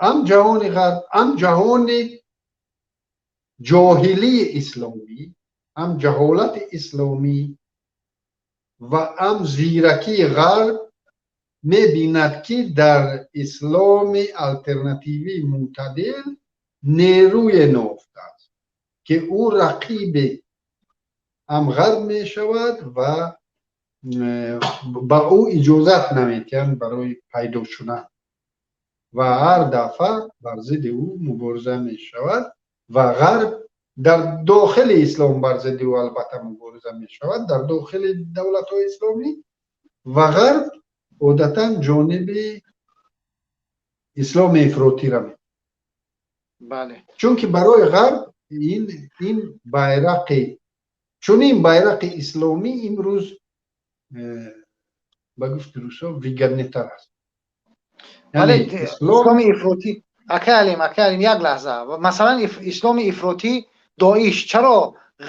Speaker 3: ҳам ҷаҳони ғарб, ҳам ҷаҳони ҷоҳилии исломӣ, ҳам ҷаҳолати исломӣ ва ҳам зиракии ғарб мебинад, ки дар исломи алтернативии мӯътадил нерӯе нофта аст, ки ӯ рақиби ҳам ғарб мешавад ва ба ӯ иҷозат наметиҳанд барои пайдо шудан, ва ҳар дафъа бар зидди ӯ мубориза мешавад. Ва ғарб дар дохили ислом бар зидди ӯ албатта мубориза мешавад, дар дохили давлатҳои исломӣ, ва ғарб одатан ҷониби исломи ифротиро чунки барои ғарб ин байрақи, чунин байрақи исломӣ имрӯз, ба гуфти русо, выгоднетар аст.
Speaker 2: Исломи ифротӣ, акай Алим, акай Алим, як лаҳза. Масалан, исломи ифротӣ, Доиш, чаро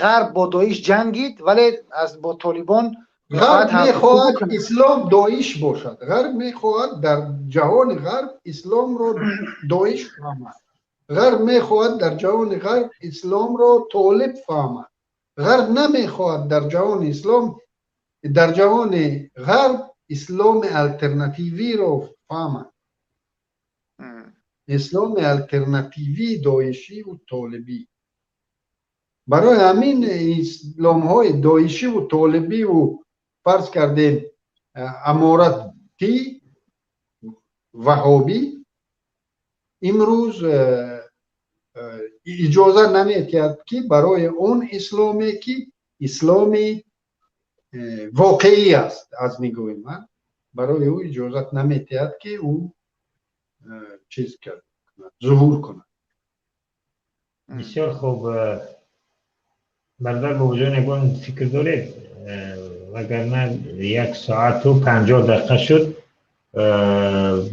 Speaker 2: ғарб бо Доиш ҷангид, вале аз бо Толибон?
Speaker 3: Ғарб мехоҳад ислом Доиш бошад. Ғарб мехоҳад дар ҷаҳони ғарб исломро Доиш фаҳмад. Ғарб мехоҳад дар ҷаҳони ғарб исломро Толиб фаҳмад. Ғарб намехоҳад дар ҷаҳони ислом, дар ҷаҳони ғарб исломи алтернативиро фаҳмад, исломи алтернативии доишиву толибӣ. Барои ҳамин исломҳои доишиву толибиву, фарз кардем, аморатӣ, ваҳобӣ имрӯз иҷоза наметиҳад, ки барои он исломе, ки исломи воқеӣ аст аз нигоҳи ман, барои ӯ иҷозат наметиҳад, ки ӯ чиз зуҳур кунад.
Speaker 1: Бисёр хуб. Бародар Бобоҷон, ягон фикр доред? Вагарна 1 соату 50 дақиқа шуд,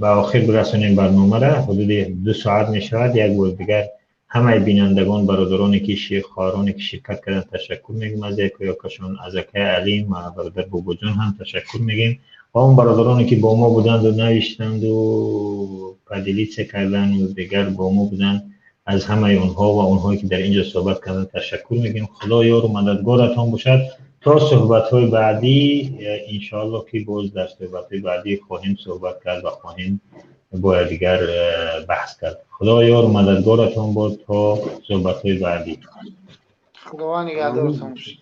Speaker 1: ба охир бирасонем барномара, ҳудуди 2 соат мешавад. Як бор дигар ҳамаи бинандагон, бародароне ки, хоҳароне ки ширкат карданд, ташаккур мегӯем аз яку якашон. Аз акаи Алим ва бародар Бобоҷон ҳам ташаккур мегӯем ва он бародароне ки бо мо буданду навиштанду поделиться карданду дигар бо мо буданд, аз ҳамаи онҳо ва онҳое ки дар ин ҷо суҳбат карданд ташаккур мегӯем. Худо ёру мададгоратон бошад то суҳбатҳои баъдӣ. Иншоалло, ки боз дар суҳбатҳои баъдӣ хоҳем суҳбат кард ва хоҳем бо якдигар баҳс кард. Худо ёру мададгоратон бод то суҳбатҳои баъдӣ.
Speaker 2: Худованд нигаҳдоратон бошад.